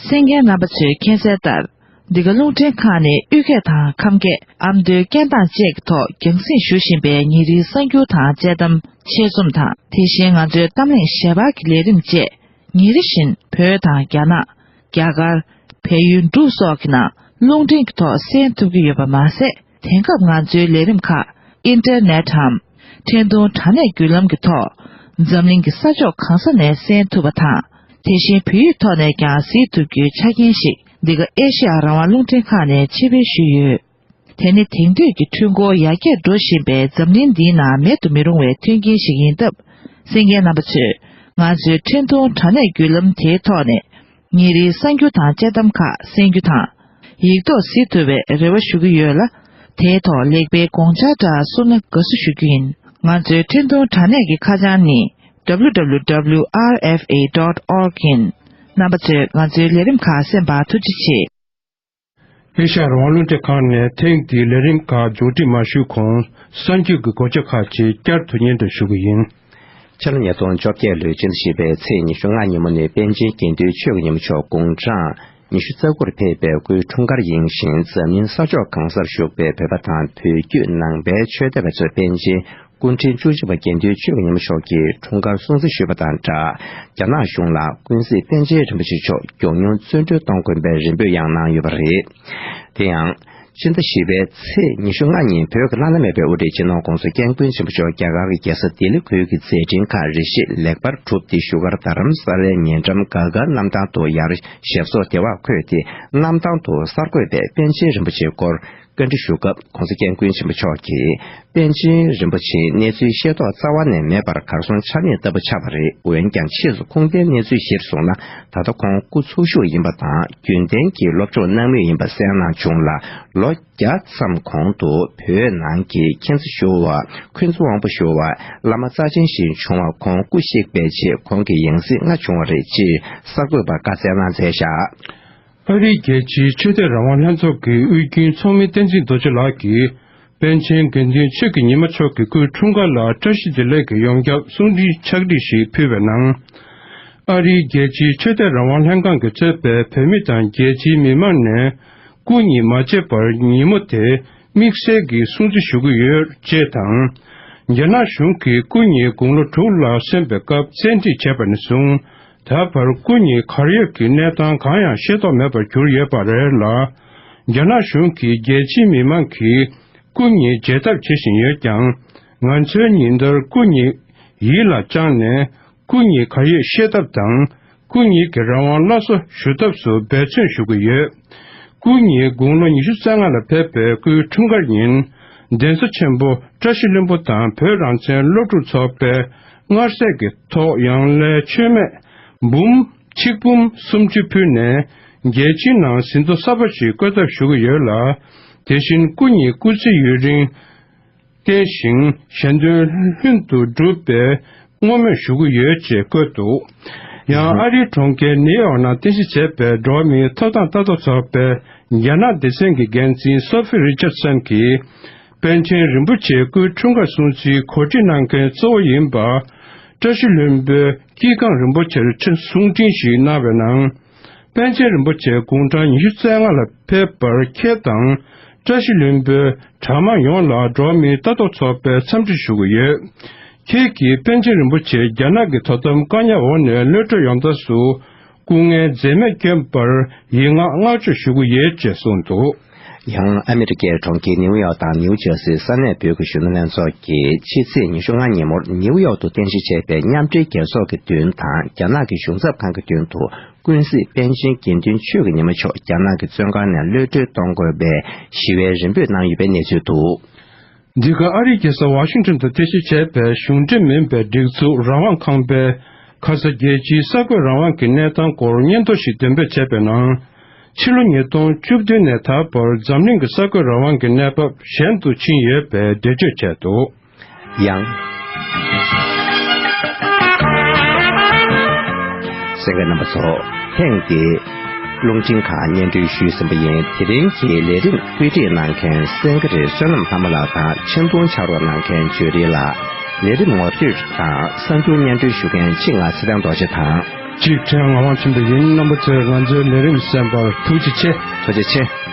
གསན་མཁན་རྣམ་པ་ཚོས་མཁྱེན་གསལ་ལྟར། འདི་ག་རླུང་འཕྲིན་ཁང་ནས་དབུས་སྐད་དང་ཁམས་སྐད་ཨ་མདོའི་སྐད་གདངས་བཅས་ཀྱི་ཐོག་རྒྱང་སྲིང་ཞུ་བཞིན་པའི་ཉིན་རེའི་གསར་འགྱུར་དང་དཔྱད་གཏམ། ཆེད་རྩོམ་དང་དེ་བཞིན་ང་ཚོའི་གཏམ་གླེང་ཞལ་པར་གྱི་ལས་རིམ་བཅས་ཉིན་རེ་བཞིན་བོད་དང་རྒྱ་ནག་རྒྱ་གར། བལ་ཡུལ་འབྲུག་སོགས་ཀྱི་ནང་རླུང་འཕྲིན་གྱི་ཐོག་གསན་ཐུབ་ཀྱི་ཡོད་པ་མ་ཟད། དེང་སྐབས་ང་ཚོའི་ལས་རིམ་ཁག་ཨིན་ཊར་ནེཊ་འམ་འཕྲིན་ཐུང་དྲ་གནས་བརྒྱུད་ལམ་གྱི་ཐོག་འཛམ་གླིང་གི་ས་ཕྱོགས་གང་ས་ནས་གསན་ཐུབ་པ་དང་། དེ་བཞིན་བོད་ཡིག་ཐོག་ནས་ཀྱང་གཟིགས་ཐུབ་རྒྱུའི་ཆ་རྐྱེན་ཞིག་འདི་ག་ཨེ་ཤེ་ཡ་རང་དབང་རླུང་འཕྲིན་ཁང་ནས་ཕྱིར་སྤེལ་ཞུས་ཡོད། དེ་ནི་དེང་དུས་ཀྱི་འཕྲུལ་འཁོར་ཡར་རྒྱས་འགྲོ་བཞིན་པའི་འཛམ་གླིང་འདིའི་ནང་མེད་དུ་མི་རུང་བའི་མཐུན་རྐྱེན་ཞིག་ཡིན་སྟབས། གསན་མཁན་རྣམ་པ་ཚོས་ང་ཚོའི་འཕྲིན་ཐུང་དྲ་གནས་བརྒྱུད་ལམ་དེའི་ཐོག་ནས་ཉིན་རེའི་གསར་འགྱུར་དང་དཔྱད་གཏམ་ཁག་གསན་རྒྱུ་དང་། ཡིག་ཐོག་གཟིགས་ཐུབ་པའི་རེ་བ་ཞུ་གི་ཡོད་ལ། དེའི་ཐོག་ལེགས་སྤེལ་དགོངས་འཆར་འདྲ་གསུངས་ན་དགའ་བསུ་ཞུ་རྒྱུ་ཡིན། ང་ཚོའི་འཕྲིན་ཐུང་དྲ་གནས་ཀྱི་ཁ་བྱང་ནི་W W W R F A dot org ཡིན། རྣམ་པ་ཚོས་ང་ཚོའི་ལས་རིམ་ཁག་གསན་པར་ཐུགས་རྗེ་ཆེ། ཨེ་ཤ་ཡ་རང་དབང་རླུང་འཕྲིན་ཁང་ནས་ཐེངས་འདིའི་ལས་རིམ་ཁག་མཇུག་སྒྲིལ་མ་ཞུས་གོང་། གསར་འགྱུར་གྱི་དགོས་ཆ་ཁག་ཅིག་བསྐྱར་དུ་སྙན་སྒྲོན་ཞུ་གི་ཡིན། ཕྱི་ལོ་ཉིས་སྟོང་བཅོ་བརྒྱད་ལོའི་སྤྱི་ཟླ་བཞི་པའི་ཚེས་ཉི་ཤུ་ལྔ་ཉིན་མོ་ནི་པཎ་ཆེན་དགེ་འདུན་ཆོས་ཀྱི་ཉིན་མོ་མཆོག་དགུང་གྲངས་ཉི་ཤུ་རྩ་དགུར་ཕེབས་པའི་སྐུའི་འཁྲུངས་སྐར་ཡིན་ཞིང་། འཛམ་གླིང་ས་ཕྱོགས་གང་སར་བཞུགས་པའི་བོད་པ་དང་བོད་བརྒྱུད་ནང་པའི་ཆོས་དད་པ་ཚོས་པཎ་ཆེན་སྐུ་ཕྲེང་བཅུ་གཅིག་པ་དགེ་འདུན་ཆོས་ཀྱི་ཉིན་མོ་མཆོག་གི་འཁྲུངས་སྐར་སྲུང་བརྩི་ཞུས་པ་དང་སྦྲགས། རྒྱ་ནག་གཞུང་ལ་ཀུན་གཟིགས་པཎ་ཆེན་རིན་པོ་ཆེ་མཆོག་མགྱོགས་མྱུར་བཙོན་གྲོལ་གཏོང་དགོས་པའི་རེ་འབོད་ཡང་གནང་ཡོད་པ་རེད། དེ་ཡང་། སྤྱི་ཟླ་བཞི་པའི་ཚེས་ཉི་ཤུ་ལྔ་ཉིན་བོད་ཀྱི་བླ་ན་མེད་པའི་དབུ་ཁྲིད་སྤྱི་ནོར་༧གོང་ས་༧སྐྱབས་མགོན་ཆེན་པོ་མཆོག་རྒྱ་གར་གྱི་རྒྱལ་ས་ལྡི་ལི་ཁུལ་གྱི་མཛད་འཕྲིན་ཁག་རེ་ཞིག་ལེགས་པར་གྲུབ་སྟེ་བཞུགས་སྒར་རྡ་རམ་ས་ལའི་ཉེ་འགྲམ་ག་ག་གནམ་ཐང་དུ་ཡར་ཞབས་སོར་དེ་བར་འཁོད་དེ། གནམ་ཐང་དུ་གསར་འགོད་པས་པཎ་ཆེན་རིན་པོ་ཆེའི་སྐོར་བཀའ་འདྲི་ཞུ་སྐབས། ༧གོང་ས་༧སྐྱབས་མགོན་ཆེན་པོ་མཆོག་གིས། པཎ་ཆེན་རིན་པོ་ཆེའི་གནས་ཚུལ་ཤེས་རྟོགས་རྩ་བ་ནས་མེད་པར་གར་སོང་ཆ་མེད་ལྟ་བུ་ཆགས་པ་རེད། འོན་ཀྱང་ཕྱིས་སུ་ཁུངས་ལྡན་གནས་ཚུལ་གཞིར་བཟུང་ན། ད་ལྟ་ཁོང་སྐུ་འཚོ་བཞུགས་ཡིན་པ་དང་། རྒྱུན་ལྡན་གྱི་སློབ་སྦྱོང་གནང་མུས་ཡིན་པ་གསལ་གནང་བྱུང་ལ། ལོ་བརྒྱ་ཙམ་གོང་དུ་བོད་ནང་གི་མཁྱེན་རྩ་ཞུ་བ། འཁོན་འཛིན་དབང་པོ་ཞུ་བ། བླ་མ་རྩ་ཆེན་ཞིག་བྱུང་བ། ཁོང་སྐུ་གཤེགས་པའི་རྗེས་ཁོང་གི་ཡང་སྲིད་ལྔ་བྱུང་བ་རེད། ཅེས་གསར་འགོད་པར་བཀའ་སྩལ་གནང་མཛད་བཞག་ཨ་རིའི་རྒྱལ་སྤྱིའི་ཆོས་དད་རང་དབང་ལྷན་ཚོགས་ཀྱི་དབུས་རྒྱུན་ཚོགས་མི་བསྟན་འཛིན་རྡོ་རྗེ་ལགས་ཀྱིས། པཎ་ཆེན་དགེ་འདུན་ཆོས་ཀྱི་ཉི་མ་མཆོག་གི་སྐུའི་འཁྲུངས་སྐར་ལ་བཀྲ་ཤིས་བདེ་ལེགས་ཀྱི་ཡོངས་ཁྱབ་གསུང་འཕྲིན་ཕྱག་བྲིས་ཤིག་ཕུལ་བའི་ནང་། ཨ་རིའི་རྒྱལ་སྤྱིའི་ཆོས་དད་རང་དབང་ལྷན་ཁང་གིས་གཙོས་པའི་བོད་མི་དང་རྒྱལ་སྤྱིའི་མི་མང་ནས་སྐུ་ཉིད་མ་བརྗེད་པར་ཉིན་མོ་དེ་དམིགས་བསལ་གྱི་སྲུང་བརྩི་ཞུ་གི་ཡོད་ཅེས་དང་། རྒྱ་ནག་གཞུང་གིས་སྐུ་ཉིད་དགུང་ལོ་དྲུག་ལ་སོན་པའི་སྐབས་བཙན་ཁྲིད་བྱས་པ་ནས་བཟུང་། ད་བར་སྐུ་ཉིད་གར་ཡོད་ཀྱི་གནས་སྟངས་གང་ཡང་ཤེས་རྟོགས་མེད་པར་གྱུར་ཡོད་པ་རེད་ལ། རྒྱ་ནག་གཞུང་གིས་རྒྱལ་སྤྱིའི་མི་མང་གིས་སྐུ་ཉིད་མཇལ་ཐབས་བྱེད་བཞིན་ཡོད་ཀྱང་། ང་ཚོའི་ཉིན་ལྟར་སྐུ་ཉིད་ཡིད་ལ་བཅངས་ནས། སྐུ་ཉིད་གར་ཡོད་ཤེས་ཐབས་དང་། སྐུ་ཉིད་ཀྱི་རང་དབང་སླར་གསོ་ཞུ་ཐབས་སུ་འབད་བརྩོན་ཞུ་གི་ཡོད། སྐུ་ཉིད་དགུང་ལོ་ཉི་ཤུ་རྩ་ལྔ་ལ་ཕེབས་པའི་སྐུའི་འཁྲུངས་སྐར་ཉིན། གདན་ས་ཆེན་པོ་བཀྲ་ཤིས་ལྷུན་པོ་དང་བོད་རང་བཙན་སློབ་ཕྲུག་ཚོགས་པས་སྔར་སྲས་ཀྱི་ཐོག་ཡང་སླར་མཆོད་མེ་འབུམ་ཆིག་འབུམ་སུམ་ཅུ་ཕུལ་ནས། རྒྱལ་སྤྱིའི་ནང་ཟིན་ཐོ་གསར་པ་ཞིག་བཀོད་ཐབས་ཞུ་གི་ཡོད་ལ། དེ་བཞིན་སྐུ་ཉིད་སྐུ་ཚེ་ཡུན་རིང་བརྟན་ཞིང་གཞན་དོན་ལྷུན་དུ་འགྲུབ་པའི་བསྔོ་སྨོན་ཞུ་གི་ཡོད་ཅེས་བཀོད་འདུག། ཡང་ཨ་རིའི་གྲོང་ཁྱེར་ནིའུ་ཡོག་ནང་རྟེན་གཞི་བྱས་པའི་འགྲོ་བ་མིའི་ཐོབ་ཐང་ལྟ་རྟོག་ཚོགས་པའི་རྒྱ་ནག་སྡེ་ཚན་གྱི་འགན་འཛིན་སོ་ཧྥི་རི་ཅར་སན་གྱིས། པཎ་ཆེན་རིན་པོ་ཆེའི་སྐུའི་འཁྲུངས་སྐར་སྲུང་བརྩིའི་གོ་སྒྲིག་གནང་མཁན་གཙོ་བོ་ཡིན་པ། བཀྲ་ཤིས་ལྷུན་པོའི་དཀྱིལ་ཁང་རིན་པོ་ཆེར་གསུང་འཕྲིན་ཞིག་གནང་བའི་ནང་། པཎ་ཆེན་རིན་པོ་ཆེ་དགུང་གྲངས་ཉི་ཤུ་རྩ་ལྔ་ལ་ཕེབས་པར་ཁྱེད་དང་བཀྲ་ཤིས་ལྷུན་པོའི་གྲྭ་མང་ཡོངས་ལ་འགྲོ་བ་མིའི་ལྟ་རྟོག་ཚོགས་པས་འཚམས་འདྲི་ཞུ་གི་ཡོད། ཁྱེད་ཀྱིས་པཎ་ཆེན་རིན་པོ་ཆེ་རྒྱ་ནག་གི་དོ་དམ་བཀག་ཉར་འོག་ནས་གློད་གྲོལ་ཡོང་ཐབས་སུ་སྐུ་ངལ་འཛེམས་མེད་བསྐྱོན་པར་ཡིད་མངའ་བསྔགས་བརྗོད་ཞུ་གི་ཡོད་ཅེས་གསུངས་འདུག། ཡང་ཨ་མི་རི་ཀའི་གྲོང་ཁྱེར་ནིའུ་ཡོག་དང་ནིའུ་ཇར་སིའི་ས་གནས་བོད་ཀྱི་གཞོན་ནུ་ལྷན་ཚོགས་ཀྱིས་ཕྱི་ཚེས་ཉི་ཤུ་ལྔ་ཉིན་མོར་ནིའུ་ཡོག་ཏུ་རྟེན་གཞི་བྱས་པའི་མཉམ་འབྲེལ་རྒྱལ་ཚོགས་ཀྱི་མདུན་དང་རྒྱ་ནག་གི་གཞུང་ཚབ་ཁང་གི་མདུན་དུ། ཀུན་གཟིགས་པཎ་ཆེན་དགེ་འདུན་ཆོས་ཀྱི་ཉི་མ་མཆོག་རྒྱ་ནག་གི་བཙོན་ཁང་ནས་གློད་གྲོལ་གཏོང་དགོས་པའི་ཞི་བའི་རེ་འབོད་གནང་ཡོད་པའི་གནས་ཚུལ་འདུག། འདི་ག་ཨ་རིའི་རྒྱལ་ས་ཝ་ཤིང་ཊོན་དུ་རྟེན་གཞི་བྱས་པའི་གཞུང་འབྲེལ་མིན་པའི་སྒྲིག་འཛུགས་རང་དབང་ཁང་པས་ཁ་ས་རྒྱལ་སྤྱིའི་གསར་འགོད་རང་དབང་གི་གནས་སྟངས་སྐོར་སྙན་ཐོ་ཞིག་འདོན་སྤེལ་བྱས་པའི་ནང་། ཕྱི་ལོ་ཉིས་སྟོང་བཅུ་བདུན་ནས་ད་བར་འཛམ་གླིང་གི་གསར་འགོད་རང་དབང་གི་གནས་བབ་ཞན་དུ་ཕྱིན་ཡོད་པའི་འགྲེལ་བརྗོད་བྱས་འདུག། ཡང་། གསན་མཁན་རྣམ་པ་ཚོ། ཐེངས་འདིའི་རླུང་འཕྲིན་ཁང་སྙན་སྒྲོན་ཞུས་ཟིན་པ་ཡིན། དེ་རིང་གི་ལས་རིམ་བཀོད་སྒྲིག་གནང་མཁན་གསན་མཁན་རེད། བསོད་ནམས་ལྷ་མོ་ལགས་དང་། ཆང་འཐུང་ཕྱག་རོགས་གནང་མཁན་ཇོ་རི་ལགས། ལས་རིམ་ངོ་སྤྲོད་དང་གསར་འགྱུར་སྙན་སྒྲོན་ཞུ་མཁན་ཆེད་མངགས་ཚེ་བརྟན་རྡོ་རྗེ་དང་། ཅིག་ཕྲན་ངག་དབང་ཆོས་འཕེལ་ཡིན། རྣམ་པ་ཚོས་ང་ཚོའི་ལས་རིམ་གསན་པར་ཐུགས་རྗེ་ཆེ། ཐུགས་རྗེ་ཆེ།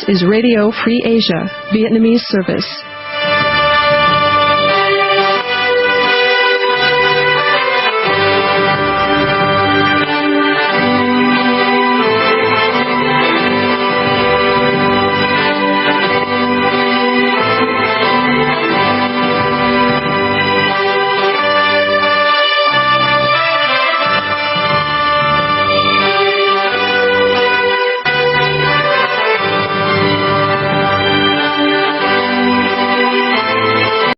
is Radio Free Asia, Vietnamese service.